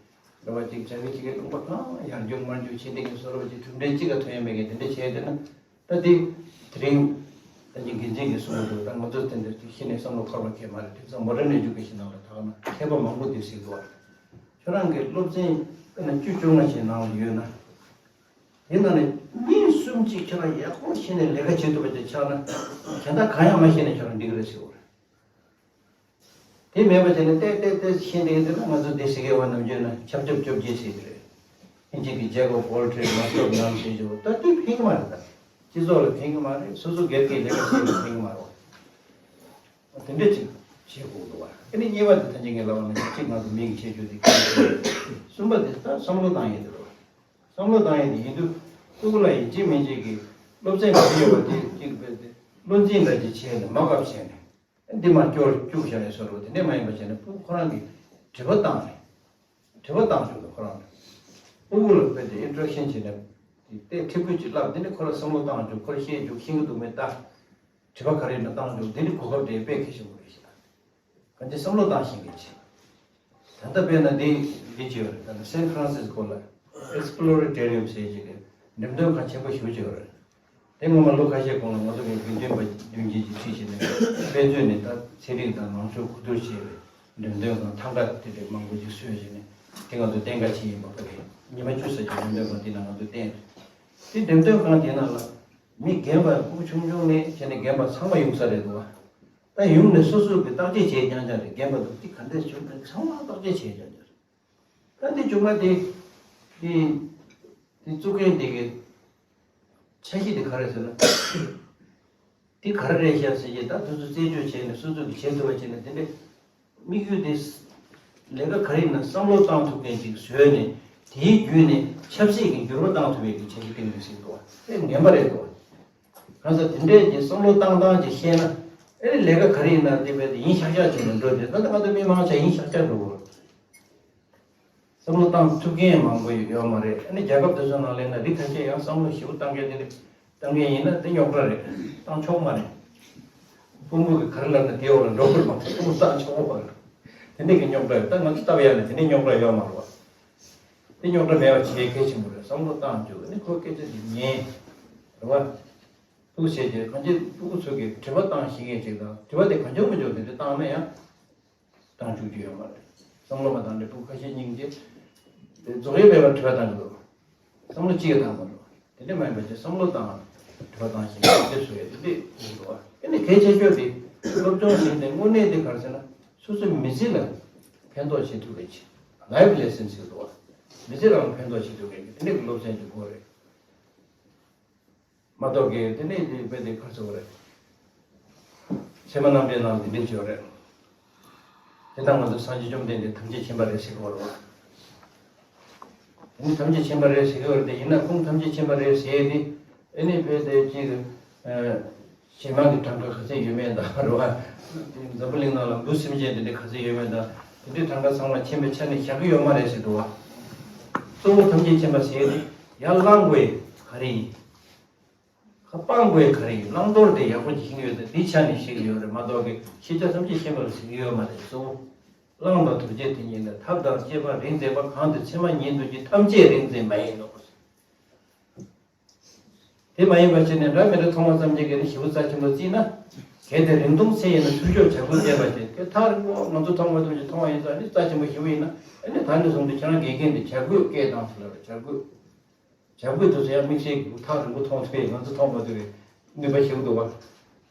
འདྲ་བ་ཅིག་བྱ་གི་ཅིག་གི་རླུང་པ་གང་ཡར་རྒྱུག་མར་རྒྱུག་བྱེད་བསྡད་མཁན་བཟོ་འདྲ་བ་ཅིག་གྲུབ་འབྲས་གཅིག་ག་ཐོན་ཡས་མེད་མཁན་དེ་འདྲ་བྱས་བསྡད་ན་ད་དེ་དེ་རིང་ད་ཅིག་འགན་འཛིན་གྱིས་གསུངས་འདུག་ད་ང་ཚོ་དེ་འདྲ་ཅིག་གཞི་ནས་བསམ་བློ་འཁོར་བ་གས་མ་རེད། དེང་སང་མོ་ཌརན་ཨེ་ཌུ་ཀེ་ཤན་ནང་ལ་ད་ག་ན་མཁས་པ་མང་པོ་འདུག་ཟེར་འདུག་བ། ཁྱོད་རང་གི་སློབ་ཚན་དཔེར་ན་བཅུ་བཅོ་ལྔ་ཞིག་ནང་ལ་ཡོད་ན། དེ་ནང་ནས་མི་གསུམ་གཅིག་ཁྱོད་རང་ཡག་པོ་ཤེས་ནས་ལས་ཀ་བྱེད་ཐུབ་པ་ཅིག་ཆགས་ན། གཞན་དག་གང་ཡང་མ་ཤེས་ནས་ཁྱོད་རང་འགྲིག་གི་རེད་ཟེར་བ་རེད། དེ་མེད་པ་བྱས་ནས་ཏེ་ཏེ་ཏེ་ཤེས་བསྡད་དེ་ན་ང་ཚོ་འདི་ཟེར་གི་བ་ནམ་རྒྱུན་ན་ཆབ་ཆབ་བཅོ་བརྒྱད་ཟེར་གི་རེད། ཨིན་ཇི་གི་ཇེག་ཨོབ་ཨོལ་ཊེརེཌ་མ་སི་ཊར་ཨོབ་ནན་ཟེར་གི་བ་ད་དེ་ཕན་གི་མ་རེད། ད་སྤྱི་ཚོགས་ལ་ཕན་གི་མ་རེད། སོ་སོ་སྒེར་གྱི་ལས་ཀ་བྱེད་ན་ཕན་གི་མ་རེད། དེ་འདྲ་ཅིག་བྱེད་དགོས་འདུག་བ། ཨ་ནི་གཉིས་པ་དེ་ད་ཅི་ངས་ལབ་པ་ནང་བཞིན་གཅིག་ང་ཚོ་མི་གི་ཁྱད་ཆོས་དེ་གཅིག་གསུམ་པ་དེ་ད་བསམ་བློ་བཏང་ཡས་དེ་རེད་བ། བསམ་བློ་བཏང་ཡས་དེ་ཡིན་དུས་སྤུ་གུ་ལ་ཡིན་གཅིག་མིན་གཅིག་གི་སློབ་ཚན་ག་རེ་ཡོད་པ་དེ་གཅིག་དཔེ་དེ་བློ་འཛིན་འདྲ་ཅིག་བྱས་ནས་མ་བཀབ་བྱས་ནས་འདི་མ་སྐྱོར་བཅུག་བཞག་ཡས་བཟོ་འདྲ་དེ་འདྲས་མ་ཡིན་པ་བྱས་ནས་སྤུ་གུ་ཁོ་རང་གི་དྲི་བ་བཏང་ནས་དྲི་བ་བཏང་བཅུག་ནས་ཁོ་རང་ལ་སྤུ་གུ་ལ་དཔེ་དེ་ཨིན་ཊེ་རེག་ཤན་བྱས་ནས་དེ་ཏེ་ཁྲིད་ཁུལ་ཅིག་བསླབ། དེ་ནས་ཁོ་རང་བསམ་བློ་བཏང་བཅུག་ཁོ་རང་ཤེས་བཅུག་ཤེས་ཀྱི་འདུག་མེད་ལྟ། དྲི་བ་ག་རེ་ཡིན་ན་བཏང་འཇུག་འདི་ནི་གོ་སྐབས་དེ་དཔེ་གལ་ཆེན་པོ་རེད་ཤག་གང་ཅི་བསམ་བློ་བཏང་ཤེས་མཁན་ཅིག་ད་ལྟ་དཔེར་ན་འདི་འདི་ཅིག་ཡོད་རེད། ད་ལྟ་སན་ཧྥ་རན་སིས་ཀོ་ལ་ཨེག་སི་པོ་ལོ་ཊོ་རི་ཡམ་ཟེར་ཅིག་གི་འགྲེམས་སྟོན་ཁང་ཆེན་པོ་ཞེ་པོ་ཅིག་ཡོད་རེད། དེ་སྔོན་མ་ལོ་ཁ་ཤས་གོང་ལ་ང་ཚོ་གི་དགེ་འདུན་པ་བདུན་བརྒྱད་ཅིག་ཁྲིད་བྱས་ནས་དཔེ་མཛོད་ནས་ད་ཚན་རིག་དང་ནང་ཆོས་གོ་བསྡུར་བྱས་པའི་འགྲེམས་སྟོན་ཁང་ཐང་ག་དེ་འདྲ་མང་པོ་ཅིག་བཟོས་བྱས་ནས་དེ་ང་ཚོ་གཏན་འཁེལ་བྱས་ཡིན་པ་ཕ་གི་ཉི་མ་བཅུ་ཙམ་གྱི་འགྲེམས་སྟོན་ཁང་དེ་ནང་ང་ཚོ་བསྟན་རེད། དེ་འགྲེམས་སྟོན་ཁང་དེ་ནང་ལ། མི་རྒན་པ་སྤུ་གུ་ཆུང་ཆུང་ནས་བྱས་ནས་རྒན་པ་ཚང་མ་ཡོང་ས་རེད་འདུག་བ། ད་ཡོང་ནས་སོ་སོ་གི་བརྟག་དཔྱད་བྱས་རྐྱང་རྐྱང་རེད། རྒན་པ་འདུག་དེ་ག་འདྲས་བྱུང་ཚང་མ་བརྟག་དཔྱད་བྱས་རྐྱང་རྐྱང་རེད། ད་འདི་བྱུང་ན་དེ་དེ་དེ་བཙུགས་མཁན་དེ་གི་འཆར་གཞི་དེ་ག་རེ་ཟེར་ན། དེ་ག་རེ་རེད་ཤག་ཟེར་གྱི་ད་དུས་ཚོད་རྩད་གཅོད་བྱས་ནས་སོ་སོ་གི་བྱེད་ཐུབ་པ་བྱས་ནས་དེ་འདྲས། དམིགས་ཡུལ་དེ་ལས་ཀ་ག་རེ་ཡིན་ན་བསམ་བློ་བཏང་ཐུབ་མཁན་ཅིག་བཟོས་ནས་དེའི་བརྒྱུད་ནས་ཆབ་སྲིད་ཀྱི་འགྱུར་བ་བཏང་ཐུབ་པའི་གི་བྱ་གཞི་སྟེང་དུ་ཟིན་འདུག་བ། དེ་ངན་པ་རེད་འདུག་བ། གང་ཟག་དེ་འདྲས་ཀྱི་བསམ་བློ་བཏང་སྟངས་ཅིག་ཤེས་ན་ཨེ་ནི་ལས་ཀ་ག་རེ་ཡིན་ན་དེ་བས་དེ་ཡིན་ཤག་ཤག་བྱས་ནས་འགྲོ་དེ་ད་ལྟ་ང་ཚོ་མི་མང་ཆེ་ཡིན་ཤག་ཤག་འགྲོ་གི་རེད། བསམ་བློ་བཏང་ཐུབ་མཁན་མང་པོ་ཡོད་མ་རེད། ཨ་ནི་རྒྱལ་ཁབ་དེ་ཚོ་ནང་སླེབས་ན་རིགས་ཁ་ཤས་ཡང་བསམ་བློ་ཞེ་པོ་བཏང་མཁན་དེ་འདྲས། བཏང་མཁན་ཡིན་ན་དེ་རྙོག་དྲ་རེད། བཏང་ཆོག་མ་རེད། ཕུང་པོ་གི་ག་རེ་ལབ་ན་དེའི་འོག་ལ་འགྲོ་དགོས་མ་རེད། ཕུང་པོ་བཏང་ཆོག་མ་རེད། དེ་འདྲས་ཀྱི་རྙོག་དྲ་རེད། ད་ང་ཚོ་ལྟ་བ་ཡག་ནས་དེ་འདྲས་རྙོག་དྲ་ཡོད་མ་རེད་བ། དེ་རྙོག་དྲ་མེད་པ་བྱེད་གལ་ཆེན་པོ་རེད། བསམ་བློ་བཏང་བཅུག་ཨ་ནི་ཁོའི་སྐད་ཆ་དེ་ཉན། རེད་བ། ཕྲུ་གུ་བྱས་རྗེས་གང་ཅི་ཕྲུ་གུ་ཚོ་གིས་དྲི་བ་བཏང་ཤེས་མཁན་ཅིག་དང་། དྲི་བ་དེ་གང་བྱུང་མི་བྱུང་དེ་འདྲ་བཏང་ན་ཡང་བཏང་བཅུག་རྒྱུ་ཡོད་མ་རེད། བསམ་བློ་མ་བཏང་ནས་ཕྲུ་གུ་ཁ་ཤས་སྙིང་རྗེ་དེ་རྫོགས་ཡས་མེད་པར་དྲི་བ་བཏང་གི་འདུག་བསམ་བློ་གཅིག་ཡང་བཏང་མ་འདུག་དེ་འདྲ་མ་ཡིན་པ་བྱས་བསམ་བློ་བཏང་དྲི་བ་བཏང་ཤེས་མཁན་དེ་བཟོ་ཡས་དེ་འདྲ་ཡིན་འདུག་ཨ་ནི་གལ་ཆེ་ཤོས་དེ་སློབ་སྦྱོང་ཟེར་དེ་དངོས་གནས་དེ་ག་རེ་ཟེར་ན་སོ་སོའི་མི་ཚེ་ལ་ཕན་ཐོགས་བྱེད་ཐུབ་པའི་ཆེད། ལའིབ་ལེ་སན་ཟེར་འདུག་བ། མི་ཚེ་རང་ལ་ཕན་ཐོགས་བྱེད་ཐུབ་མཁན་གྱི་དེ་འདྲའི་སློབ་ཚན་ཅིག་དགོས་རེད། མ་གཏོགས་ཀྱི་དེ་ནས་དེ་དཔེ་དེ་ཕར་ཚུར་རེད། ཚད་མ་རྣམ་འགྲེལ་ནང་དེ་འདྲའི་བརྗོད་རེད། དེ་དང་ང་ཚོ་སངས་རྒྱས་བཅོམ་ལྡན་འདས་ཐམས་ཅད་མཁྱེན་པ་རེད་ཟེར་གྱི་ཡོད་རེད་བ། དེ་ནི་ཐམས་ཅད་མཁྱེན་པ་རེད་ཟེར་གྱི་ཡོད་རེད་དེ། ཡིན་ན་ཁོང་ཐམས་ཅད་མཁྱེན་པ་རེད་ཟེར་ཏེ། ཨེ་ནི་དཔེ་དེ་གཅིག་གི། ཨ། གཞན་མ་གི་གྲངས་ཀ་ག་ཚད་ཡོད་མེད་དང་རེད་བ། དེ་འཛམ་བུ་གླིང་ནང་ལ་འབུ་སེམས་ཅན་དེ་འདྲ་ག་ཚད་ཡོད་མེད་དང་། དེ་འདྲའི་གྲངས་ཀ་ཚང་མ་མཁྱེན་པའི་ཆ་ནས་བཞག་གི་ཡོད་མ་རེད་ཟེར་འདུག་བ། གཙོ་བོ་ཐམས་ཅད་མཁྱེན་པ་ཟེར་ཏེ་ཡར་བླང་དགོས་ག་རེ་ཡིན། ཁ་སྤང་དགོས་ག་རེ་ཡིན། བླང་དོར་དེ་ཡག་པོ་ཅིག་ཤེས་ཀྱི་ཡོད་ཚེ་དེའི་ཆ་ནས་ཤེས་ཀྱི་ཡོད་རེད་མ་གཏོགས་ཀྱི་ཤེས་བྱ་ཐམས་ཅད་ཤེས་པ་ལ་ཟེར་གྱི་ཡོད་མ་རེད། གཙོ་བོ་བླང་དང་དོར་བྱེད་དེ་ཉིད་ནི། ཐབས་དང་བཅས་པ་རིག་མཛད་པ། གང་དེ་ཚད་མ་ཉིད་དུ་གྱུར། ཐམས་ཅད་རིག་མཛད་མ་ཡིན་ནོ། དེ་མ་ཡིན་པ་བྱས་ནས་འདྲ་མི་འདྲ་མཐོང་བ་ཙམ་གྱིས་གལ་ཏེ་ཞེ་པོ་རྩ་ཆེན་པོ་བརྩིས་ན། གལ་ཏེ་རིང་ཐུང་ཚད་ཡིན་ན་ཚུར་ཕྱོགས་བྱ་རྒོད་བསྟན་པ་བྱས། དེ་ཐག་རིང་པོ་ང་ཚོ་མཐོང་མ་ཐུབ་ཅིག་མཐོང་བ་ཡིན་ཙང་ནི་རྩ་ཆེན་པོ་ཞེ་པོ་ཡིན་ན། ཨ་ནི་ད་ནས་བཟུང་སྟེ་ཁྱེད་རང་དགེ་རྒན་དེ་བྱ་རྒོད་སྐད་བཏང་ཟེར་ལབ་རེད། བྱ་རྒོད། བྱ་རྒོད་དེ་ཚོ་ཡང་དམིགས་བསལ་གྱི་ཐག་རིང་པོ་མཐོང་ཐུབ་པའི་ང་ཚོ་མཐོང་མ་ཐུབ་པའི་ནུས་པ་ཞིག་འདུག་བ།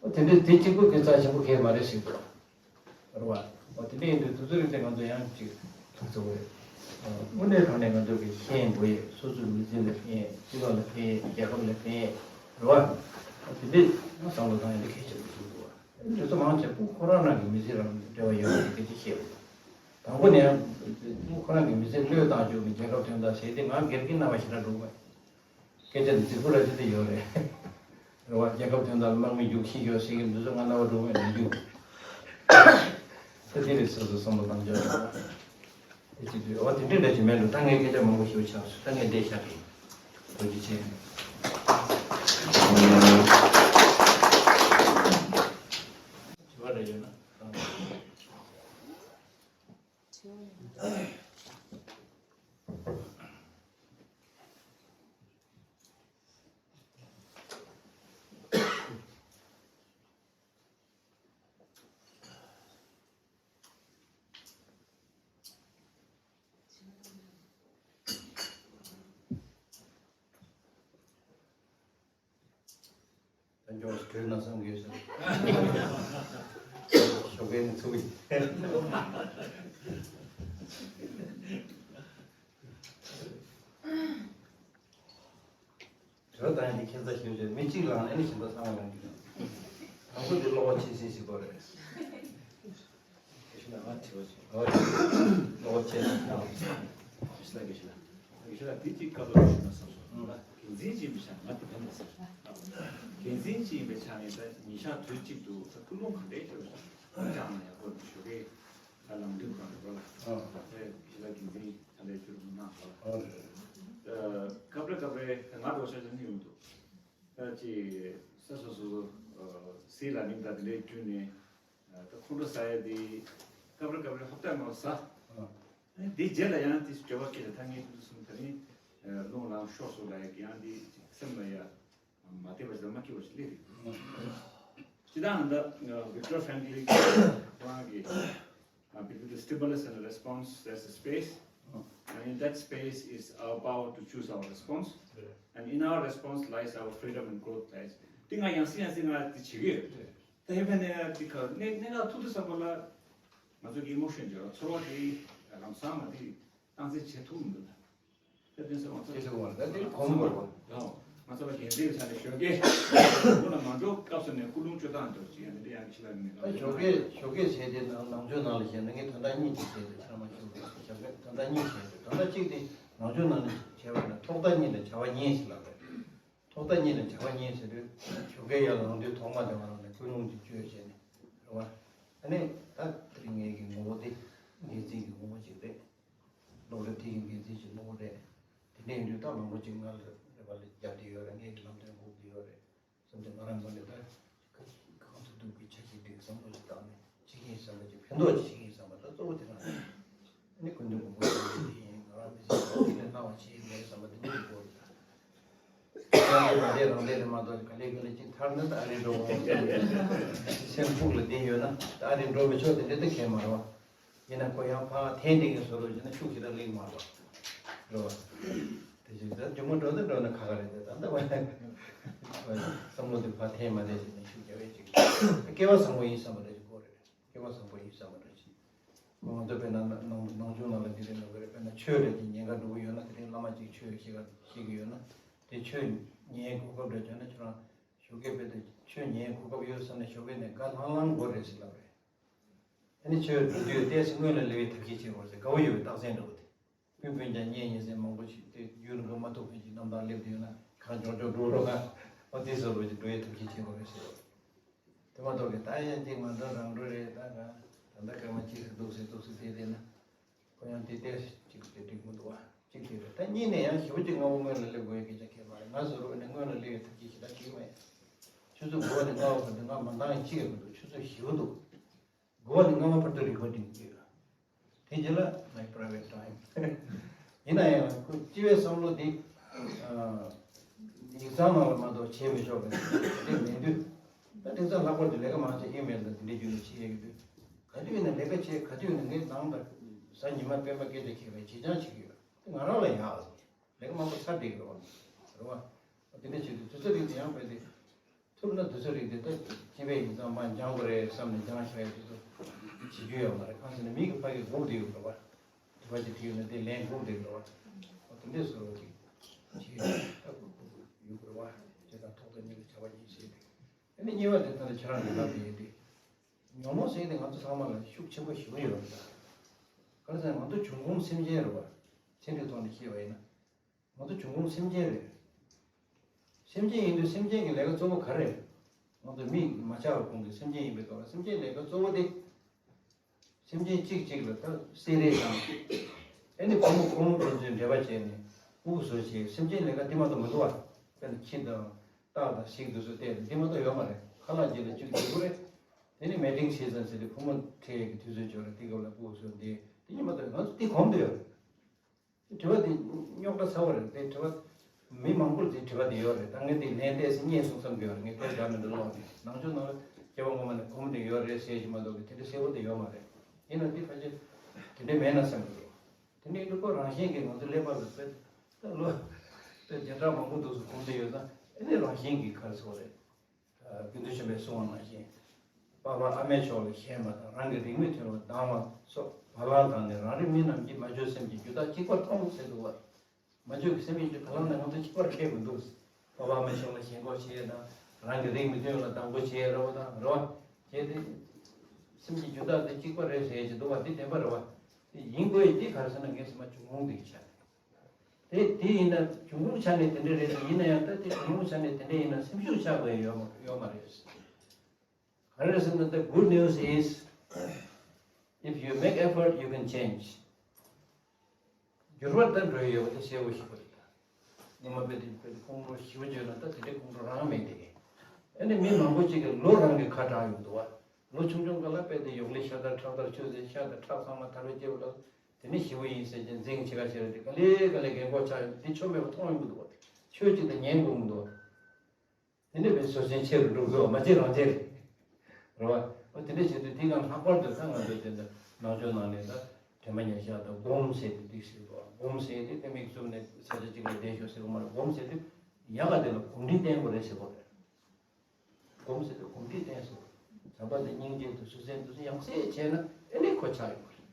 ཨོ་དེ་འདྲའི་དེ་གཅིག་པུ་གི་རྩ་ཆེན་པོ་གང་ཡང་མ་རེད་ཟེར་འདུག་རེད་བ། ཨོ་དེ་འདྲ་ཡིན་དུས་དུས་ཚོད་རིང་ཙམ་ང་ཚོ་ཡང་ཅིག་ཐུགས་གཙོ་བོ་རེད། དངོས་གནས་དྲང་གནས་ང་ཚོ་གི་ཤེས་ཡོན་དགོས་ཡས། སོ་སོའི་མི་ཚེ་ལ་ཕན་ཡས། སྤྱི་ཚོགས་ལ་ཕན་ཡས། རྒྱལ་ཁབ་ལ་ཕན་ཡས་རེད་བ། ཨོ་དེ་འདྲའི་བསམ་བློ་བཏང་ཡས་དེ་གལ་ཆེན་པོ་ཞིག་འདུག་བ། དེ་ཚོ་མང་ཆེ་ཕྲུ་གུ་ཁོ་རང་རང་གི་མི་ཚེ་རང་འབྲེལ་བ་ཡོད་པ་དེ་སྐད་ཆ་བཤད་དགོས། དང་པོ་ནས་ཕྲུ་གུ་ཁོ་རང་གི་མི་ཚེ་བློས་བཏང་བཅུག་ནས་རྒྱལ་ཁབ་དོན་དག་བྱས་ཏེ་ང་སྒེར་གྱི་རྣམ་པ་ཞིག་ར་འགྲོ་གི་མེད། སྐད་ཆ་འདི་རྫིག་པོ་ར་ཅིག་དེ་ཡོད་རེད། རེད་བ། རྒྱལ་ཁབ་དོན་དག་ལ་དམག་མི་རྒྱུགས་ཤིག་ཡོད་ཟེར་གྱི་འདུག་ཚོ་ང་རྣ་བ་འགྲོ་གི་མེད་ནས་རྒྱུགས། ད་དེ་རེད། སོ་སོ་བསམ་བློ་བཏང་ཆོག་རེད་བ། དེ་ཅིག་དུས་འོ་དེ་འདྲས་འདྲ་ཅིག་མེད་འགྲོ། ད་ངས་སྐད་ཆ་མང་པོ་ཞུ་ཆགས་སོང་། ད་ངས་འདྲས་བཞག་གི། ཐུགས་རྗེ་ཆེ། དྲི་བ་རེ་ཡོད་ན། ད་མགྱོགས་སུ་གྲོལ་ན་བསམ་གྱི་ཡོད་ས་རེད། ཞོགས་ཀས་ནས་ཚུགས་ཡིན། དྲི་བ་བཏང་ཡག་དེ་ཁྱད་མཚར་ཞིག་རེད། མི་གཅིག་ལངས་ནས་ནི་གཞན་པ་ཚང་མ་ལངས་ཀྱི་རེད། དང་པོ་དེ་གློ་བ་ཆེ་ཤོས་ཤིག་པ་རེད། དགེ་བཤེས་ལགས་ང་དྲི་བ་ཅིག་ཨོ། གློ་བ་ཆེ་ཤོས་ཤིག་ལངས། དགེ་བཤེས་ལགས་དགེ་བཤེས་ལགས། དགེ་བཤེས་ལགས་འདི་གཅིག་བཀའ་སློབ་ཞུ་ན་བསམ་སོང་། ང་འགན་འཛིན་ཅིག་ཡིན་པའི་ཆ་ནས་ང་དེ་ཕན་མེད་བསམ་སོང་། འགན་འཛིན་ཅིག་ཡིན་པའི་ཆ་ནས་ད་ཉིན་ཞག་དུས་གཅིག་ཏུ་ད་སྐུལ་སློང་ག་འདྲས་ཞུ་དགོས་ཀྱང་ན་ཡག་པོ་ཞུ་གི། ད་ལམ་སྟོན་གང་རེད་པ་ལ། ཨ། དེ་གཞི་ལ་འགན་འཛིན་ད་ལས་བསྒྱུར་མི་གནང་བ་ལ། ཨ་རེད། ཨ། སྐབས་རེ་སྐབས་རེ་ང་འགྲོ་ཤ་ཤ་ནི་ཡོང་འདུག་ད་ཅི་ས་སོ་སོ་སི་ལ་ནིང་ད་དེ་འདྲའི་བརྒྱུད་ནས་ད་ཁོང་ཁྲོ་ཟ་ཡ་དེ་སྐབས་རེ་སྐབས་རེ་ཧབ་ཏ་ནང་ཟ། ཨ། དེ་རྗེས་ལ་ཡང་དེ་འབྲེལ་བ་སྐྱེས་ལ་ད་ངས་ཁོང་ཚོ་གསུམ་ད་ནི་རླུང་ལངས་ཤོར་སོང་ལ་ཡ་གི་ཡང་དེ་སེམས་ལ་ཡ། མ་བདེ་བ་ཞིག་དང་མ་སྐྱིད་པ་ཞིག་སླེབས་ཡོད། སྤྱིར་བཏང་ད་Viktor Frankl་ཁོ་རང་གི་Between the stimulus and the response, there's a space. And in that space is our power to choose our response. And in our response lies our freedom and growth lies. དེ་ང་ཡང་སེ་ཡང་སེ་ང་དེ་བྱེད་ཀྱི་ཡོད། ད་ཧེ་ཕན་ནས་དེ་ག་གནས་གནས་སྐབས་ཐུག་དུས་ཙམ་པ་ལ་ང་ཚོ་གི་ཨི་མོ་ཤན་བརྗོད་ཚོར་བ་དེ་ལམ་སང་ང་དེ་སྟངས་འཛིན་བྱེད་ཐུབ་མི་འདུག་ད་དེ་ཚོ་ང་ཚོ་ཁྱེད་ཚོ་ང་ཚོ་དེ་གོམས་དགོས་པ། ང་ཚོ་ལ་འགན་འཛིན་ཆ་ནས་ཞོགས་ཀས་ཁོ་ལ་མ་འགྲོ་སྐབས་སུ་ནས་སྐུལ་སློང་བཅོས་སྟངས་འདྲ་ཅིག་ཡང་འདི་ཡང་ཁྱི་ལ་མིན་ན། ཞོགས་ཀས་ཞོགས་ཀས་བྱས་ཏེ་ནང་ནང་ཆོས་ནང་ལ་བཤད་ན་ངས་དོན་དག་གཉིས་ཅིག་བཤད་དེ་ཚང་མ་ཞུ་ཞོགས་ཀས་དོན་དག་གཉིས་བཤད་དེ། དོན་དག་གཅིག་དེ་ནང་ཆོས་ནང་ལ་བྱས་པ་ན་ཐོག་མཐའ་གཉིས་ལ་བྱ་བ་གཉིས་ཞིག་ལབ་རེད། ཐོག་མཐའ་གཉིས་ལ་བྱ་བ་གཉིས་ཟེར་དུས་ཞོགས་ཀས་ཡར་ལངས་དུས་ཐོག་མ་དེ་བ་རང་ལ་སྐུལ་སློང་ཅིག་བཅོས་བྱས་ནས་རེད་བ། ཨ་ནི་ད་དེ་རིང་ངེད་ཀྱི་ངོ་བོ་དེ་འགན་འཛིན་གྱི་ངོ་བོ་ཅིག་རེད། སློབ་གྲྭ་དེ་ཡི་འགན་འཛིན་གྱི་ངོ་བོ་རེད། དེ་འདྲ་ཡིན་དུས་ད་མང་པོ་ཅིག་ང་ལ་རེ་བ་ལ་རྒྱབ་བསྡད་ཡོད་རེད། ངེད་ཀྱི་ལམ་སྟོན་དགོས་ཀྱི་ཡོད་རེད་བསམ་སྟེ་ང་རང་ངོས་ནས་ད་གང་ཐུབ་ཐུབ་ཀྱི་ཆ་ཞིག་སྒྲིག་བསམ་བློ་ཞིག་བཏང་ནས་བྱེད་ཀྱི་ཡིན་བསམ་པ་ཅིག་ཕན་ཐོགས་ཅིག་བྱེད་ཀྱི་ཡིན་བསམ་པ་ད་གཙོ་བོ་དེ་རང་རེད། ཨ་ནི་སྐུ་མདུན་དགོངས་པ་ཡོད་པ་དེ་ཡིན། ང་རང་མི་ཚེ་གང་ཅིག་ལ་གནང་བ་བྱེད་ཀྱི་མེད་བསམ་པ་དེ་འདྲ་ཞིག་དགོས་རེད། ད་ང་རང་ཚོ་ང་རང་ ལས་རེད་མ་གཏོགས་ག་ལེ་ག་ལེ་ཅིག་ཐར་ན་ད་ཨ་རི་འགྲོ་འོང་། སེམས་ཕུགས་ལ་བསྡད་ཡོད་ན་ད་ཨ་རི་འགྲོ་མི་ཆོག་དེ་འདྲ་ད་གལ་མ་རེད་བ། ཡིན་ན་ཁོ་ཡང་ཕར་འཐེན་འཐེན་གྱི་བཟོ་འདྲ་བྱས་ན་ཤུགས་ཞེ་དྲག་སླེབས་མ་རེད་བ། རེད་བ། དེ་བཞིན་ད་མཇུག་མ་འགྲོ་ད་འགྲོ་ན་ཁ་ཁ་རེད་དེ་ད་ལྟ་བ་བསམ་བློ་དེ་ཕར་འཐེན་མ་འཐེན་བྱས་ན་ཤུགས་རྒྱབ་ཡས་ཅིག་སྐལ་བ་བཟང་པོ་ཡིན་བསམ་པ་རེད་ཅིག་གོ་རེད། སྐལ་བ་བཟང་པོ་ཡིན་བསམ་པ་རེད་ཅིག་ང་ཚོ་དཔེར་ན་ནང་ནང་ཆུང་ནང་ལ་འདི་རེད་འདུག་གི་རེད། དཔེར་ན་ཆོས་རེད་ཅིག་ཉན་ག་འགྲོ་གི་ཡོད་ན་དེ་རིང་བླ་མ་ཅིག་ཆོས་བཤད་ག་བཤད་གི་ཡོད་ན་དེ་ཆོས་ཉན་གོ་སྐབས་རེད་བྱས་ན་ཁྱོད་རང་ཞོགས་ཀས་དཔེ་དེ་ཆོས་ཉན་གོ་སྐབས་ཡོད་བསམ་ནས་ཞོགས་ཀས་ནས་དགའ་ལྷང་ལྷང་དགོས་རེད་ཟེར་ལབ་རེད། ཨ་ནི་ཆོས་འགྲོ་དུས་ཏོག་ཙམ་སྔོན་ལ་སླེབས་པའི་ཐབས་ཤེས་བྱེད་དགོས་ཟེར་དགའ་བོ་ཡོད་པའི་རྟགས་མཚན་འདྲ་བོ་དེ། སྤུན་སྤུན་ཀྱང་གཉེན་ཉེ་ཚན་མང་པོ་ཞིག་དེ་རྒྱུན་རིང་པོ་མ་ཐུག་མཁན་གྱི་རྣམ་ཐར་སླེབས་དུས་ན་གང་མགྱོགས་མགྱོགས་འགྲོ་རོགས་ག་ཨོ་དེ་བཟོ་རོགས་ཀྱི་འགྲོ་ཡའི་ཐབས་ཤེས་བྱེད་དགོས་རེད་ཟེར། དེ་མ་གཏོགས་ཀྱི་ད་ཡང་ཅིག་ང་འདྲ་རང་འགྲོ་རེད་ད་ག་ད་ལྟ་སྐར་མ་གཅིག་ཟེར་འདུག་ཟེར་འདུག་ཟེར་བསྡད་བསྡད་ན་ཁོ་ཡང་དེ་ལྟས་ཅིག་དེ་འགྲིག་མི་འདུག་བ་གཅིག་དེ་རེད། ད་གཉིས་ནས་ཡང་ཞེ་པོ་ཅིག་སྔ་པོ་སྔོན་ལ་སླེབས་དགོས་ཡ་སྐད་ཆ་གལ་མ་རེད། ང་བཟོ་རོགས་ནས་སྔོན་ལ་སླེབས་ཡ་ཐབས་ཤེས་ཞེ་དྲག་བྱེད་ཀྱི་མེད། ཆུ་ཚོད་དགུ་པ་ནས་ལྔ་པ་བར་དུ་ང་མ་འདང་ཡ་གཅིག་ཡང་མི་འདུག་ཆུ་ཚོད་བཞི་པ་འདུག་དགུ་པ་ནས་ལྔ་པ་བར་དུ་རི་ཀོར་ཌིང་བྱེད་ཡོད། དེ་རྗེས་ལ་my private time ཡིན་ན་ཡང་ཁོ་སྤྱི་པའི་བསམ་བློ་འདི་ཡིག་ཚང་ནང་ལ་མ་གཏོགས་བྱེད་མི་ཆོག་པའི་དེ་མེད་དུས་ད་དེང་སང་ལྷག་པར་དུ་ལས་ཀ་མང་ཆེ་ཨི་མེལ་དང་དེ་འདྲའི་བརྒྱུད་ནས་བྱེད་ཡས་ཀྱི་དུས་ག་དུས་ཡིན་ན་ལས་ཀ་བྱེད་ག་དུས་ཡིན་ན་ངའི་ནང་དང་གཟའ་ཉི་མ་སྤེན་པ་སྐད་ཆ་འཁེལ་བའི་བྱེད་སྤྱང་བྱེད་ཀྱི་ཡོད། དེ་ང་རང་ལ་ཡག་ལས་ཀ་མང་པོ་ཚར་བསྡད་ཀྱི་རེད་བ། རེད་བ། དེ་འདྲ་བྱེད་དུས་དུས་ཚོད་རིགས་དེ་ཡང་དཔེ་དེ། ཐུབ་ན་དུས་ཚོད་རིགས་དེ་ལྟ་སྤྱི་པའི་ཡིག་ཚང་མར་སྦྱང་དགོས་རེད་བསམ་ནས་སྦྱང་བཞག་ཡ་དེ་ཚོ་བྱེད་རྒྱུ་ཡོད་མ་རེད། གང་ཟེར་ན་མི་གི་ཕ་གི་སྒུག་བསྡད་ཡོད་རེད་བ། དྲི་བ་ཅིག་དྲིས་ཡོད་ན་དེ་ལན་སྒུག་བསྡད་ཡོད་རེད་བ། འོ་དེ་འདྲས་བཟོ་རོགས་ཅིག་བྱེད་ཡོད་རེད་བ། དེ་དང་ཐོག་མཐའ་གཉིས་ལ་བྱ་བ་གཉིས་བྱས་ཏེ། ཨ་ནི་གཉིས་པ་དེ་ད་ནི་ཁྱེད་རང་གི་ལབ་དེ་ཡིན་ཏེ། ཉོན་མོངས་ཟེར་དེ་ང་ཚོ་ཚང་མ་ལ་ཤུགས་ཆེན་པོ་ཞེ་པོ་ཡོད་རེད་ད། ག་རེ་ཟེར་ན་ང་ཚོ་འབྱུང་ཁུངས་སེམས་ཅན་རེད་བ། ཚན་རིག་ཐོག་ནས་བཤད་པ་ཡིན་ན། ང་ཚོ་འབྱུང་ཁུངས་སེམས་ཅན་རེད། སེམས་ཅན་ཡིན་དུས་སེམས་ཅན་གྱི་ལས་ཀ་གཙོ་བོ་ག་རེ་རེད། ང་ཚོ་མི་མ་ཆགས་པ་གོང་གི་སེམས་ཅན་ཡིན་པའི་སྐབས་ལ་སེམས་ཅན་ལས་ཀ་གཙོ་བོ་དེ། སེམས་ཅན་གཅིག་གཅིག་ལ་ད་བསད་རེས་དང་། ཨེ་ནི་ཕོ་མོ་ཕོ་མོ་ཕན་ཚུན་འབྲེལ་བ་བྱས་ནས་དབུགས་བཟོ་བྱས་སེམས་ཅན་ལས་ཀ་དེ་མ་གཏོགས་མི་འདུག་བ། དཔེར་ན་ཁྱི་དང་སྟག་དང་གཟིག་དེ་ཚོ་བལྟས་ནས་དེ་མ་གཏོགས་ཡོད་མ་རེད། ཁ་ལག་གཅིག་ལ་གཅིག་འཇུ་དགོས་རེད། དེ་ནི་མེ་ཊིང་སི་ཛན་ཟེར་ཏེ་ཕོ་མོ་འཕྲད་ཡས་ཀྱི་དུས་ཚོད་འབྱོར་རེད། དེ་སྐབས་ལ་ཕྲུ་གུ་ཚོ་འདི་དེ་གཉིས་མ་གཏོགས་ང་ཚོ་དེ་གོམས་དུ་ཡོད་རེད། དྲི་བ་དེ་རྙོག་དྲ་ཚ་བ་རེད་དེ་དྲི་བ། མི་མང་པོར་དེ་དྲི་བ་དེ་ཡོད་རེད། ད་ངས་དེ་ལན་ཏོག་ཙམ་རྙེད་སོང་བསམ་གྱི་ཡོད་རེད། ངས་དེ་འདྲ་མི་འདུག་ལོག་ནས་ནང་ཆོས་ནང་ལ་སྐྱེ་བ་སྔོན་མ་ནས་གོམས་དེ་ཡོད་རེད་ཟེར་གྱི་མ་གཏོགས་དེ་འདྲ་གསལ་པོ་དེ་ཡོད་མ་རེད། ཡིན་ན་དེ་ཕལ་ཆེར་དེ་འདྲ་མེད་ན་བསམ་གྱི་འདུག་དེ་འདྲའི་འདུག་ཁོ་རང་བཞིན་གྱིས་ང་ཚོ་ཀླད་པ་ལ་དཔེ་ད་ལོ་དཔེ་བརྒྱ་ཕྲག་མང་པོ་འདུག་སུ་གོམས་དེ་ཡོད་ན་ཨེ་ནས་རང་བཞིན་གྱིས་ག་རེ་ཟེར་བ་རེད། དགེ་འདུན་ཆོས་འཕེལ་གསུངས་པ་ནང་བཞིན། པ་ཕ་ཨ་མའི་ཕྱོགས་ལ་ཞེན་པ་དང་རང་གི་རིགས་མི་མཐུན་པ་སྡང་བ་སོགས་བ་ལང་དང་ནི་རང་རིགས་མི་རྣམས་ཀྱིས་མ་བཅོས་སེམས་ཀྱི་རྒྱུ་དག་གཅིག་པར་མཐོང་ཟེར་འདུག་བ། མ་བཅོས་ཀྱི་སེམས་ཀྱི་རྒྱུ་བ་ལང་ནི་ང་ཚོ་གཅིག་པར་ཁེགས་མི་འདུག་པ་ཕ་ཨ་མའི་ཕྱོགས་ལ་ཞེན་ཁོག་བྱེད་ཡས་དང་རང་གི་རིགས་མི་མཐུན་ལ་སྡང་པོ་བྱེད་ཡས་རེད་བ་དང་རེད་བ། བྱས་ཏེ། སེམས་ཀྱི་རྒྱུ་དག་དེ་གཅིག་པ་རེད་ཟེར་གྱི་འདུག་བ་འདི་བདེན་པ་རེད་བ། དེ་ཡིན་དགོས་ཡིན་འདི་ག་རེ་ཟེར་ན་ངས་ཟེར་མ་བྱུང་ཁུངས་འདི་ཆགས། དེ་དེ་ཡིན་ན་འབྱུང་ཁུངས་ཆ་ནས་དེ་འདྲ་རེད་དེ་ཡིན་ན་ཡང་ད་དེ་འབྱུང་ཁུངས་ཆ་ནས་དེ་འདྲ་ཡིན་ན་སེམས་ཤུགས་ཆག་དགོས་ཡོད་མ་ཡོད་མ་རེད། ག་རེ་ཟེར་ན་the good news is if you make effort you can change. འགྱུར་བ་ད་འགྲོ་ཡི་ཡོད་པ་དེ་གསལ་པོ་ཞིག་རེད། ངོ་མ་དཔེ་དེ་དཔེ་དེ་ཁོང་ཁྲོ་ཞི་བ་བརྗོད་ན་ད་དེ་འདྲའི་ཁོང་ཁྲོ་རང་མེད་དེ། ཨ་ནི་མི་མང་པོ་ཅིག་གིས་ལོ་རང་གི་ཁ་གྲག་ཡོང་འདུག་བ། ལོ་ཆུང་ཆུང་སྐབས་ལ་དཔེ་དེ་ཡོག་ལི་ཤ་དང་ཁྲག་དར་ཆོས་ཟེར་ཤ་དང་ཁྲག་ཚང་མ་དར་བའི་སྐྱེ་བ་ལ། དེ་ནི་ཞི་བ་ཡིན་ཟེར་གྱིན་འཛིང་བྱེད་ག་བྱེད་རེད་དེ་ག་ལེ་ག་ལེ་རྒན་གོག་ཆགས་ཡོང་དེ་ཆོ་མེད་པ་མཐོང་ཡོང་གི་འདུག་བ། ཆོས་གཅིག་དང་ཉན་དགོས་མི་འདུག་བ། དེ་འདྲ་བའི་བཟོ་ཆེན་ཆེ་རུ་འགྲོ་དགོས་བ་མ་བྱེད་རང་བྱེད་རེད། རེད་བ། འོ་དེ་འདྲ་བྱེད་དུས་དེའི་སྒང་ལྷག་པར་དུ་ད་ང་ཚོ་དེ་འདྲ་ནང་ཆོས་ནང་ནས་ད་དྲན་པ་ཉེར་བཞག་དང་སྒོམ་ཟེར་དུས་འདི་ཟེར་བ་སྒོམ་ཟེར་དུས་དེ་མིག་བཙུམ་ནས་ས་ཆ་གཅིག་ལ་བསྡད་ཤོག་ཟེར་བ་མ་རེད། སྒོམ་ཟེར་དུས་ཡག་ག་དེ་ལ་གོམས་འདྲིས་བསྟེན་དགོས་རེད་ཟེར་བ་རེད། སྒོམ་ཟེར་དུས་གོམས་འདྲིས་བསྟེན་ཟེར་བ། བྱམས་པ་དང་སྙིང་རྗེ་དང་བཟོད་བསྲན་དེ་ཚོ་ཡང་སེ་བྱས་ན་ཨེ་ནས་ཁོ་ཆགས་ཡོང་བ་རེད།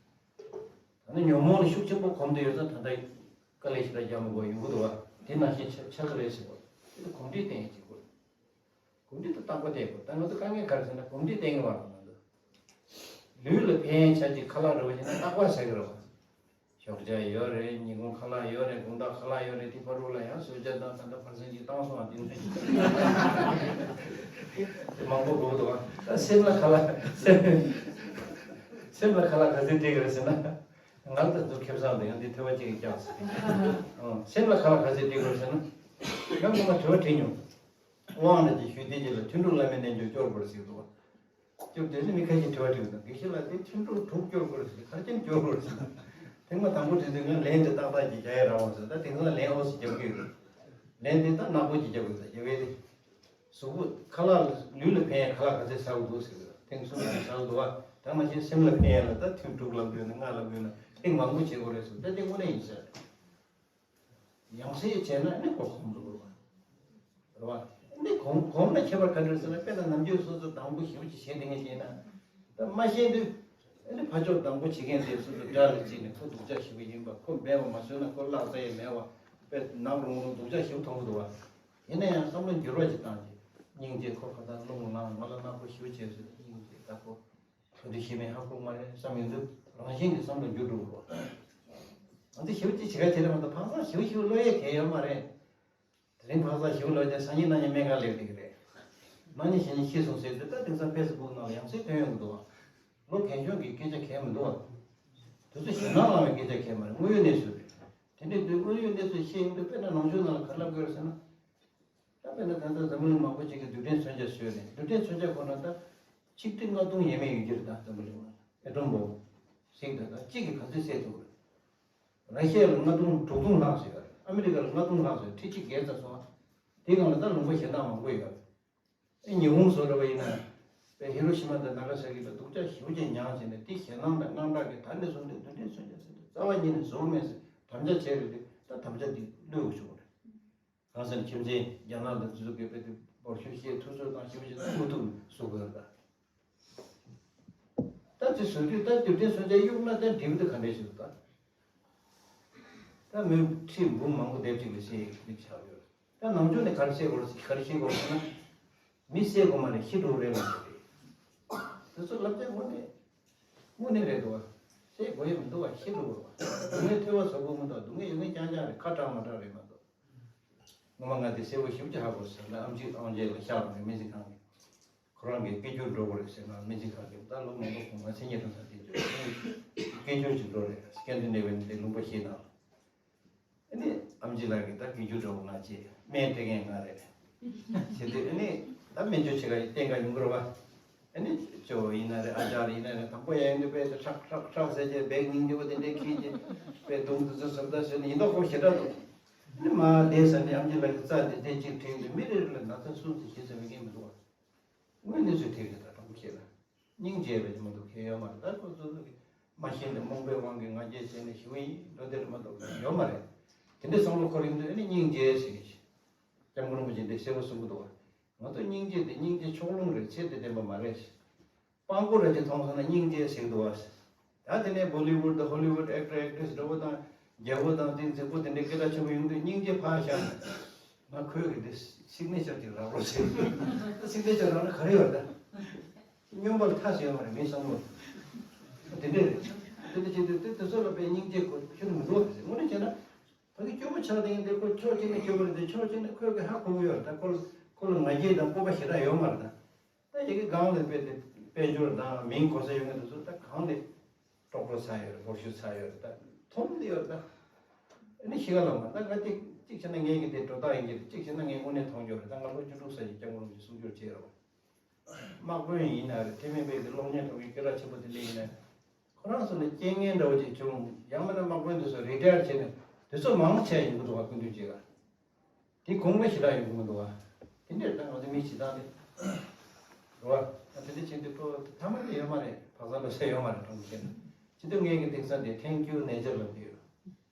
ད་ནི་ཉོན་མོངས་ལ་ཤུགས་ཆེན་པོ་གོམས་ཏེ་ཡོད་ཙང་ད་ལྟ་དཀའ་ལས་ཞེ་དྲག་རྒྱག་མི་དགོས་ཡོང་གི་འདུག་བ། དེ་ནང་བཞིན་ཆགས་ཆགས་ཀྱི་རེད་ཟེར་བ། དེ་ལ་གོམས་འདྲིས་བསྟེན་ཡས་བྱེད་དགོས། གོམས་འདྲིས་དང་རྟག་པ་བསྟེན་དགོས། ད་ང་ཚོ་དཀའ་ངལ་ག་རེ་ཟེར་ན་གོམས་འདྲིས་བསྟེན་གྱི་མ་རེད་ང་ཚོ། ལུས་ལ་ཕན་ཆ་གཅིག་ཁ་ལག་རེད་བ་ཡིན་ན་རྟག་པར་ཟ་གི་རེད་བ། ཞོགས་ཇ་ཡོད་རེད། ཉིན་གུང་ཁ་ལག་ཡོད་རེད། དགོང་དག་ཁ་ལག་ཡོད་རེད། དེ་ཕ་རུ་ལ་ཡང་གསོལ་ཇ་དང་ད་ལྟ་ཕར་ཕྱིན་གྱི་བཏང་སོང་བ་དེ་ནས་མང་པོ་དགོས་འདུག་བ། ད་སེམས་ལ་ཁ་ལག་སེམས་སེམས་ལ་ཁ་ལག་ག་ཚོད་སྤྲད་གི་རེད་ཟེར་ན། ང་ད་དུ་ཁེ་བཟང་དུ་ཡང་འདི་ཐོས་པ་ཅིག་གིས་ཀྱང་ཟེར། ཨང་། སེམས་ལ་ཁ་ལག་ག་ཚོད་སྤྲད་དགོས་ཟེར་ན། ང་ངོ་མ་དྲི་བ་དྲིས་མྱོང་། དབང་ན་ཅིག་ཞུས་དེ་རྗེས་ལ་ཐུན་དྲུག་བླ་མའི་རྣལ་འབྱོར་སྐྱོར་དགོས་ཟེར་འདུག་བ། སྐྱོར་དེ་ནི་མི་ཁ་ཤས་དྲི་བ་དྲིས་འདུག་དགེ་བཤེས་ལགས་དེ་ཐུན་དྲུག་དྲུག་སྐྱོར་དགོས་ཟེར་ག་རེ་བྱས་ནས་སྐྱོར་དགོས་ཟེར། ཐེངས་མ་དང་པོ་དྲིས་དུས་ང་ལན་དེ་ཏག་ཏག་ཅིག་རྒྱག་ཡ་རག་འོང་ཟེར། ད་དེང་སང་ལན་ཨོ་ཟེར་རྒྱབ་ཀྱི་ཡོད། ལན་དེ་ད་ནག་པོ་ཅིག་རྒྱབ་དགོས་ད་རྒྱབ་ཡས་དེ། གཟུགས་པོ་ཁ་ལག་ལུས་ལ་ཕན་ཡས་ཁ་ལག་ག་ཚད་ཟ་དགོས་འདུག་ཟེར་གི། ཐེངས་གསུམ་ཅིག་ཟ་དགོས་འདུག་བ། ད་ནང་བཞིན་སེམས་ལ་ཕན་ཡས་ལ་ད་ཐུན་དྲུག་ལབ་དགོས་ན་ལྔ་ལབ་དགོས་ན་ཐེངས་མང་པོ་བྱེད་དགོས་རེད་ཟེར། ད་དེ་དངོས་གནས་ཡིན་ཟེར། ཡང་སེ་བྱས་ན་ནི་གོ་གོམས་འགྲོ་གི་རེད་བ། རེད་བ། ནི་གོམས་གོམས་ལ་ཁྱད་པར་ག་འདྲ་ཟེར་ན། དཔེར་ན་ནམ་རྒྱུན་སོ་སོ་སྡང་པོ་ཞེ་པོ་ཅིག་བྱེད་བསྡད་མཁན་ཅིག་ཡིན་ན། ད་མ་ཤེས་དུས། ཨ་ནི་ཕར་ཕྱོགས་སྡང་པོ་བྱེད་མཁན་དེ་སོ་སོ་དགྲ་ལ་བརྩིས་ནས་ཁོ་སྡུག་ཅག་ཞེ་པོ་ཡིན་པ། ཁོ་འབད་པ་མ་བཟོད་ན་ཁོ་བརླག་ས་ཡང་མེད་པ། དཔེ་ནག་རུང་རུང་སྡུག་ཅག་ཞེ་པོ་མཐོང་གི་འདུག་བ། ཡིན་ན་ཡང་བསམ་བློ་འགྱུར་བ་ཅིག་བཏང་རྗེས་སྙིང་རྗེ། ཁོ་ཁ་ཐག་རླུང་ལངས། ང་ལ་ནག་པོ་ཞེ་པོ་བྱས་ཟེར། སྙིང་རྗེ། ད་ཁོ་ག་དུས་ཤེས་མེད་ཧ་གོ་མ་རེད་བསམ་ཡོང་དུས་རང་བཞིན་གྱིས་བསམ་བློ་འགྱུར་འགྲོ་གི་འདུག་བ། ང་ཚོ་ཞེ་པོ་ཅིག་བྱེད་ག་བྱེད་རེད་མ་གཏོགས་ཕངས་སེམས་ཞེ་པོ་ཞེ་པོ་བློ་ཡས་གལ་ཡོད་མ་རེད། དེ་རིང་ཕག་ཚ་ཞིག་ལོ་ཅན་སང་ཉིན་གནངས་ཉིན་སྨན་ཁང་སླེབས་བསྡད་ཀྱི་རེད། གནངས་ཉིན་གཞེས་ནིང་ཤི་སོང་ཟེར་དུས། ད་དེང་སང་ཕེ་སི་བུག་ནང་ལ་ཡང་སེ་ཐོན་ཡོང་གི་འདུག་བ། ལོ་རྒན་གཞོན་གྱི་སྐད་ཆ་གལ་མི་འདུག་བ། དེ་ཚོ་ཞེད་སྣང་ལངས་པའི་སྐད་ཆ་གལ་མ་རེད། དངོས་ཡོད་གནས་ཚུལ་རེད། དེ་འདྲའི་དུས་དངོས་ཡོད་གནས་ཚུལ་བཤད་ཡོང་དུས། དཔེར་ན་ནང་ཆོས་ནང་ལ་ག་རེ་ལབ་དགོས་རེད་ཟེར་ན། ད་དཔེར་ན་ད་ལྟ་འཛམ་བུ་གླིང་མང་པོ་ཅིག་གིས་རྡུལ་ཕྲན་མཚོན་ཆ་བཟོས་ནས། རྡུལ་ཕྲན་མཚོན་ཆ་ཁོ་ན་ད་ཆིག་ཁྲི་ལྔ་སྟོང་ཡས་མས་ཡོད་ཀྱི་རེད། ད་འཛམ་བུ་གླིང་ནང་ཨེ་ཊོམ་བོམ་ཟེར་གི་འདུག་ད་གཅིག་གིས་ག་ཚོད་བསད་ཐུབ་རེད། ར་ཤི་ཡ་ལ་ལྔ་སྟོང་དྲུག་སྟོང་ལྷག་ཙམ་ཡོད་རེད། ཨ་མི་རི་ཀ་ལ་ལྔ་སྟོང་ལྷག་ཙམ་ཡོད། ཁྲི་གཅིག་བརྒལ་ཙམ་སོང་ཨ། དེའི་སྒང་ལ་ད་ལུང་པ་གཞན་དག་མང་པོ་ཡོད་རེད། ཨེ་ཉི་ཧོང་བཟོ་འདྲ་བ་ཡིན་ན། པའི་ཧི་རོ་ཤི་མ་དང་ན་ག་ས་ཀི་ལ་སྡུག་ཅག་ཞེ་པོ་ཅིག་མྱངས་བྱས་ནས། དེ་ཞེད་སྣང་དང་དངངས་སྐྲག་གིས་ད་ནས་བཟུང་སྟེ་རྡུལ་ཕྲན་མཚོན་ཆ་ཟེར་དུས་རྩ་བ་ཉིད་ནས་བཟོ་གི་མེད་ཟེར་དམ་བཅའ་བྱས་རེད་དེ། ད་དམ་བཅའ་འདི་བསླུས་པ་བྱུང་བ་རེད། གང་ཟེར་ན་ཁྱིམ་མཚེས་རྒྱ་ནག་དང་དེ་ཚོ་གིས་དཔེ་དེ་འབོར་ཤུགས་བཤད། ཐུབ་ཚོད་བཏང་། ཞེ་པོ་ཅིག་ད་མུ་མཐུད་བཟོ་དགོས་རེད་ད། ད་དེ་བཟོ་དུས་ད་རྡུལ་ཕྲན་མཚོན་ཆ་གཡུག་ན་ད་འགྲིག་པ་ད་ག་འདྲས་ཞིག་རེད་ད། ད་མི་ཁྲི་འབུམ་མང་པོ་སྡེབ་གཅིག་ལ་བསད་ཡོད་ཆགས་ཡོད། ད་ནང་ཆོས་ནས་ག་རེ་བཤད་དགོས་རེད། ག་རེ་བཤད་དགོས་རེད་ཟེར་ན། མི་བསད་དགོས་མ་རེད། ཤི་འགྲོ་རེད་མ་གཏོགས་རེད། དེ་ཚོ་ལབ་དེ་དངོས་གནས་དངོས་གནས་རེད་འདུག་བ། བསད་དགོས་ཡ་མི་འདུག་བ། ཤི་འགྲོ་དགོས་བ། སྡུག་བསྔལ་ཐོས་པ་ཚོགས་པ་མ་གཏོགས་སྡུག་བསྔལ་ཡོད་མེད་རྐྱང་རྐྱང་རེད། ཁ་གྲག་མ་གྲག་རེད་མ་གཏོགས། ངོ་མ་ང་དེ་གསལ་པོ་ཞེ་པོ་ཅིག་ཧ་གོ་སོང་། ད་ཨེམ་ཆི་ཨང་ཅེ་ལ་ཤག་རུང་སྨན་རྩིས་ཁང་གི། ཁོ་རང་གིས་སྐད་སྒྱུར་འགྲོ་དགོས་རེད་ཟེར་ན། སྨན་རྩིས་ཁང་གིས་ད་ལོ་མང་པོ་གོང་ང་མཚན་སྙན་གྲོགས་ཚ་དེ་ཚོས་སྐད་སྒྱུར་ཅིག་འགྲོ་རེད། སྐད་འདི་འདྲ་བའི་འདི་ལུང་པ་ཞིག་ནང་། ཨ་ནི་ཨེམ་ཆི་ལགས་ཀྱིས་ད་སྐད་སྒྱུར་འགྲོ་དགོས་ན་ཅེས་སྨན་སྤྲད་མཁན་ང་རེད། བྱས་ཏེ་ཨ་ནི་ད་སྨན་བཅོས་བྱེད་ག་བསྟན་ག་ཡོང་གི་རེད་བ། ཨ་ནི་ཇོ་བོ་ཡིན་ན་རེད། ཨ་ཅར་ཡིན་ན་རེད། དང་པོ་ཡང་འདི་དཔེ་ཁྲག་ཁྲག་ཁྲག་ཟེར་གྱི་བེག་སྙིང་རྗེ་པོ་དེ་འདྲས་འཁྱེར་གྱི་དཔེ་གདོང་དེ་ཚོ་ཟུར་ལྟ་བྱས་ནས་ཡིན་མདོག་ཁོ་ཞེ་དྲག་འདུག་ཨ་ནི་མ་བསྡད་ས་ནས་ཨེམ་ཆི་ལགས་ཀྱིས་རྩ་དེ་དེ་གཅིག་བྲིས་ཏེ་མི་རེ་རེ་ལ་ན་ཚ་གསུམ་ཙམ་བཞི་ཙམ་མེད་མཁན་མི་འདུག་བ། དངོས་གནས་ཚུལ་དེ་རེད། ད་དྲང་པོ་བཤད་ན་སྙིང་རྗེ་བས་མ་གཏོགས་གལ་ཡོད་མ་རེད། ད་ཁོ་ཚོ་ཚོ་གིས་མ་ཤེས་ནས་རྨོངས་པའི་དབང་གིས་ང་རྒྱལ་བྱས་ནས་ཞུ་གི་ཡིན་འགྲོ་དེ་རེད་མ་གཏོགས་གལ་ཡོད་མ་རེད། དེ་འདྲའི་བསམ་བློ་འཁོར་ཡོང་དུས་ཨ་ནི་སྙིང་རྗེ་ཟེར་གྱི། སྐྱབས་མགོན་རིན་པོ་ཆེ་འདི་གསལ་པོ་གསུང་གི་འདུག་བ། ང་ཚོ་སྙིང་རྗེ་དེ་སྙིང་རྗེ་ཕྱོགས་ལྷུང་རེད། ཚད་དང་ལྡན་པ་མ་རེད། སྤྲང་པོ་ར་ཅིག་མཐོང་སོང་ན་སྙིང་རྗེ་ཟེར་གི་འདུག་བ། ད་དེ་ནས་བོ་ལི་ཝུཌ་དང་ཧོ་ལི་ཝུཌ་ཨེག་ཊར་ཨེག་ཊྲེ་སི་འདྲ་བོ་དང་རྒྱལ་པོ་དང་དེ་མཛེས་པོ་དེ་འདྲའི་སྐད་གྲགས་ཆེན་པོ་ཡོང་དུས་སྙིང་རྗེ་ཕར་བཞག་ན། ང་ཁོས་གི་དེ་སིག་ནེ་ཅར་ཅིག་རག་རོགས་བྱེད། སིག་ནེ་ཅར་རག་ན་ག་རེ་ཡོད་ད། སྨྱོན་པ་ལ་མཐའ་ཞིག་ཡོད་མ་རེད། མིའི་བསམ་བློ་དེ་འདྲས་རེད། དེ་འདྲ་བྱེད་དུས་དེ་དེ་ཚོ་ལ་དཔེ་སྙིང་རྗེ་གོ་ཤེས་མི་འདུག་དངོས་གནས་བྱས་ན་ཕ་གི་སྐྱོ་པོ་ཆགས་བསྡད་མཁན་དེ་ཁོ་ཕྱོགས་གཅིག་ནས་སྐྱོ་པོ་རེད་དེ། ཕྱོགས་གཅིག་ནས་ཁོས་གི་ཧ་གོ་གི་ཡོད་རེད། ད་ཁོ་ལ་ཁོ་ལ་ང་རྒྱལ་དང་སྤོབས་པ་ཞེ་དྲག་ཡོད་མ་རེད་ད། ད་ཡ་གི་སྒང་ལ་དཔེ་དེ་དཔལ་འབྱོར་དང་མིང་གོ་ས་ཡོད་མཁན་དེ་ཚོ་ད་གང་ནས་ཀྲོག་ཀྲོ་ཚ་ཡོད་རེད། འབོར་ཤུགས་ཚ་ཡོད་རེད། ད་མཐོང་དེ་ཡོད་རེད། ད་ཨ་ནི་ཤི་ག་ལ་མ་ད་ང་དེ་གཅིག་བྱས་ན་ངས་གི་དེ་འགྲོ་སྟངས་ཡིན་གྱི་རེད། གཅིག་བྱས་ན་ངས་དངོས་གནས་མཐོང་རྒྱུ་རེད། ད་ང་ལོ་བཅུ་དྲུག་ཙམ་ཞིག་སྐྱབས་མགོན་རིན་པོ་ཆེ་གསུང་སྒྱུར་བྱས་རེད་བ། དམག་དཔོན་ཡིན་ན་རེད། དེ་མིན་པའི་གི་གློག་བརྙན་ཐོག་གི་སྐད་གྲགས་ཆེན་པོ་དེ་འདྲ་ཡིན་ན། ཁོ་རང་ཚོ་ནི་རྐྱེན་ངན་འདྲ་བོ་ཅིག་བྱུང་། ཡང་མིན་ན་དམག་དཔོན་དེ་ཚོ་རི་ཊ་ཡར་བྱས་ནས་དེ་ཚོ་མང་ཆེ་ཡོང་གི་འདུག་བ། སྐུ་མདུན་གཅིག་ལ་དེ་གོང་མ་ཞེ་དྲག་ཡོང་གི་མི་འདུག་བ། དེ་འདྲས་ད་ང་ཚོ་མི་བྱེད་སྟངས་དེ་རེད་བ། ད་དེ་འདྲ་བྱེད་དུས་ཁོ་ཐ་མ་དེ་ཡོད་མ་རེད། བག་ཚ་ལོ་ས་ཡོད་མ་རེད། དྲང་པོ་བཤད་ན། ཇི་ལྟར་ངས་གི་དེང་སང་དེ་ཐེང་ཀིའུ་ནེ་ཅར་ལབ་ཀྱི་ཡོད།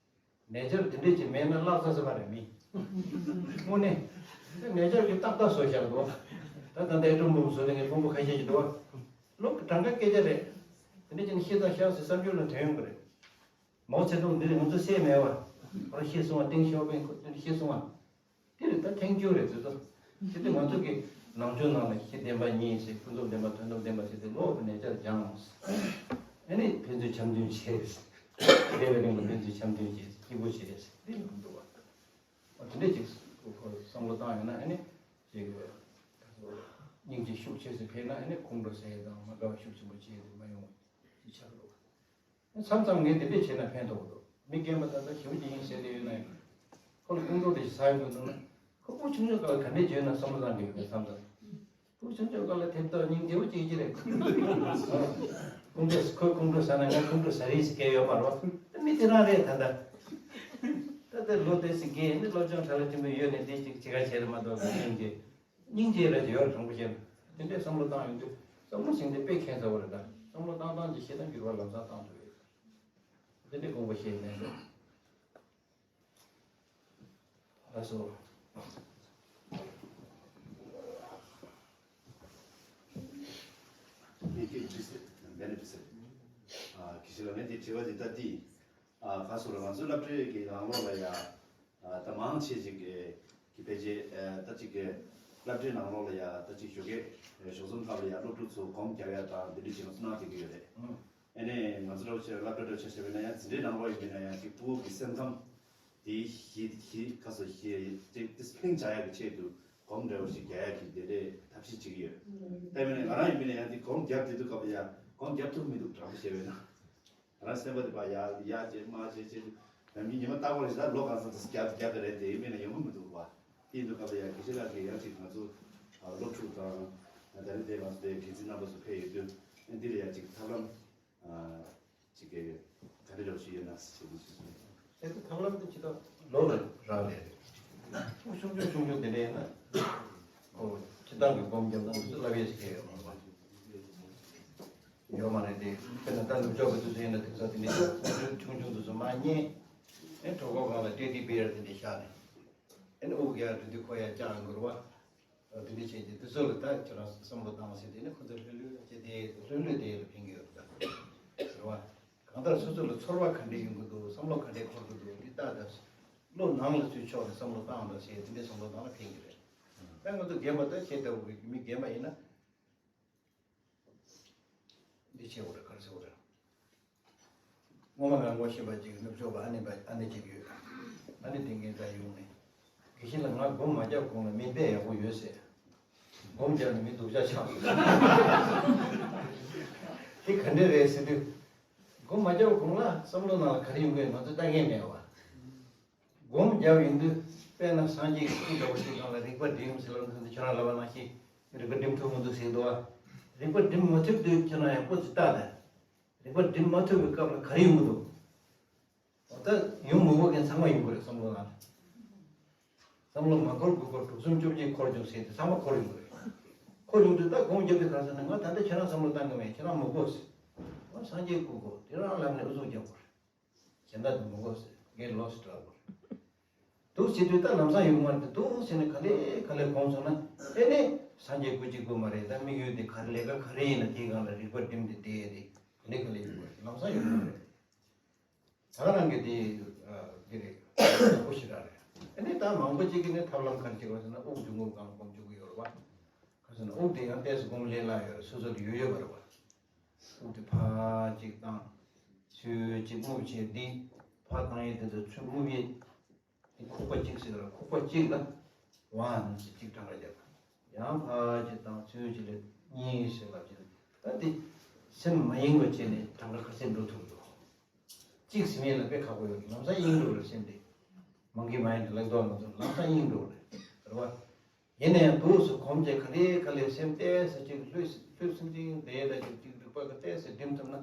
ནེ་ཅར་དེ་འདྲས་ཅིག་མེད་ན་བརླག་ས་ས་མ་རེད་མི། དངོས་གནས། ནེ་ཅར་གྱིས་ཏག་ཏག་བཟོས་བཞག་འདུག་ད་ད་ལྟ་ཨེ་ཊོམ་བོམ་བཟོ་དེ་ངས་ཕུང་པོ་ཁ་ཤས་ཤིག་འདུག་ལོ་གྲངས་ཀ་སྐད་ཆ་རེད། དེ་འདྲས་ཅིག་ཤི་དང་ཤག་ཟེར་བསམ་རྒྱུ་ལ་དོན་ཡོང་གི་རེད། མའོ་ཙེ་ཏུང་འདི་ནི་ང་ཚོ་སྲས་མེད་བ། ཁོ་རང་ཤི་སོང་བ། ཏེང་ཞའོ་ཕིང་ཁོ་འདི་ནི་ཤི་སོང་བ། དེ་རེད། ད་ཐེང་ཀིའུ་རེད་དེ་ཚོ། དེ་དུས་ང་ཚོ་གི་ནང་ཆོས་ནང་ལ་གཞི་བདེན་པ་གཉིས་ཟེར། ཀུན་རྫོབ་བདེན་པ་དོན་དམ་བདེན་པ་ཟེར་ཏེ་ལོག་གི་ནེ་ཅར་སྦྱངས། ཨ་ནི་ཕན་ཚུན་འཆམ་མཐུན་བྱས། བདེ་བའི་གླིང་ལ་ཕན་ཚུན་འཆམ་མཐུན་བྱས། སྐྱིད་པོ་བྱས། འདི་མི་འདུག་བ། ཨ་དེ་འདྲས་ཅིག་བསམ་བློ་བཏང་ཡོང་ན་ཨ་ནི་ཅིག་སྙིང་རྗེ་ཤུགས་ཆེ་ཙམ་འཕེལ་ན་ཨ་ནི་ཁོང་ཁྲོ་ཟ་ཡས་དང་མ་དགའ་བ་ཤུགས་ཆེན་པོ་བྱེད་ཡས་དེ་མ་ཡོང་བ་ཅིག་ཆགས་འགྲོ། མཚམས་མཚམས་ངས་འདི་འདྲས་བྱས་ན་ཕན་ཐོགས་འདུག་མི་རྒན་པ་ད་ལྟ་ཞེ་པོ་ཅིག་ཡིན་ཟེར་ཏེ་ཡོད་ན་ཡང་། ཁོ་ལ་ཁོང་ཁྲོ་དེ་ཞིག་ཟ་ཡོང་གི་འདུག་ན། ཁོ་སྤུ་གུ་ཆུང་ཆུང་སྒང་ལ་ག་འདྲས་བྱས་ན་བསམ་བློ་བཏང་གི་ཡོད་མེད་བསམ་ཙང་། སྤུ་གུ་ཆུང་ཆུང་སྒང་ལ་དེབ་ལྟ་སྙིང་རྗེ་པོ་ཅིག་ཡིན་གྱི་རེད། ཁོང་ཁྲོ་ཁོས་ཁོང་ཁྲོ་ཟ་ན་ངས་ཁོང་ཁྲོ་ཟ་རེས་ཟེར་མཁན་ཡོད་མ་རེད་བ། ད་མི་དེ་རང་རེད་ད་ལྟ། ད་ དེ་ལོ་དེ་ཟིག་གི་ནི་སློབ་སྦྱོང་གྲ་ལ་ཐིམ་པའི་ཡོད་ནས་དེ་ཅིག་བྱེད་ག་བྱེད་རེད་མ་གཏོགས་སྙིང་རྗེ་སྙིང་རྗེ་རེད་ཅེས་ཡོད་རེད། དྲང་པོ་བཤད་ན་དེ་འདྲའི་བསམ་བློ་བཏང་ཡོང་དུས་བསམ་བློ་ཟིན་དེ་དཔེ་ཁྱད་མཚར་བོ་རེད། ད་བསམ་བློ་བཏང་བཏང་ཅིག་ཤེས་ད་འགྱུར་བ་ལམ་སང་བཏང་ཐུབ་ཡོད། དེ་འདྲའི་དགོངས་པ་བཞེས་ནས་ལགས་སོ། ཡེ་ཀེ་ཏི་སེ་བེ་ནེ་ཏི་སེ། ཨ་ཁི་ཤི་ལ་ངས་འདི་དྲི་བ་འདི་ལྟ་སྟེ། ཨ་ག་སོ་ར་ང་ཚོའི་སློབ་གྲྭའི་གི་ནང་ལོགས་ལ་ཡ། ཨ་ད་མང་ཆེ་ཅིག་གི་གི་ཕལ་ཆེར་ཨ་ད་ཅིག་གི་སློབ་གྲྭའི་ནང་ལོགས་ལ་ཡ་ད་ཅིག་ཞོགས་ཀས་ཞོགས་ཙམ་སྐབས་ལ་ཡ་སློབ་ཕྲུག་ཚོ་སྒོམ་རྒྱག་ཡ་དང་འདི་འདྲ་བྱེད་ན་སུ་ནང་དེ་གི་ཡོད་རེད། ཨ་ནི་ང་ཚོ་ལོ་ཆེ་སློབ་གྲྭ་འགྲོ་ཆ་བྱས་པ་ཡིན་ན་ཡང་འཛིན་གྲྭའི་ནང་ལོགས་ཡིན་པ་ཡིན་ན་ཡང་ཅིག་ཕྲུ་གུ་གི་སེམས་ཁམས་དེ་ཞི་ཞི་ཁ་སོ་ཞི་ཅིག་ཏིས་ལྷིང་འཇགས་ཡག་གི་ཆེད་དུ་སྒོམ་འདྲ་བོ་ཞིག་རྒྱག་ཡག་གི་དེ་འདྲའི་ཐབས་ཤེས་བྱེད་ཀྱི་ཡོད། ད་ཡིན་ན་ང་རང་ཡིན་པ་ཡིན་ན་ཡང་དེ་སྒོམ་རྒྱབ་བསྡད་དུས་སྐབས་ལ་ཡང་སྒོམ་རྒྱབ་ཐུབ་མི་འདུག་དྲང་པོ་བཤད་པ་ཡིན་ན། ང་རང་སེམས་པ་དེ་ཕར་ཡར་ཡར་བྱེད་མར་བྱེད་བྱེད་དུས་ཡང་མི་ཉི་མ་རྟག་པར་ཞིག་ད་ལོ་གང་ཚོད་རྒྱབ་རྒྱབ་པ་རེད་དེ་ཡིན་པ་ཡིན་ན་ཡོང་གི་མི་འདུག་བ། དེ་ཡིན་དུས་སྐབས་ལ་ཡང་དགེ་བཤེས་ལགས་ཀྱིས་ཡང་ཅིག་ང་ཚོ་སློབ་ཕྲུག་དང་ད་རིང་དེ་ང་ཚོ་དེ་འགན་འཛིན་རྣམ་པ་ཚོ་ཕེབས་ཡོད་དུས་འདི་ལ་ཡང་ཅིག་ཐབས་ལམ། ཅིག་གི་ག་འདྲ་རོགས་ཞུ་ཡོད་ན་ཞེས་ཞུ་ཞུ། དེ་ཚོ་ཐབས་ལམ་དེ་ཇི་ལྟར་ལོ་ལ་རག་ལས་རེད། ཆུང་ཆུང་ཆུང་ཆུང་དེ་འདྲ་ཡིན་ན་ཁོ་སྤྱི་བཏང་གི་སྒོམ་རྒྱབ་སྟངས་དེ་ཚོ་བསླབ་ཡས་ཞིག་ཡོད་མ་རེད། ཡོད་མ་རེད་དེ། དཔེར་ན་ད་ནུབ་ཕྱོགས་པ་དེ་ཚོ་ཡིན་ན་དེང་སང་དེ་འདྲ་ཆུང་ཆུང་ཆུང་ཆུང་དེ་ཚོ་མར་རྙེད། ཨེ་གྲོད་ཁོག་སྒང་ལ་ཊེ་ཌི་བི་ཡར་དེ་འདྲ་བཞག་ནས་ཨེ་ནི་དབུགས་རྒྱག་འགྲོ་དུས་ཁོ་ཡར་བཅག་འགྲོ་བ། འདི་འདྲ་བྱས་ཏེ་དེ་ཚོ་ལ་ད་ཁྱེད་རང་བསམ་བློ་བཏང་ཟེར་དེ་ནི་ཁོ་ཚོ་ལྷོད་ལྷོད་བྱས་ཏེ་ལྷོད་ལྷོད་དེ་ལ་ཕན་གྱི་ཡོད་ད་ཟེར་བ། གང་ལྟར་སོ་སོ་ལ་ཚོར་བ་ག་འདྲ་ཡོང་གི་འདུག་བསམ་བློ་ག་འདྲ་འཁོར་གི་འདུག་འདི་ལྟ་ད་བློ་ནང་ལ་ཚུར་ཕྱོགས་ནས་བསམ་བློ་བཏང་ད་ཟེར་དེ་འདྲ་བསམ་བློ་བཏང་ན་ཕན་གྱི་རེད། ད་ང་ཚོ་རྒན་པ་ད་ཁྱེད་ལྟ་བུ་གི་མི་རྒན་པ་ཡིན་ན། འདི་བྱེད་དགོས་རེད་ག་རེ་ཟེར་དགོས་རེད། སྔོན་མ་ང་ངོ་ཤེས་པ་ཅིག་ནུབ་ཕྱོགས་པ་ཨ་ནེ་པ་ཨ་ནེ་ཅིག་ཡོད། ཨ་ནེ་དེ་ངའི་རྩར་ཡོང་ནས། དགེ་བཤེས་ལགས་ང་སྒོམ་མ་རྒྱབ་གོང་ལ་མི་དཔེ་ཡག་པོ་ཡོད་ཟེར། སྒོམ་རྒྱབ་ནས་མི་སྡུག་ཅག་ཆགས་སོང་། དེ་ག་འདྲ་རེད་ཟེར་དུས། སྒོམ་མ་རྒྱབ་གོང་ལ་བསམ་བློ་ནང་ལ་ག་རེ་ཡོང་གི་ཡོད་ང་ཚོས་ལྟ་མཁན་མེད་པ། སྒོམ་རྒྱབ་ཡོང་དུས་དཔེར་ན་སངས་རྒྱས་ཀྱི་སྐུ་འདྲ་བོ་ཞིག་སྒང་ལ་རིག་པ་སྒྲིམ་ཟེར་ལབ་ན་ཁྱོད་རང་ལབ་པ་ནང་བཞིན་རིག་པ་སྒྲིམ་ཐུབ་མི་འདུག་ཟེར་འདུག་བ། རིག་པ་སྒྲིམ་མ་ཐུབ་དུས་ཁྱོད་རང་ཡང་སྐུ་ཚེ་ལྟ་དང་། རིག་པ་སྒྲིམ་མ་ཐུབ་པའི་སྐབས་ལ་ག་རེ་ཡོང་གི་འདུག་འོ་ད་ཡོང་མི་དགོས་མཁན་ཚང་མ་ཡོང་གི་རེད་བསམ་བློ་ནང་ལ། བསམ་བློ་མ་འཁོར་དགུ་འཁོར་དྲུག་གསུམ་བཅོ་བརྒྱད་འཁོར་བྱུང་ཟེར་དུས་ཚང་མ་འཁོར་ཡོང་གི་རེད། འཁོར་ཡོང་དུས་ད་སྒོམ་རྒྱབ་དུས་ག་རེ་ཟེར་ན་ང་ད་ལྟ་ཁྱེད་རང་བསམ་བློ་བཏང་གི་མེད་ཁྱེད་རང་མི་དགོས་ཟེར། ང་སངས་རྒྱས་སྐུ་དགོས་དེ་རང་ལམ་ནས་ཨུ་ཚུགས་རྒྱག་དགོས་རེད། གཞན་དག་དེ་མི་དགོས་ཟེར་ངས་ལོས་སུ་དྲག་དགོས་རེད། འདུག་བྱེད་དུས་ད་ལམ་སང་ཡོང་མ་རེད་འདུག་ཟེར་ནས་ག་ལེ་ག་ལེ་གོམས་སོང་ན་ཨེ་ནི་སངས་རྒྱས་སྐུ་གཅིག་པུ་མ་རེད། ད་དམིགས་ཡུལ་དེ་ག་རེ་ལས་ཀ་ག་རེ་ཡིན་ན་དེའི་སྒང་ལ་རིག་པ་སྒྲིམ་སྟེ་བསྡད་དེ་ག་ལེ་ག་ལེ་ཡོང་མ་རེད་ལམ་སང་ཡོང་མ་རེད། ད་ག་རང་གི་དེ་དེ་རེད་ཁོ་ཞིག་ར་རེད། ཨེ་ནི་ད་མང་པོ་གཅིག་གིས་ནི་ཐབས་ལམ་ག་རེ་བྱེད་དགོས་ཟེར་ན་དབུགས་འབྱུང་རྔུབ་སྒང་སྒོམ་བཅུག་གི་ཡོད་རེད་བ། ག་ཟེར་ན་དབུགས་དེ་ཡང་ཏོག་ཙམ་སྒོམ་ལས་སླ་ཡོད་རེད་སོ་སོ་དེ་ཡོད་ཡོད་པ་རེད་བ། དབུགས་དེ་ཕར་གཅིག་བཏང་། ཚུར་གཅིག་རྔུབ་བྱས་འདི་ཕར་བཏང་ཡས་དེ་ཚོ་ཚུར་རྔུབ་ཡས། དེ་ཁུག་པ་གཅིག་ཟེར་ར་ཁུག་པ་གཅིག་ལ་ཝང་ཟེར་གཅིག་གྲངས་ཀ་རྒྱབ། ཡང་ཕར་གཅིག་བཏང་ཚུར་གཅིག་ལ་གཉིས་ཟེར་ལབ་ཀྱི་འདུག་ད་དེ་སེམས་མ་གཡེང་བ་བྱས་ནས་གྲངས་ཀ་ག་ཚད་འགྲོ་ཐུབ་འདུག་གཅིག་ཟིན་ཡས་ལ་དཔེ་ཁག་པོ་ཡོད་ལམ་སང་གཡེང་འགྲོ་རེད་སེམས་དེ། མང་གི་མ་ཡིན་ལག་ཐོག་ང་ཚོ་ལམ་སང་གཡེང་འགྲོ་རེད་རེད་བ། ཡིན་ནའང་འདུག་སེ་གོམས་བྱས་ག་ལེ་ག་ལེ་སེམས་གཏད་ས་ཅིག་ལྷོད་ལྷོད་སེམས་ཅིག་དེ་ལ་ཅིག་ཅིག་རིག་པ་ག་གཏད་སེ་སྒྲིམ་ཐུབ་ན་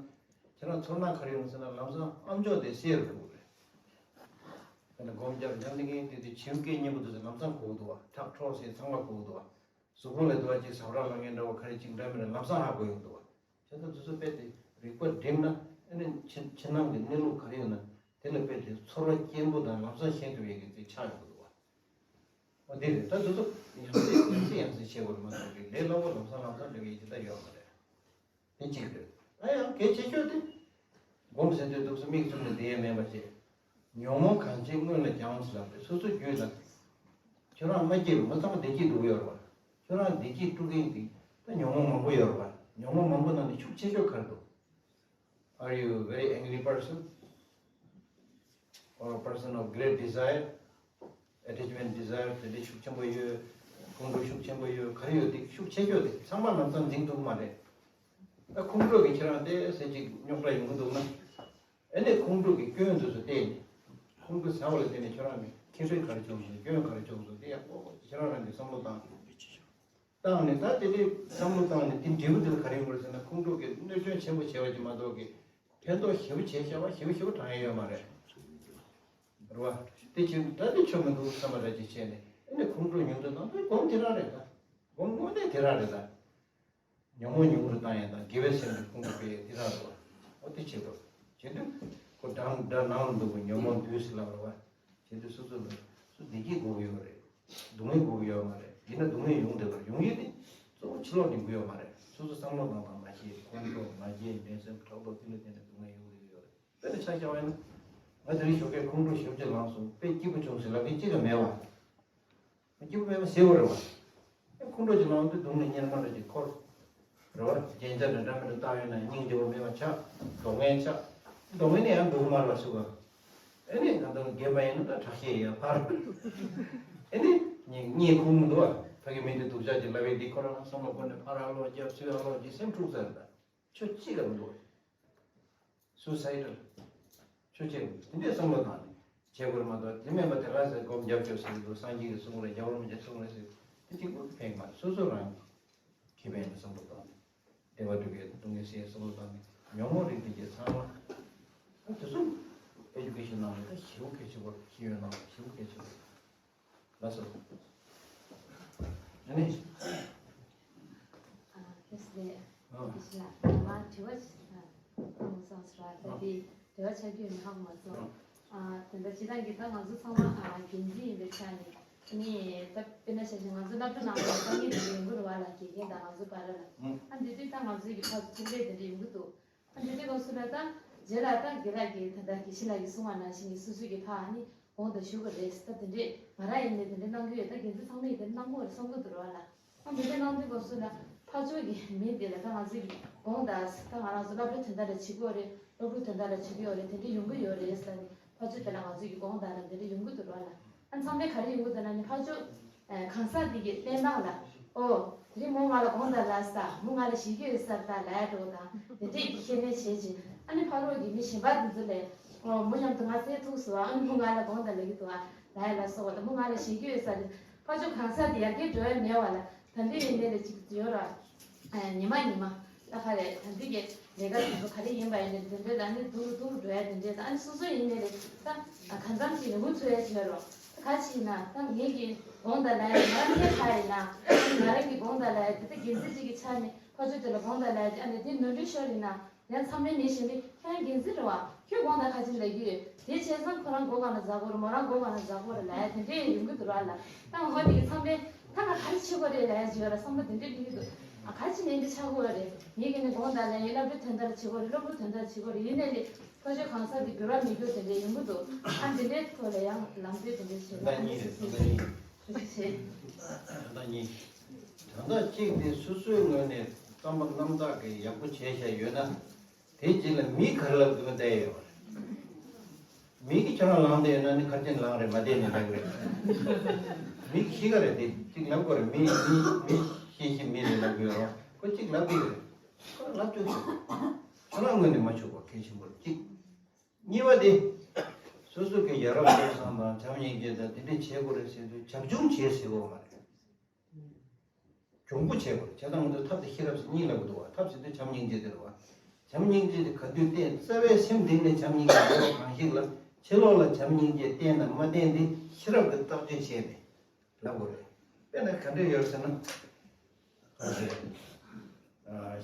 ཁྱེད་རང་ཚོར་སྣང་ག་རེ་ཡོང་ཟེར་ན་ལམ་སང་ཨ་མཆོག་དེ་གསལ་རུ་འགྲོ་གི་རེད། དེ་ནས་སྒོམ་རྒྱབ་རྒྱབ་འདི་གིན་དེ་དུས་བྱིའུ་སྐད་སྙན་པོ་འདུག་ཟེར་ལམ་སང་གོ་གི་འདུག་བ་ཁྲག་འཕྲོ་ཟེར་ཚང་མ་གོ་གི་འདུག་བ། གཟུགས་པོ་ལ་འདུག་བ་ཅིག་ཟ་བྲག་ལ་ངན་འདྲ་བ་ག་རེ་ཅིག་འདྲ་མི་འདྲ་ལམ་སང་ཧ་གོ་ཡོང་འདུག་བ། བྱས་ཙང་དེ་ཚོ་དཔེ་དེ་རིག་པ་སྒྲིམ་ན་ཨ་ནི་ཕྱི་ཕྱི་ནང་གི་གནས་ལུགས་ག་རེ་ཡོད་ན་དེ་ལ་དཔེ་དེ་ཚོར་བ་སྐྱེན་པོ་དང་ལམ་སང་ཤེས་ཐུབ་ཡས་ཀྱི་ཚིག་ཆགས་ཡོང་གི་འདུག་བ། འོ་དེ་རེད་ད་དེ་ཚོ་ཡང་སེ་ཡང་སེ་ཡང་སེ་བྱེད་དགོས་རེད་མ་གཏོགས་ཀྱི་ལས་སླ་པོ་ལམ་སང་ལམ་སང་འགྲིག་གི་ཡིན་ཅི་ལྟ་ཡོད་མ་རེད། དེ་གཅིག་རེད། ཨ་ཡང་གལ་ཆེ་ཤོས་དེ། སྒོམ་ཟེར་དུས་འདུག་སེ་མིག་བཙུམ་ནས་བསྡད་ཡས་མེད་པ་བྱས། ཉོན་མོངས་གང་ཆེ་སྔོན་ལ་སྦྱངས་ཟེར་ལབ་རེད་སོ་སོ་རྒྱུད་ལ། ཁྱོད་རང་མ་སྐྱེས་པ་ང་ཚང་མ་བདེ་སྐྱིད་འགྲོ་གི་ཡོད་རེད་བ། ཁྱོད་རང་བདེ་སྐྱིད་དཀྲུག་མཁན་དེ་ད་ཉོན་མོངས་མང་པོ་ཡོད་རེད་བ། ཉོན་མོངས་མང་པོ་ནང་ནས་ཤུགས་ཆེ་ཤོས་ག་རེ་འདུག Are you a very angry person? Or a person of great desire? Attachment desire དེ་འདྲ་ཤུགས་ཆེན་པོ་ཡོད། ཁོང་ཁྲོ་ཤུགས་ཆེན་པོ་ཡོད་ག་རེ་ཡོད་དེ་ཤུགས་ཆེ་ཤོས་དེ་ཚང་མ་ལམ་སང་འཛིང་ཐུབ་ཀྱི་མ་རེད། ད་ཁོང་ཁྲོ་གིས་ཁྱེད་རང་བལྟས་ཟེར་ཅིག་རྙོག་དྲ་ཡོང་གི་འདུག་ན། ཨ་ནི་ཁོང་ཁྲོ་གི་སྐྱོན་དེ་ཚོ་བལྟས་ནས། ཁོང་ཁྲོ་ཟ་བ་ལ་བརྟེན་ནས་ཁྱོད་རང་གི་ཁེ་ཕན་ག་རེ་བྱུང་སོང་སྐྱོན་ག་རེ་བྱུང་སོང་དེ་ཡག་པོ་ཁྱེད་རང་རང་གིས་བསམ་བློ་བཏང་། བཏང་ནས་ད་དེ་འདྲའི་བསམ་བློ་བཏང་ནས་དེ་འབྲས་བུ་དེ་ལ་ག་རེ་ཡོང་གི་རེད་ཟེར་ན་ཁོང་ཁྲོ་གིས་གནོད་སྐྱོན་ཆེན་པོ་བྱས་པ་ཅིག་མ་གཏོགས་ཀྱི་ཕན་ཐོགས་ཞེ་པོ་བྱས་བྱས་པ་ཞེ་པོ་ཞེ་པོ་དྲང་ཡས་ཡོད་མ་རེད། རེད་བ། དེ་བྱེད་དུས་ད་དེ་ཆོ་མི་འདུག་བསམ་པ་འདྲ་ཅིག་བྱས་ནས། ཨ་ནི་ཁོང་ཁྲོ་ཉུང་དུ་བཏང་དུས་སྒོམ་དེ་རང་རེད་ད། སྒོམ་དངོས་གནས་དེ་རང་རེད་ད། ཉོན་མོངས་ཉུང་རུ་བཏང་ཡ་དང་དགེ་བའི་སེམས་ཀྱི་ཁོང་ཁྲོ་སྤེལ་ཡ་དེ་རང་རེད་བ། འོ་དེ་བྱེད་དགོས། བྱེད་དུས་ཁོ་དགྲ་དགྲ་ནང་ལ་འདུག་གི་ཉོན་མོངས་འདུས་སེ་ལབ་རེད་བ། བྱེད་དུས་སོ་སོ་ལ་སུ་བདེ་སྐྱིད་དགོས་ཀྱི་ཡོད་རེད། སྡུག་བསྔལ་དགོས་ཀྱི་ཡོད་མ་རེད། ཡིན་ན་སྡུག་བསྔལ་ཡོང་བསྡད་པ་རེད། ཡོང་ཡས་དེ་གཙོ་བོ་ཕྱི་ལོགས་ནས་དགོས་ཡོད་མ་རེད། སོ་སོ་བསམ་བློ་བཏང་སྟངས་མ་ཤེས། ཁོང་ཁྲོ་ང་རྒྱལ་འགྲན་སེམས་ཕྲག་དོག་དེ་ལ་བརྟེན་ནས་སྡུག་བསྔལ་ཡོང་བསྡད་ཀྱི་ཡོད་རེད། དཔེར་ན་ཆ་བཞག་པ་ཡིན་ན། ང་དེ་རིང་ཞོགས་ཀས་ཁོང་ཁྲོ་ཞེ་པོ་ཅིག་ལངས་སོང་། དཔེ་སྐྱིད་པོ་བྱུང་ཟེར་ལབ་མཁན་གཅིག་ཀྱང་མེད་བ། སྐྱིད་པོ་མེད་པ་ཟེར་བ་རེད་བ། ཁོང་ཁྲོ་ཅིག་ལངས་དུས་སྡུག་བསྔལ་གཉེར་མ་འདྲ་ཅིག་འཁོར། རེད་བ། རྒྱན་ཆ་འདྲ་འདྲ་མི་འདྲ་བཏགས་ཡོད་ན་སྙིང་རྗེ་པོ་མེད་པ་ཆགས། སྡུག་བསྔལ་ཆགས། སྡུག་བསྔལ་ནི་ཡང་འདུག་མ་རེད་བ་ཟེར་བ། ཨ་ནི་ང་ཚོ་རྒན་པ་ཡིན་ན་ད་ཁྲག་ཤེད་ཡར་འཕར། ཨ་ནི་གཉིད་གཉིད་ཁུག་མི་འདུག་བ། ཕ་གི་མི་འདི་སྡུག་ཅག་ཅིག་ལབ་པའི་འདི་ཁོ་རང་བསམ་བློ་ཁོ་ནས་ཕར་ཨ་ལོག་རྒྱབ་ཚུར་ཨ་ལོག་རྒྱབ། སེམས་འཁྲུག་ཚར་ད། ཆོ་གཅིག་ལ་མི་འདུག་བ། སུའི་སའི་ཌི། ཆོས་ཅན། དེ་འདྲའི་བསམ་བློ་བཏང་ནས་བྱེད་དགོས་རེད་མ་གཏོགས། དེ་མིན་པ་དེ་ག་ཟེར་སྒོམ་རྒྱབ་སྐྱོར་ཟེར་གྱི་འདུག་སངས་རྒྱས་ཀྱིས་གསུངས་རེད། རྒྱལ་བ་རིན་པོ་ཆེས་གསུངས་རེད་ཟེར། དེ་གཅིག་པུ་ཕན་གྱི་མ་རེད། སོ་སོ་རང་གི་ཁེ་ཕན་ལ་བསམ་བློ་བཏང་ནས། བདེ་བ་སྒྲུབ་པའི་སྡུག་བསྔལ་སེལ་བསམ་བློ་བཏང་ནས། ཉོན་མོངས་རིགས་དེ་གའི་ཚང་མ་དེ་ཚོ་ཨེ་ཌུ་ཀེ་ཤན་ནང་ལ་ད་ཞེ་པོ་གལ་ཆེ་བོ། ཤེས་ཡོན་ནང་ལ་ཞེ་པོ་གལ་ཆེ་བོ། ལགས་སོ། ཨ་ནི། ཨ། ལགས་སོ། ཨ། དེ་ཞིག་ལ་ང་དྲི་བ་ཞིག་ཨ། ཧ་གོ་མ་སོང་ཟེར་བ། ད་དེ་དྲི་བ་ཆགས་ཀྱི་ཡོད་མེད་ཧ་གོ་མ་སོང་། ཨ། ཨ། དེ་འདྲ་སྤྱིར་བཏང་གི་ད་ང་ཚོ་ཚང་མ་ཨ། འགན་འཛིན་ཡིན་པའི་ཆ་ནས། ཨ་ནི་ད་དཔེར་ན་ཆ་བཞག་ང་ཚོ་སློབ་གྲྭ་ནང་ལ་དཀའ་ངལ་དེ་འདྲ་ཡོང་གི་རེད་བ་ལ། དགེ་རྒན་དང་ང་ཚོ་བར་ལ། ཨ། དེ་དུས་ད་ང་ཚོའི་གི་ཕར་ཚུར་ཕན་འབྲས་དེ་འདྲ་ཡོང་གི་འདུག་ཨ། འདི་འདྲའི་སྐབས་སུ་ལ་ད་རྗེས་ལ་ད་དགེ་ལགས་ཀྱིས་ད་ལྟ་དགེ་བཤེས་ལགས་ཀྱིས་གསུངས་པ་ནང་བཞིན་གྱི་སོ་སོའི་གི་ཕར་ནི་དགོངས་དག་ཞུ་དགོས་རེད། ད་དེ་འདྲས་ང་རང་ཡིན་ནའི་དེ་འདྲས་གནང་གི་ཡོད། ད་འགན་འཛིན་ཚང་མས་དེ་འདྲས་གནང་དགོས་རེད་བསམ་གྱི་འདུག་ར་ལ། ཨ། འདི་འདྲས་གནང་དུས་སྐབས་སུ་ལ་ཕར་ཕྱོགས་ཀྱི་མི་དེ་ལ་ད་ང་ཚོའི་གི་དགོངས་དག་ད་ང་རང་ཚོ་སློབ་གྲྭའི་དོན་དག་ལ་བྱེད་ཀྱི་ཡོད་རེད། སློབ་ཕྲུག་དོན་དག་ལ་བྱེད་ཀྱི་ཡོད་རེད། དེ་འདྲས་ཡོང་གི་ཡོད་རེད་ཟེར་ནས་ཕར་ཕྱོགས་དེ་ལ་ང་ཚོའི་གི་དགོངས་དག་ལ་དེ་འདྲས་ཡོང་གི་འདུག་ར་ལ། ཨ། ཚང་མས་ག་རེ་ཡོང་གི་འདུག་ན་ནི་ཕར་ཕྱོགས། ཨ། གང་ཟག་དེ་གི་བསྟན་སྟངས་ལ། ཨོ། དེ་རིང་མོ་ང་ལ་དགོངས་དག་ལབ་ས། མོ་ང་ལ་ཞེད་ཀྱི་ཡོད་ས་རེད་ད་ལབ་ཡ་འདྲ་བོ་དང་། དེ་འདྲས་ཀྱི་ཁས་ལེན་བྱེད་ཅིང་། ཨ་ནི་ཕ་རོགས་ཀྱི་མི་གཞན་པ་དེ་ཚོ་ལས། ཨོ། མོ་མཉམ་དུ་ང་བསད་ཐུག་སོང་། ཨ་ནི་མོ་ང་ལ་དགོངས་དག་ལབ་ཀྱི་འདུག་ཨ་ལབ་ཡ་ལ་སོགས་པ་དང་། མོ་ང་ལ་ཞེད་ཀྱི་ཡོད་ས་རེད། ཕར་ཕྱོགས་གང་ཟག་དེ་ཡར་རྒྱས་འགྲོ་ཡ་མེད་པ་ལ། ད་འདི་ཡིན་ནའི་རེད་ཅིག་ཡོད་ར། ཨ། ཉི་མ་ཉི་མ་ད་ག་རེ་ད་འདི་གི་ལས་ཀ་དེ་ཚོ་ག་རེ་ཡིན་པ་ཡིན་ནའི་དེ་འདྲས་ད་ནི་སྡུག་རུ་སྡུག་རུ་འགྲོ་ཡ་དེ་འདྲས་ད། ཨ་ནི་སོ་སོ་ཡིན་ནའི་རེད་ད། ཨ། གང་འཚམ་ཅིག་ལས་འགུལ་ཚུགས་ཡ་ཅིག་ཡོད་ར། ད་ག་ཅིག་ཡིན་ན་ད་ངེད་ཀྱི་དགོངས་དག་ལབ་ཡ་ང་རང་ཐད་ཁ་ཡིན་ན། ང་རང་གི་དགོངས་དག་ལབ་ཡ་དེ་ད་འགན་འཛིན་ཅིག་གི་ཆ་ནས་ཕར་ཕྱོགས་དེ་ལ་དགོངས་དག་ལབ་ཡ་དེ། ཨ་ནི་དེ་ནོར་འཁྲུལ་ཤོར་ཡིན་ན། ཡང་ཚང་མས་ནི་བཞིན་དུ་ཁྱེད་རང་འགན་འཛིན་རེད་བ། ཁྱོད་དགོངས་དག་ག་ཅི་ལབ་ཀྱི་ཡོད། དེ་བྱས་ཙང་ཁོ་རང་མགོ་སྒང་ལ་འཛེག་དགོས་རེད། མོ་རང་མགོ་སྒང་ལ་འཛེག་དགོས་རེད་ལབ་ཡ་དེ་འདྲས་ཡོང་གི་འདུག་ར་ལ། ད་འོ་དེ་གི་ཚང་མས་ད་ང་ག་རེ་བྱེད་དགོས་རེད་ལབ་ཡ་ཅིག་ཡོད་ར། བསམ་བློ་དེ་འདྲས་སླེབས་ཀྱི་འདུག་ཨ། ག་རེ་བྱས་ནས་འདི་ཆགས་ཀྱི་ཡོད་རེད། ངེད་ཀྱིས་ནི་དགོངས་དག་ལབ་ཡིན། སློབ་གྲྭའི་དོན་དག་ལ་བྱེད་དགོས་རེད། སློབ་ཕྲུག་དོན་དག་ལ་བྱེད་དགོས་རེད། ཡིན་ནའི་ལས་ཕར་ཕྱོགས་གང་ཟག་དེ་འགྱུར་བ་མི་འགྱུར་དེ་འདྲས་ཡོང་གི་འདུག་ཨ། འདི་འདྲའི་ཐོག་ལ་ཡང་ལམ་སྟོན་དེ་འདྲས་བྱེད། ད་གཉིས་རེད། ད་གཉིས། ཐུགས་རྗེ་ཆེ། ད་གཉིས། དོན་དག་གཅིག་དེ་སོ་སོའི་ངོས་ནས་བསམ་པ་རྣམ་དག་གིས་ཡག་པོ་བྱས་བཞག་ཡོད་ན། དེའི་རྗེས་ལ་མིས་ག་རེ་ལབ་འདུག་བལྟ་ཡས་ཡོད་རེད། མི་གིས་ཁྱོད་རང་ལངས་བསྡད་ཡོད་ན་ནི་ག་རེ་བྱས་ནས་ལངས་རེད། མ་བསྡད་ནས་ལངས་རེད། མི་གིས་ཤེས་ཀ་རེད། དེ་གཅིག་ལབ་དགོས་རེད། མི་མི་མི་ཤེས་ཤེས་མི་རེད་ལབ་དགོས་རེད། ཁོ་གཅིག་ལབ་དགོས་རེད། ཁོ་ལབ་ཆོག་ཆོག་ཁྱོད་རང་ངོས་ནས་མ་ཆོག་པ་གལ་ཆེན་པོ་རེད་གཅིག་གཉིས་པ་དེ། སོ་སོ་གི་ཡ་རབས་སྤེལ་གསུམ་དང་བྱམས་སྙིང་རྗེ་དང་དེ་འདྲ་བྱེད་དགོས་རེད་ཟེར་དུས་བྱབ་ཆུང་བྱེད་ཟེར་དགོས་མ་རེད། གྱོང་པོ་བྱེད་དགོས་རེད། བྱས་ཙང་ང་ཚོས་ཐབས་དང་ཤེས་རབ་ཟེར་གཉིས་ལབ་ཀྱི་འདུག་བ། ཐབས་ཟེར་དུས་བྱམས་སྙིང་རྗེ་དེ་རེད་བ། བྱམས་སྙིང་རྗེ་དེ་ག་དུས་བསྟེན། རྩ་བའི་སེམས་གཏིང་ནས་བྱམས་སྙིང་རྗེ་ཡོད་པ་གང་ཞིག་ལ་ཕྱི་ལོགས་ལ་བྱམས་སྙིང་རྗེ་བསྟེན་དང་མ་བསྟེན་དེ་ཤེས་རབ་ཀྱིས་བརྟག་དཔྱད་བྱས་ནས་ལབ་དགོས་རེད། དཔེར་ན་ག་འདྲ་ཡོད་ཟེར་ན།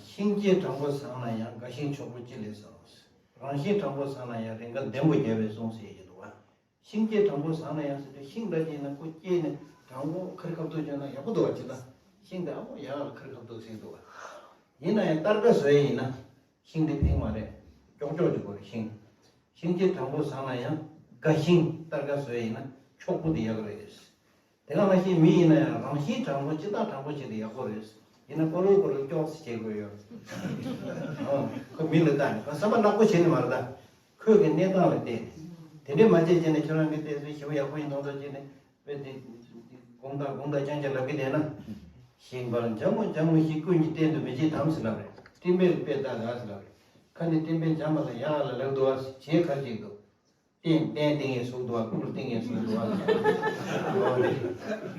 ཤིང་སྐྱེས་དྲང་པོ་བཟང་ན་ཡང་། དགའ་ཞིང་ཕྱུག་པོ་ཅི་ལས་བཟང་། རང་བཞིན་དྲང་པོ་བཟང་ན་ཡང་། རེས་འགའ་ལྡེམ་པོ་རྒྱལ་བས་གསུངས་ཟེར་གྱི་འདུག་བ། ཤིང་སྐྱེས་དྲང་པོ་བཟང་ན་ཡང་ཟེར་དུས་ཤིང་འདྲ་ཅིག་ཡིན་ན་ཁོ་སྐྱེས་ནས་དྲང་པོ་ཁ་རི་ཁ་ཐུག་བྱུང་ན་ཡག་པོ་འདུག་བ། ཅི་ལྟ་ཤིང་དེ་ཨ་མོ་ཡག་ལ་ཁ་རི་ཁ་ཐུག་ཟེར་འདུག་བ། ཡིན་ན་ཡང་སྟར་ཀ་བཟོས་ཡིན་ན་ཤིང་དེ་ཕན་མ་རེད། ཀྱོག་ཀྱོག་ཅིག་དགོས་རེད་ཤིང་། ཤིང་སྐྱེས་དྲང་པོ་བཟང་ན་ཡང་། དགའ་ཤིང་སྟར་ཀ་བཟོས་ཡིན་ན་ཕྱུག་པོ་དེ་ཡག་རེད། དེ་ག་ནང་བཞིན་མི་ཡིན་ན་ཡང་རང་བཞིན་དྲང་པོ་སྤྱིར་བཏང་དྲང་པོ་བྱེད་དེ་ཡག་པོ་རེད། ཡིན་ན་ཀོ་ལོ་ཀོ་ལོ་ཀྱོག་ཙམ་བྱེད་དགོས་ཡོད། ཨོ། ཁོ་མི་ལ་ལྟ་ནས་ཁོ་བསམ་པ་ནག་པོ་བྱེད་ནི་མ་རེད་ད། ཁོས་ཀྱི་གནས་སྟངས་ལ་བལྟས་ནས། དེ་འདྲས་མ་བྱས་བྱས་ནས་ཁྱོད་རང་གི་བལྟས་ཚུལ་ཞེ་པོ་ཡག་པོ་ཡིན་མདོག་མདོག་བྱས་ནས་དཔེ་དེ་དགོངས་དག་དགོངས་དག་རྐྱང་རྐྱང་ལབ་ཀྱི་བསྡད་ན། ཤིང་པར་འཇམ་མོ་འཇམ་མོ་ཞིག་ཀུན་གྱིས་བསྟན་དུ་མི་བྱེད་དམ་ཟེར་ལབ་རེད། སྤྲིན་པས་དཔེ་ལྟ་དགའ་ཟེར་ལབ་རེད། ཁ་ནས་སྤྲིན་པས་འཇམ་པ་ལ་ཡག་ལ་ལབ་འདུག་བ། བྱས་ཁ་ཅིག་འདུག་སྟེང་སྟེང་སྟེང་ངེ་སོགས་འདུག་བ། སྐུ་ལ་སྟེང་ངེ་སོགས་འདུག་བ། འོ་རེད།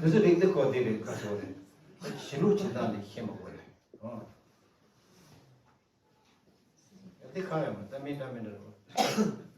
དེ་ཚོ་རིགས་དེ་ཁོ་དེ་རེད། ཁ་སོ་རེད། གཞི་ལུགས་བྱེད་སྟངས་དེ་ཤེས་མ་དགོས་རེད། ཨོ། དེ་ཁ་ཡོད་མ་ད་མི་འདྲ་མི་འདྲ་རེད།